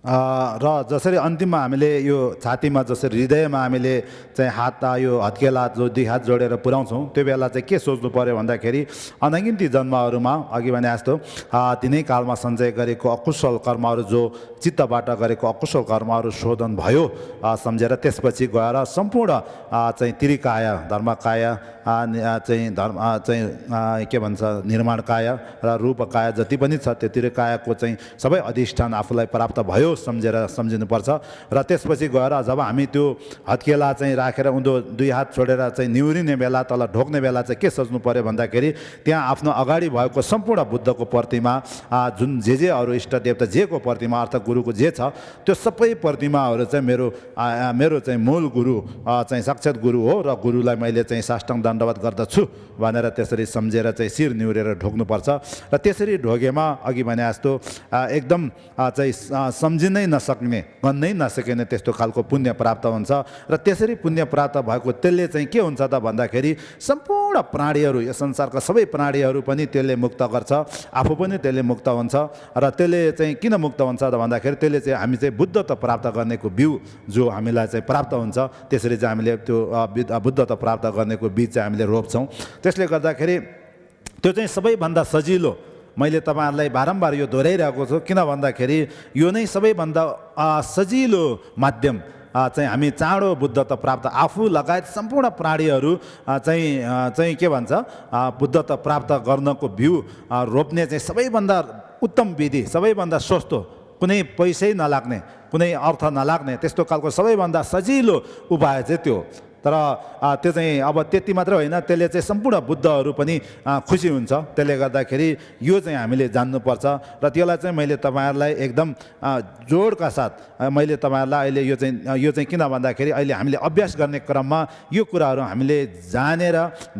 Speaker 2: र जसरी अन्तिममा हामीले यो छातीमा जसरी हृदयमा हामीले चाहिँ हात यो हत्केला जो दुई हात जोडेर पुर्याउँछौँ त्यो बेला चाहिँ के सोच्नु पर्यो भन्दाखेरि अनगिन्ती जन्महरूमा अघि भने जस्तो तिनै कालमा सञ्चय गरेको अकुशल कर्महरू जो चित्तबाट गरेको अकुशल कर्महरू शोधन भयो सम्झेर त्यसपछि गएर सम्पूर्ण चाहिँ त्रिकाय धर्मकाय चाहिँ धर्म चाहिँ के भन्छ निर्माणकाय र रूपकाय जति पनि छ त्यो त्रिकायको चाहिँ सबै अधिष्ठान आफूलाई प्राप्त भयो सम्झेर सम्झिनुपर्छ र त्यसपछि गएर जब हामी त्यो हत्केला चाहिँ राखेर उँधो दुई हात छोडेर चाहिँ निहुरिने बेला तल ढोक्ने बेला चाहिँ के सोच्नु पर्यो भन्दाखेरि त्यहाँ आफ्नो अगाडि भएको सम्पूर्ण बुद्धको प्रतिमा जुन जे अरू इष्टदेवता जेको प्रतिमा अर्थात् गुरुको जे छ त्यो सबै प्रतिमाहरू चाहिँ मेरो चाहिँ मूल गुरु चाहिँ साक्षात् गुरु हो र गुरुलाई मैले चाहिँ साष्टाङ्ग दण्डवत गर्दछु भनेर त्यसरी सम्झेर चाहिँ शिर निहुरेर ढोक्नुपर्छ र त्यसरी ढोगेमा अघि भने जस्तो एकदम चाहिँ सम्झिनै नसक्ने भन्नै नसकिने त्यस्तो खालको पुण्य प्राप्त हुन्छ र त्यसरी पुण्य प्राप्त भएको त्यसले चाहिँ के हुन्छ त भन्दाखेरि सम्पूर्ण प्राणीहरू यो संसारका सबै प्राणीहरू पनि त्यसले मुक्त गर्छ आफू पनि त्यसले मुक्त हुन्छ र त्यसले चाहिँ किन मुक्त हुन्छ त भन्दाखेरि त्यसले चाहिँ हामी चाहिँ बुद्धत्व प्राप्त गर्नेको बिउ जो हामीलाई चाहिँ प्राप्त हुन्छ त्यसरी चाहिँ हामीले त्यो बुद्धत्व प्राप्त गर्नेको बीज चाहिँ हामीले रोप्छौँ त्यसले गर्दाखेरि त्यो चाहिँ सबैभन्दा सजिलो मैले तपाईहरुलाई बारम्बार यो दोहोऱ्याइरहेको छु किन भन्दाखेरि यो नै सबैभन्दा सजिलो माध्यम चाहिँ हामी चाँडो बुद्धत्व प्राप्त आफू लगायत सम्पूर्ण प्राणीहरू चाहिँ के भन्छ बुद्धत्व प्राप्त गर्नको बिउ रोप्ने चाहिँ सबैभन्दा उत्तम विधि सबैभन्दा सस्तो कुनै पैसै नलाग्ने कुनै अर्थ नलाग्ने त्यस्तो खालको सबैभन्दा सजिलो उपाय चाहिँ त्यो तर त्यो चाहिँ अब त्यति मात्र होइन त्यसले चाहिँ सम्पूर्ण बुद्धहरू पनि खुसी हुन्छ त्यसले गर्दाखेरि यो चाहिँ हामीले जान्नुपर्छ र त्यसलाई चाहिँ मैले तपाईहरुलाई एकदम जोडका साथ मैले तपाईहरुलाई अहिले यो चाहिँ किन भन्दाखेरि अहिले हामीले अभ्यास गर्ने क्रममा यो कुराहरू हामीले जानेर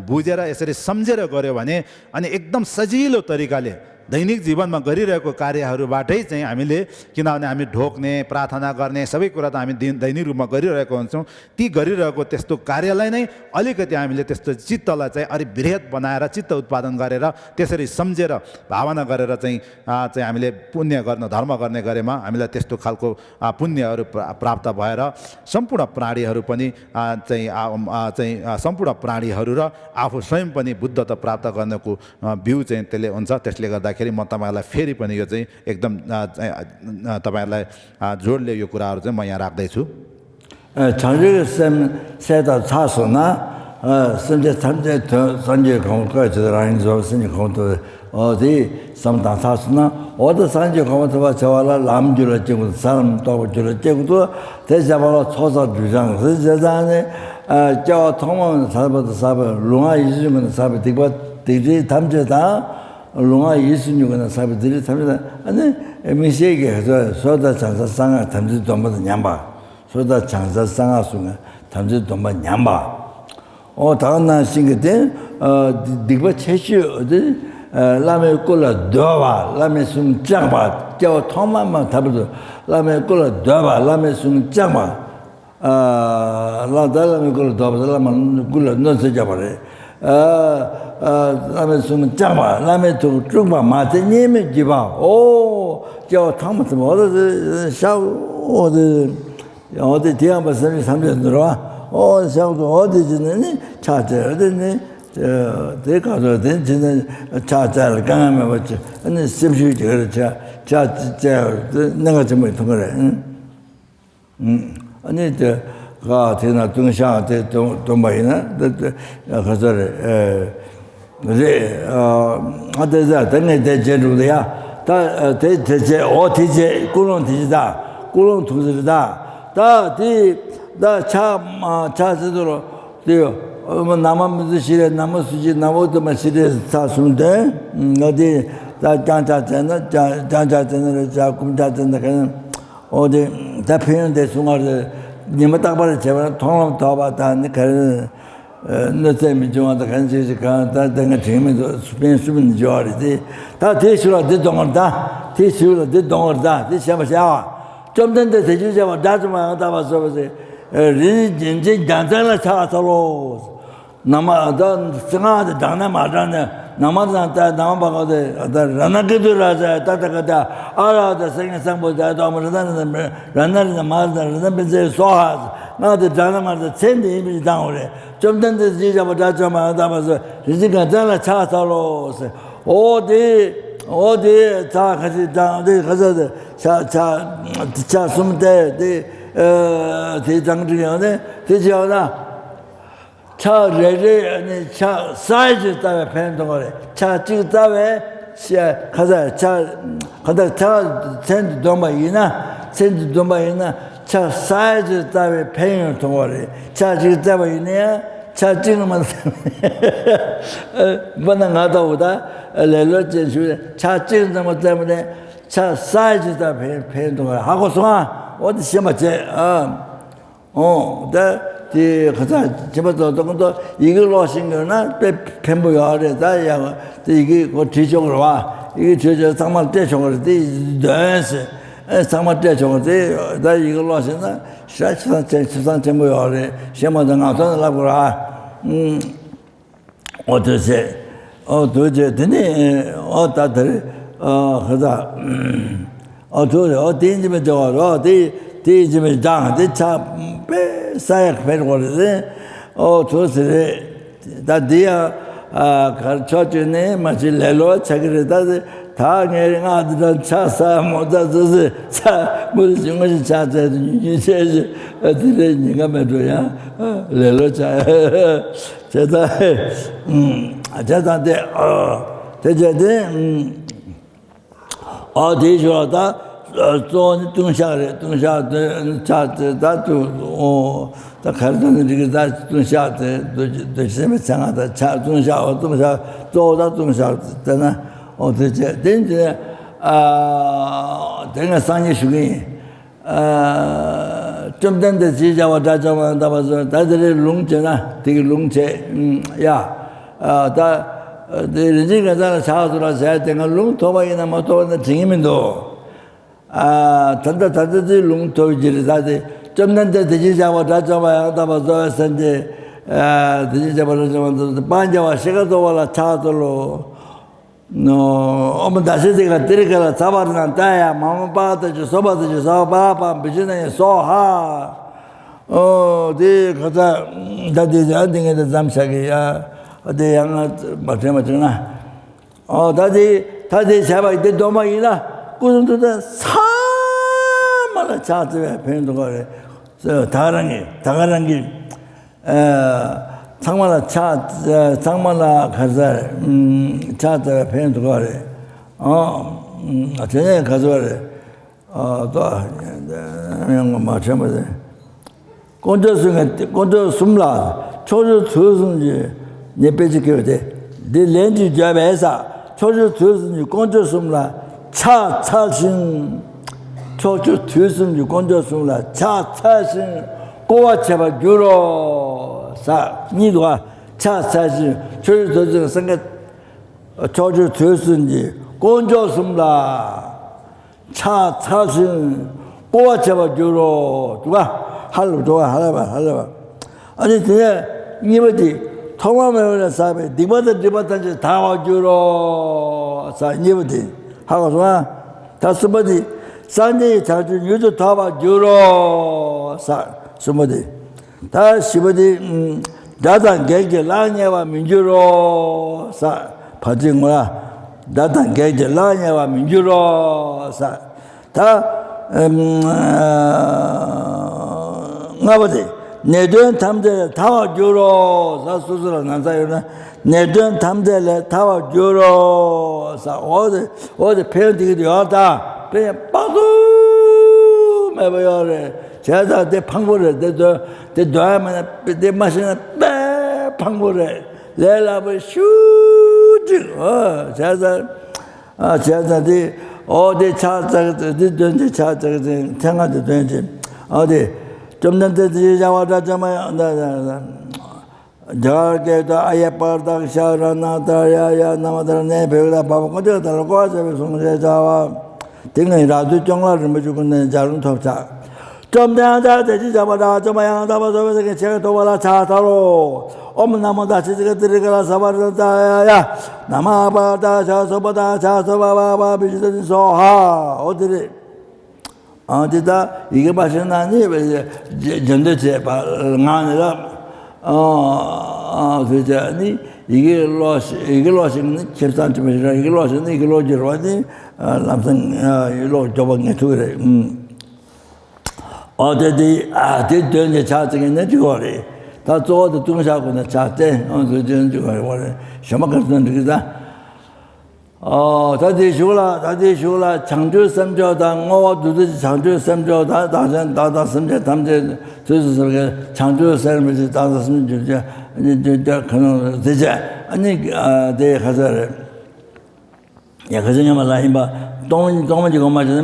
Speaker 2: बुझेर यसरी सम्झेर गर्यो भने अनि एकदम सजिलो तरिकाले दैनिक जीवनमा गरिरहेको कार्यहरूबाटै चाहिँ हामीले किनभने हामी ढोक्ने प्रार्थना गर्ने सबै कुरा त हामी दैनिक रूपमा गरिरहेको हुन्छौँ ती गरिरहेको त्यस्तो कार्यलाई नै अलिकति हामीले त्यस्तो चित्तलाई चाहिँ अलि बृहत बनाएर चित्त उत्पादन गरेर त्यसरी सम्झेर भावना गरेर चाहिँ हामीले पुण्य गर्न धर्म गर्ने गरेमा हामीलाई त्यस्तो खालको पुण्यहरू प्राप्त भएर सम्पूर्ण प्राणीहरू पनि चाहिँ सम्पूर्ण प्राणीहरू र आफू स्वयं पनि बुद्धत्व प्राप्त गर्नको बिउ चाहिँ त्यसले हुन्छ त्यसले गर्दा म तपाईहरुलाई फेरि पनि यो चाहिँ एकदम तपाईहरुलाई जोडले यो कुराहरू चाहिँ म यहाँ राख्दै छु
Speaker 1: 장제의 세다 차서나 선제 산제 공부까지 라인 조선이 공부 어디 삼당 차서나 어디 산제 공부가 저와라 남주를 찍고 사람 또 주를 찍고도 대자바로 초사 주장 세자네 저 통원 사버도 사버 롱아 이주면 사버 되고 되지 담제다 롱아 이순유는 사버들이 담제다 아니 미세게 해서 소다 장사 상아 담제 좀더 냠바 소다 장사 상하수가 담지 좀 냠바 다른 날 신게데 디바 체시 어디 라메 콜라 도와 라메 숨 짱바 저 토마만 답도 라메 콜라 도와 라메 숨 짱바 라달라메 콜라 도와 라메 콜라 넣어서 잡아래 라메 숨 짱바 라메 쭉 마테 님이 집아 저 토마토 어디 샤오 어디 대한번 선이 3년 들어와 샤오도 어디 지내니 차자 어디니 대가서 된지는 차자를 강하면 맞지 아니 심심이 그렇죠 차자 내가 좀 통거래 아니 저가 되나 등샤 또 뭐이나 그래서 이제 어디서等대제로야 다 대제 어디제 꾸론 뒤지다 꾸론 두지다 차스도로 되어 뭐 남아무도 시래 남아수지 남아도만 시래 사순데 어디 장자전을 자 꿈자전을 그는 어디 대표인데 중앙에 님은 딱 봐도 제발 통로 더 봤다는 그런 너쌤이 좋아한다 간지지 간다 내가 재미도 수빈 좋아하지 다 대수로 대동을다 대수로 대동을다 대셔봐야 좀 전에 대주자마 나좀만 다 봐서 보세요 진짜 장자를 찾아서 남아던 생아도 장난 말하네 남아다 남아가도 라나기도라자 따다가다 알아도 생각상보다 아무래도 라나리나 말다는 benze 소하 나도 장난마다 챈데 이미 당오래 좀 전에 지자마자 좀 하다면서 진짜 장난 찾아서 어디 다 같이 어디 가서 자 숨대 대장중에 대지하나 차 레레 차 사이즈 따위 팬도 거래 차 찍 따위 가자 차 센트 도마이나 차 사이즈 따위 팬을 통거래 차 찍 따위냐 차 찍으면 뭐나 나다보다 레러전 차 찍는 것 때문에 차 사이즈 따위 팬도 거래 하고서 어디 시험하지 이 가자 집어도 또 이걸로 하신 거나 펜보여 아래다 야 이게 그 뒤쪽으로 와 이게 저 상만 떼쪽으로 돼 댄스 상만 떼쪽으로 돼다 이걸로 하시나 시사산 펜보여 아래 시험하던 가서 라고라 어떠세 도저 되네 다들 가자 어디인지면 저거 어디인지면 장 대차 사약 배로거든 도스레 다디야 가르쳐주네 마치 레로 차기르다 다 내가 차사 못다서 차 무슨 것이 차자도 이제 어디래 네가 매도야 레로 차 제가 제가한테 대제대 대주하다 또 등샤래 차다도 다 가르는 이게 다 등샤데 되시면 장하다 차 등샤 또다 등샤잖아 어디제 된제 내가 상이 주기 좀 된데 지자와 다자만 담아서 다들의 룽제나 되게 룽제 야다 내리지가 다 차도라 잘 때가 룽 도바이나 뭐 도는 증이면도 단다지 룽토지를 다지 좀 된데 지자와 다자와 담아서 선제 지자와 좀 반자와 시가도 와라 차도로 어머 다시 제가 들이가라 잡아는 따야 마음 빠도 소바도 소바바 비즈네 소하 네 가자 다디 안딩에 잠사기야 어디 양아 맞잖아 다디 잡아 이제 도마이나 꾸준도 사마라 자주에 배운도 거래 다가랑기 상마나 상마나 가서 차자 배운도 거래 전에 가져와래 또 그냥 맞춰보자 꼰저 숨라 초주 두순지 내 빼지게 돼. 내 렌즈 잡아서 초주 두순지 꼰저 숨라 차신 초주 두순지 꼰저 숨라 차신 꼬아 잡아 주로 사 니도가 차신 초주 두순 생각 초주 두순지 꼰저 숨라 차신 꼬아 잡아 주로 누가 할봐 아니 그냥 니버지 통화면을 사বে 니버지 다 와주로 사 니버지 하고 좋아 다스버지 산지 자주 유도 다 와주로 사 스버지 다 시버지 다단 개개 라냐와 민주로 사 파징구나 다단 개개 라냐와 민주로 사다 나버지 내돈 탐대 타와 주로 사수스라 난사요나 내돈 탐대 타와 주로 사 어디 배운디기도 왔다 그냥 빠도 매버요래 제가 내 방법을 내 놔야만 내 마시나 빼 방법을 내라버 슈지 제가 제자들이 어디 차저기 된지 차저기 생각도 된지 어디 좀 전에 자와다 정말 저게도 아예 빠르다 샤라나다야야 나마다네 배우다 바보 거저 달고 와서 송세 자와 등이라도 정말을 뭐 죽는 자는 톱자 좀 전에 되지 잡아다 정말 잡아서 제가 도와라 차타로 엄나무다 지지가 들어가라 사바르다야 나마바다 자서바다 자서바바바 비지든 소하 어디를 어디다 이게 마시나니 전도체 나니라 그자니 이게 로시는 첩산쯤이라 이게 로시는 이게 로지로니 남성 로 저번에 두래 어디디 대전에 자정에 주거리 다 저도 중사고는 자대 그전 주거리 원래什么것은 그다 다들 쇼라 창조 삼조다 뭐 두지 창조 삼조다 다다 삼조 담제 저서 창조 삶을 다다 삼조 이제 그런 되지 아니 대 가서 야 그전에 말라임바 동문지 고마잖아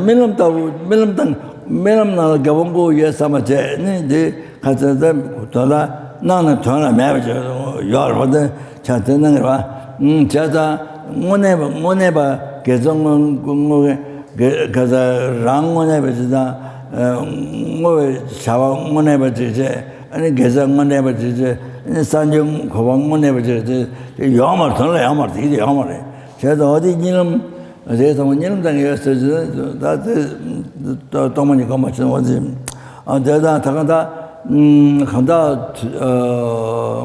Speaker 1: 밀럼나 가본고 예사마제 네 가서다 돌아 나는 전화 매버져 여러분들 자 듣는 거 봐. 제가 모네바 개정은 그래서 랑모네바지다 뭐 자와 모네바지제 아니 개정 모네바지제 산정 고방 모네바지제 영어 돌아 영어 이게 영어래 제가 어디 이름 그래서 이름 당에서 다 동문이 고마치 어디 제가 다가다 간다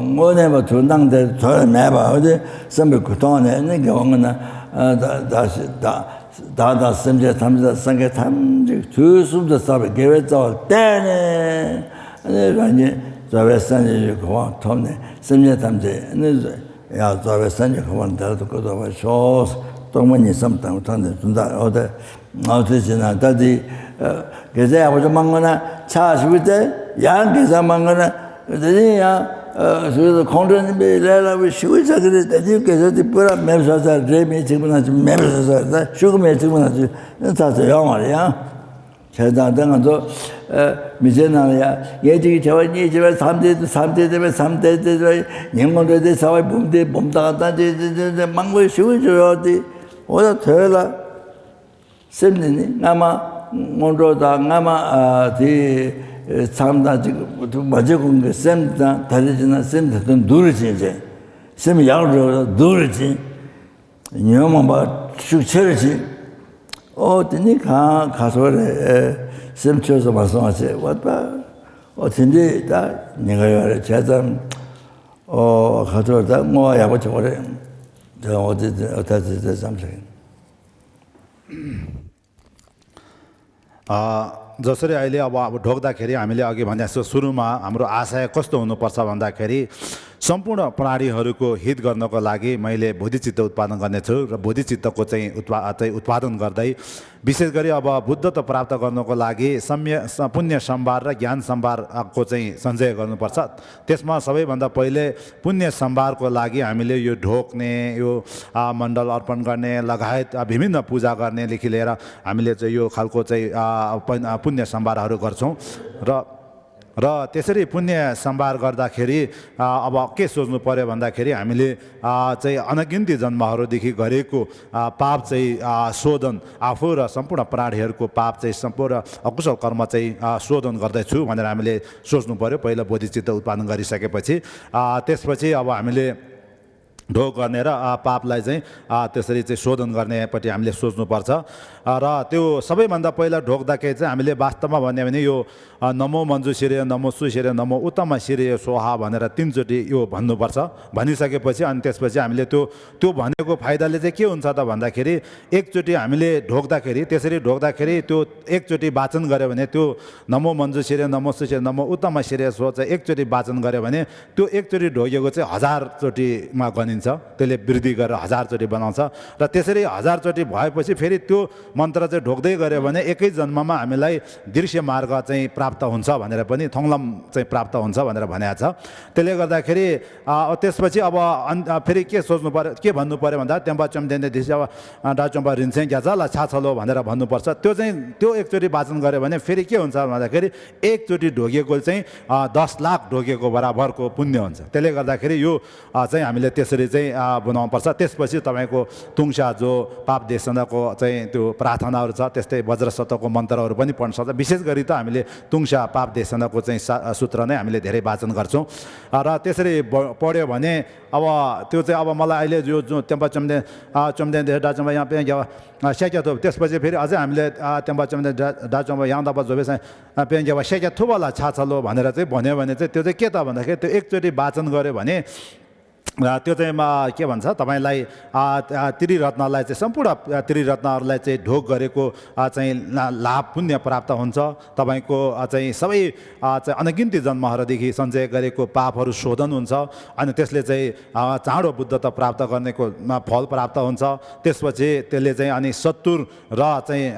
Speaker 1: 뭐네바 전당대 저 매바 어디 선배 그동안에 내가 원나 다시 다다 심제 탐자 상계 탐지 주수도 사be 계획자 때네 아니 저베산이 그와 톰네 심제 탐제 야 저베산이 그만 달도 거도 쇼 동문이 섬당 탐데 준다 어디 지나 다디 그제 아버지 망거나 차 쉬울 때 양계사 망거나 그러니야 그래서 공전이 내라고 쉬우자 그래 대지께서 뒤보라 맵사서 레미 지금은 좀 맵사서 죽음에 지금은 다서 말이야 제다당도 미제나야 예지기 저원이 집에 3대 되면 3대 되면 영문대 사회 봄다가 다제 망고 쉬우줘야지 어디 되라 셈니 아마 몬로다 아마 디 참다 지금 맞아 공게 셈다 다르지나 셈다 누르지 이제 셈이 양으로 누르지 녀만 봐 축처리지 어디니 가서래 셈 쳐서 말씀하세요 왔다 어딘데 다 내가 말해 제가 가서다 뭐 야버쳐 버려 저 어디 잠시
Speaker 2: जसरी अहिले अब ढोक्दाखेरि हामीले अघि भने जस्तो सुरुमा हाम्रो आशय कस्तो हुनुपर्छ भन्दाखेरि सम्पूर्ण प्राणीहरूको हित गर्नको लागि मैले बोधिचित्त उत्पादन गर्नेछु र बोधिचित्तको चाहिँ उत्पादन गर्दै विशेष गरी अब बुद्धत्व प्राप्त गर्नको लागि पुण्य सम्भार र ज्ञान सम्भारको चाहिँ सञ्चय गर्नुपर्छ त्यसमा सबैभन्दा पहिले पुण्य सम्भारको लागि हामीले यो ढोक्ने यो मण्डल अर्पण गर्ने लगायत विभिन्न पूजा गर्नेदेखि लिएर हामीले चाहिँ यो खालको चाहिँ पुण्य सम्भारहरू गर्छौँ र त्यसरी पुण्य सम्भार गर्दाखेरि अब के सोच्नु पर्यो भन्दाखेरि हामीले चाहिँ अनगिन्ती जन्महरूदेखि गरेको पाप चाहिँ शोधन आफू र सम्पूर्ण प्राणीहरूको पाप चाहिँ सम्पूर्ण अकुशल कर्म चाहिँ शोधन गर्दैछु भनेर हामीले सोच्नु पर्यो पहिला बोधिचित्त उत्पादन गरिसकेपछि त्यसपछि अब हामीले ढोक गर्ने र पापलाई चाहिँ त्यसरी चाहिँ शोधन गर्नेपट्टि हामीले सोच्नुपर्छ र त्यो सबैभन्दा पहिला ढोक्दाखेरि चाहिँ हामीले वास्तवमा भन्यो भने यो नमो मञ्जु शिरे नमो सुशिरे नमो उत्तम शिरे सोहा भनेर 3 चोटि यो भन्नुपर्छ भनिसकेपछि अनि त्यसपछि हामीले त्यो भनेको फाइदाले चाहिँ के हुन्छ त भन्दाखेरि एकचोटि हामीले ढोक्दाखेरि त्यसरी ढोक्दाखेरि त्यो एकचोटि वाचन गर्यो भने त्यो नमो मञ्जु शिरे नमो सुशिरे नमो उत्तम शिरे सो चाहिँ एकचोटि वाचन गर्यो भने त्यो एकचोटि ढोकेको चाहिँ 1000 चोटिमा गनिन्छ भनिन्छ त्यसले वृद्धि गरेर 1000 चोटी बनाउँछ र त्यसरी 1000 चोटी भएपछि फेरि त्यो मन्त्र चाहिँ ढोक्दै गऱ्यो भने एकै जन्ममा हामीलाई दृश्य मार्ग चाहिँ प्राप्त हुन्छ भनेर पनि थोङलम चाहिँ प्राप्त हुन्छ भनेर भनेको छ त्यसले गर्दाखेरि त्यसपछि अब फेरि के सोच्नु पर्यो के भन्नु पर्यो भन्दा त्यम्बा चम्देन्दै दिस अब डाचम्बा रिन्छे ग्याजला छाछलो भनेर भन्नुपर्छ त्यो एकचोटि वाचन गर्यो भने फेरि के हुन्छ भन्दाखेरि एकचोटि ढोगेको चाहिँ 10 लाख ढोगेको बराबरको पुण्य हुन्छ त्यसले गर्दाखेरि यो चाहिँ हामीले त्यसरी चाहिँ बनाउनु पर्छ त्यसपछि तपाईको तुङसा जो पाप देशनको चाहिँ त्यो प्रार्थनाहरू छ त्यस्तै वज्रशतको मन्त्रहरू पनि पढ्न सक्छ विशेष गरी त हामीले तुङसा पाप देशनको चाहिँ सूत्र नै हामीले धेरै वाचन गर्छौं र त्यसरी पढ्यो भने अब त्यो चाहिँ अब मलाई अहिले जो त्यम्पा चम्दे डाचम्बा यहाँ पे स्याक्या थोप त्यसपछि फेरि अझै हामीले त्यम्पा चम्दे डाचम्बा यहाँ दबा जोबेसा पेन्जेवा स्याक्या थोपला छाछलो भनेर चाहिँ भन्यो भने चाहिँ त्यो चाहिँ के त भन्दाखेरि त्यो एकचोटि वाचन गर्यो भने त्यो चाहिँ के भन्छ तपाईलाई त्रिरत्नलाई चाहिँ सम्पूर्ण त्रिरत्नहरूलाई चाहिँ ढोक गरेको चाहिँ लाभ पुण्य प्राप्त हुन्छ तपाईको चाहिँ सबै चाहिँ अनगिन्ती जन्महरूदेखि सञ्चय गरेको पापहरू शोधन हुन्छ अनि त्यसले चाहिँ चाँडो बुद्धता प्राप्त गर्नेको फल प्राप्त हुन्छ त्यसपछि त्यसले चाहिँ अनि शत्रु र चाहिँ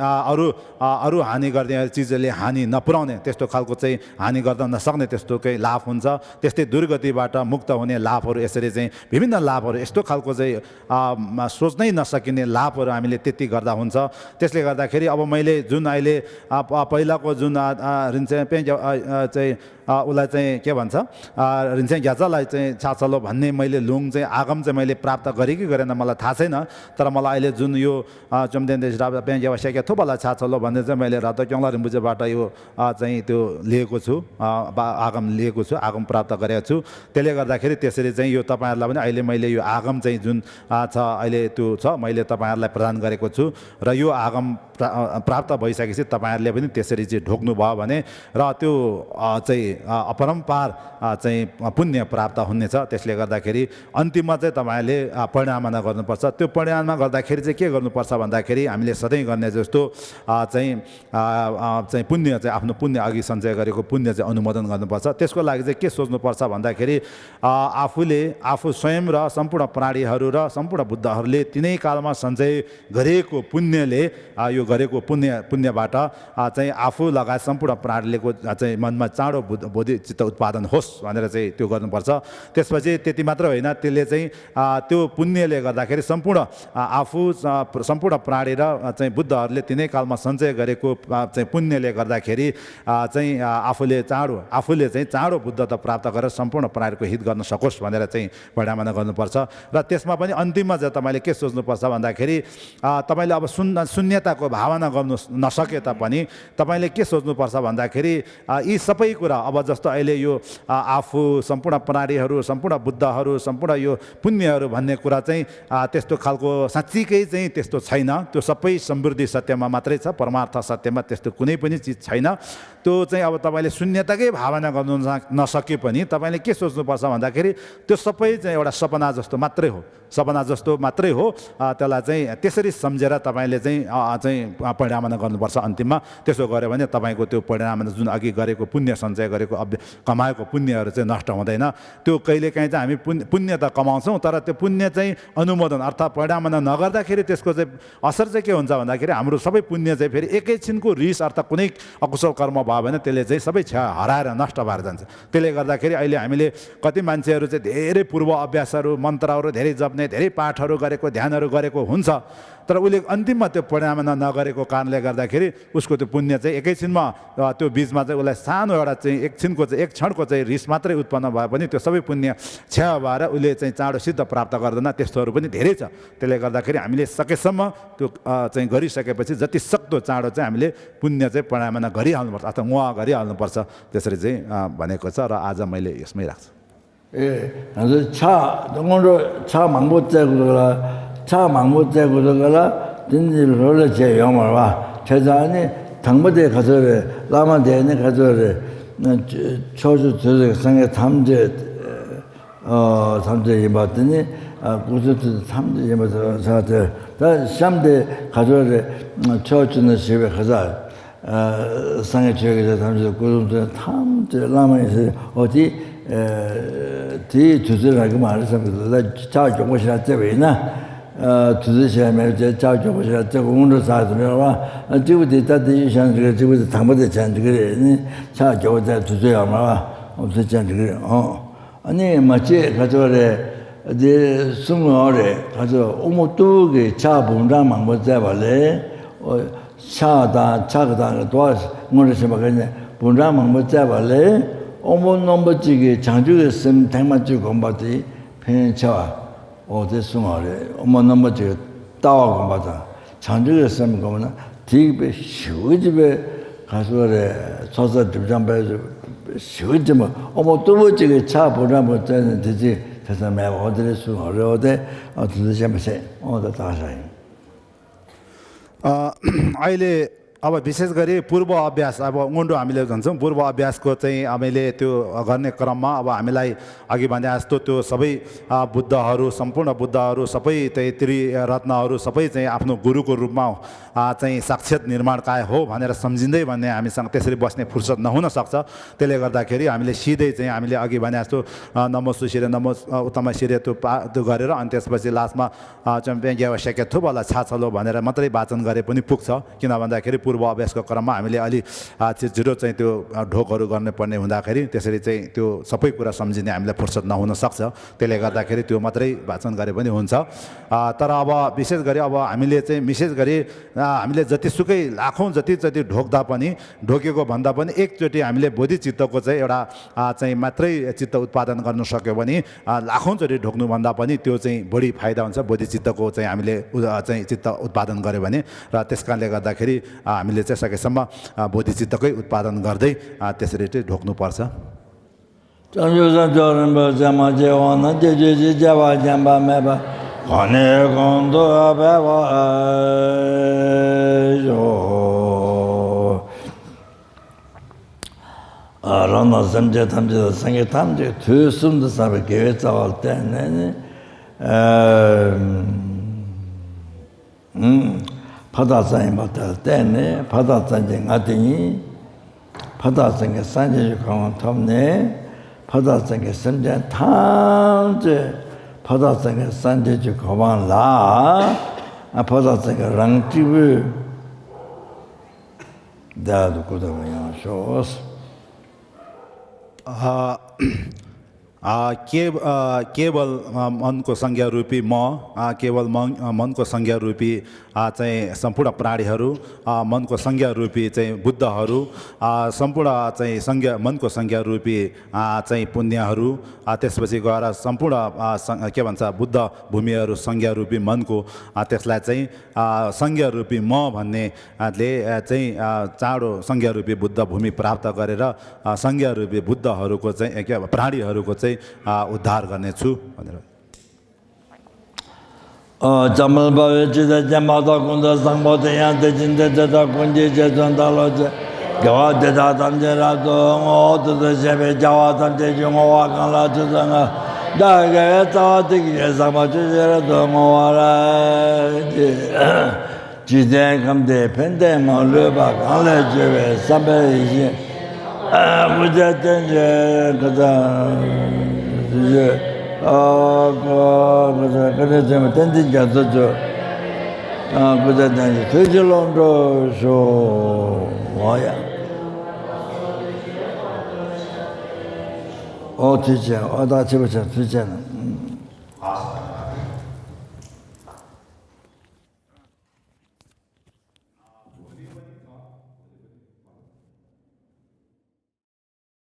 Speaker 2: अरू हानि गर्ने चिजले हानि नपुर्याउने त्यस्तो खालको चाहिँ हानि गर्न नसक्ने त्यस्तो केही लाभ हुन्छ त्यस्तै दुर्गतिबाट मुक्त हुने लाभहरू यसरी चाहिँ विभिन्न लाभहरू यस्तो खालको चाहिँ सोच्नै नसकिने लाभहरू हामीले त्यति गर्दा हुन्छ त्यसले गर्दाखेरि अब मैले जुन अहिले पहिलाको जुन चाहिँ उसलाई चाहिँ के भन्छ रिन्छे ग्याजालाई चाहिँ छाछलो भन्ने मैले लुङ चाहिँ आगम चाहिँ मैले प्राप्त गरेँ कि गरेन मलाई थाहा छैन तर मलाई अहिले जुन यो चम्देन देश पेन्जेवा स्याक्या थोपला छाछलो भन्ने चाहिँ मैले रातो क्याङ्ला रिम्बुजेबाट यो चाहिँ त्यो लिएको छु आगम लिएको छु आगम प्राप्त गरेको छु त्यसले गर्दाखेरि त्यसरी चाहिँ यो तपाईहरुलाई पनि अहिले मैले यो आगम चाहिँ जुन छ अहिले त्यो छ मैले तपाईहरुलाई प्रदान गरेको छु र यो आगम प्राप्त भइसकेपछि तपाईहरुले पनि त्यसरी चाहिँ ढोक्नु भयो भने र त्यो चाहिँ अपरम्पार चाहिँ पुण्य प्राप्त हुनेछ त्यसले गर्दाखेरि अन्तिममा चाहिँ तपाईहरुले परिणामना गर्नुपर्छ त्यो परिणाममा गर्दाखेरि चाहिँ के गर्नुपर्छ भन्दाखेरि हामीले सधैँ गर्ने जस्तो चाहिँ पुण्य चाहिँ आफ्नो पुण्य अघि सञ्चय गरेको पुण्य चाहिँ अनुमोदन गर्नुपर्छ त्यसको लागि चाहिँ के सोच्नुपर्छ भन्दाखेरि आफू स्वयं र सम्पूर्ण प्राणीहरू र सम्पूर्ण बुद्धहरूले तिनै कालमा सञ्चय गरेको पुण्यले यो गरेको पुण्यबाट चाहिँ आफू लगायत सम्पूर्ण प्राणीको चाहिँ मनमा चाँडो बोधि चित्त उत्पादन होस् भनेर चाहिँ त्यो गर्नुपर्छ त्यसपछि त्यति मात्र होइन त्यसले चाहिँ त्यो पुण्यले गर्दाखेरि आफू सम्पूर्ण प्राणी र चाहिँ बुद्धहरूले तिनै कालमा सञ्चय गरेको चाहिँ पुण्यले गर्दाखेरि चाहिँ आफूले चाहिँ चाँडो बुद्धता प्राप्त गरेर सम्पूर्ण प्राणीको हित गर्न सकोस् भनेर चाहिँ परिणामना गर्नुपर्छ र त्यसमा पनि अन्तिममा चाहिँ तपाईले के सोच्नुपर्छ भन्दाखेरि तपाईले अब शून्यताको भावना गर्नु नसके तापनि तपाईले के सोच्नुपर्छ भन्दाखेरि यी सबै कुरा अब जस्तो अहिले यो आफू सम्पूर्ण प्राणीहरू सम्पूर्ण बुद्धहरू सम्पूर्ण यो पुण्यहरू भन्ने कुरा चाहिँ त्यस्तो खालको साँच्चीकै चाहिँ त्यस्तो छैन त्यो सबै समृद्धि सत्यमा मात्रै छ परमार्थ सत्यमा त्यस्तो कुनै पनि चिज छैन त्यो चाहिँ अब तपाईले शून्यताकै भावना गर्नु नसके पनि तपाईले के सोच्नुपर्छ भन्दाखेरि त्यो सबै चाहिँ एउटा सपना जस्तो मात्रै हो त्यसलाई चाहिँ त्यसरी सम्झेर तपाईले चाहिँ परिणामना गर्नुपर्छ अन्तिममा त्यसो गर्यो भने तपाईको त्यो परिणामना जुन अघि गरेको पुण्य सञ्चय गरेको कमाएको पुण्यहरू चाहिँ नष्ट हुँदैन त्यो कहिलेकाहीँ चाहिँ हामी पुण्य त कमाउँछौँ तर त्यो पुण्य चाहिँ अनुमोदन अर्थात् परिणामना नगर्दाखेरि त्यसको चाहिँ असर चाहिँ के हुन्छ भन्दाखेरि हाम्रो सबै पुण्य चाहिँ फेरि एकैछिनको रिस अर्थात् कुनै अकुशल कर्म भयो भने त्यसले चाहिँ सबै हराएर नष्ट भएर जान्छ त्यसले गर्दाखेरि अहिले हामीले कति मान्छेहरू चाहिँ धेरै पूर्व अभ्यासहरू मन्त्रहरू धेरै जप्ने धेरै पाठहरू गरेको ध्यानहरू गरेको हुन्छ तर उसले अन्तिममा त्यो परिणामना नगरेको कारणले गर्दाखेरि उसको त्यो पुण्य चाहिँ एकैछिनमा त्यो बीचमा चाहिँ उसलाई सानो एउटा चाहिँ एक क्षणको चाहिँ रिस मात्रै उत्पन्न भए पनि त्यो सबै पुण्य क्षय भएर उसले चाहिँ चाँडो सिद्ध प्राप्त गर्दैन त्यस्तोहरू पनि धेरै छ त्यसले गर्दाखेरि हामीले सकेसम्म त्यो चाहिँ गरिसकेपछि जति सक्दो चाँडो चाहिँ हामीले पुण्य चाहिँ परिणामना गरिहाल्नुपर्छ अथवा उहाँ गरिहाल्नुपर्छ त्यसरी चाहिँ भनेको छ र आज मैले यसमै राख्छु
Speaker 1: 차 망고째고도가라 진지로를 제 영어를 와 제자니 당부대 가서래 라마대에 가서래 초주 저승의 탐제 탐제 임봤더니 구스트 탐제 임봐서 저한테 다 샴대 가서래 초주는 집에 가서 상해 지역에서 탐제 구스트 탐제 라마에서 어디 뒤 두즈라고 말해서 자 조금씩 때문에나 두즈시면 이제 자 조금씩 때 공으로 사드려와 지구대 다들 샹지가 지구대 담보대 잔지그래 자 조금씩 두즈야마 없었지 그래 아니 맞지 가져래 이제 20월에 가서 오모뚜게 차 본장만 못 잡아래 차가 도와서 뭐를 막았네 본장만 못 잡아래 오모 넘버지게 장주에 섬 택만주 공부지 편차 어제 20월에 오모 넘버지 따와 공부다 장주에 섬 공부는 뒤에 쉬우집에 가서래 조사 집장배서 쉬우집에 오모 뚜버지게 차 본장 못 잡는 되지 그래서 매번 어디를 수 어려워대 어디서 잠시 어디 다시
Speaker 2: अहिले अब विशेष गरी पूर्व अभ्यास अब मुन्डो हामीले भन्छौँ पूर्व अभ्यासको चाहिँ हामीले त्यो गर्ने क्रममा अब हामीलाई अघि भने जस्तो त्यो सबै बुद्धहरू सम्पूर्ण बुद्धहरू सबै चाहिँ त्रिरत्नहरू सबै चाहिँ आफ्नो गुरुको रूपमा चाहिँ साक्षात निर्माणकाय हो भनेर सम्झिँदै भन्ने हामीसँग त्यसरी बस्ने फुर्सद नहुन सक्छ त्यसले गर्दाखेरि हामीले सिधै चाहिँ हामीले अघि भने जस्तो नमो सुशिरे नमो उत्तम शिरे त्यो गरेर अनि त्यसपछि लास्टमा चम्प्याङ्ग्या आवश्यक थुबला छाछलो भनेर मात्रै वाचन गरे पनि पुग्छ किन भन्दाखेरि पूर्व अभ्यासको क्रममा हामीले अलि छिटो चाहिँ त्यो ढोकहरू गर्नुपर्ने हुँदाखेरि त्यसरी चाहिँ त्यो सबै कुरा सम्झिने हामीलाई फुर्सद नहुन सक्छ त्यसले गर्दाखेरि त्यो मात्रै वाचन गरे पनि हुन्छ तर अब विशेष गरी अब हामीले चाहिँ विशेष गरी हामीले जतिसुकै लाखौँ जति ढोक्दा पनि ढोकेको भन्दा पनि एकचोटि हामीले बोधिचित्तको चाहिँ एउटा चाहिँ मात्रै चित्त उत्पादन गर्न सक्यो भने लाखौँचोटि ढोक्नुभन्दा पनि त्यो चाहिँ बढी फाइदा हुन्छ बोधिचित्तको चाहिँ हामीले चाहिँ चित्त उत्पादन गऱ्यो भने र त्यस कारणले गर्दाखेरि हामीले चाहिँ सकेसम्म बोधिचित्तकै उत्पादन गर्दै त्यसरी चाहिँ ढोक्नुपर्छ
Speaker 1: rāna samcā tamcā sāngā tamcā tū sumdhā sāpa kēvē tsāwāl tēnē padā sāngā mātāl tēnē padā sāngā ngā tēnī padā sāngā sāngā yu kāwān tōmnē padā sāngā samcā tamcā padā sāngā sāngā yu kāwān lā padā sāngā rāng tīvū dādu kūdhā yāng shōs
Speaker 2: केवल मनको संज्ञा रूपी म केवल मनको संज्ञा रूपी चाहिँ सम्पूर्ण प्राणीहरू मनको संज्ञा रूपी चाहिँ बुद्धहरू सम्पूर्ण चाहिँ संज्ञा मनको संज्ञा रूपी चाहिँ पुण्यहरू त्यसपछि गएर सम्पूर्ण के भन्छ बुद्ध भूमिहरू संज्ञा रूपी मनको त्यसलाई चाहिँ संज्ञा रूपी म भन्नेले चाहिँ चाँडो संज्ञा रूपी बुद्ध भूमि प्राप्त गरेर संज्ञा रूपी बुद्धहरूको चाहिँ के प्राणीहरूको चाहिँ उद्धार गर्नेछु भनेर
Speaker 1: Jamal Bawe Chida Jamada Kunda Sangbote Yante Chinde Jata Kunji Chetan Taloche Gawa Deda Tamche Rato Ngo Tuta Shebe Jawa Tamche Chungo Wakan La Chusanga Dage Tawa Tikye Sangpa Chushe Rato Ngo Wara Chide Kamde Pente Ma Lupa Kanle Chebe Sampe Ishi Puja Tenche Kata Chushe 그래 좀 던진 자서죠 그다음에 퇴절론도 저 뭐야 어디지 어다 집에서 주잖아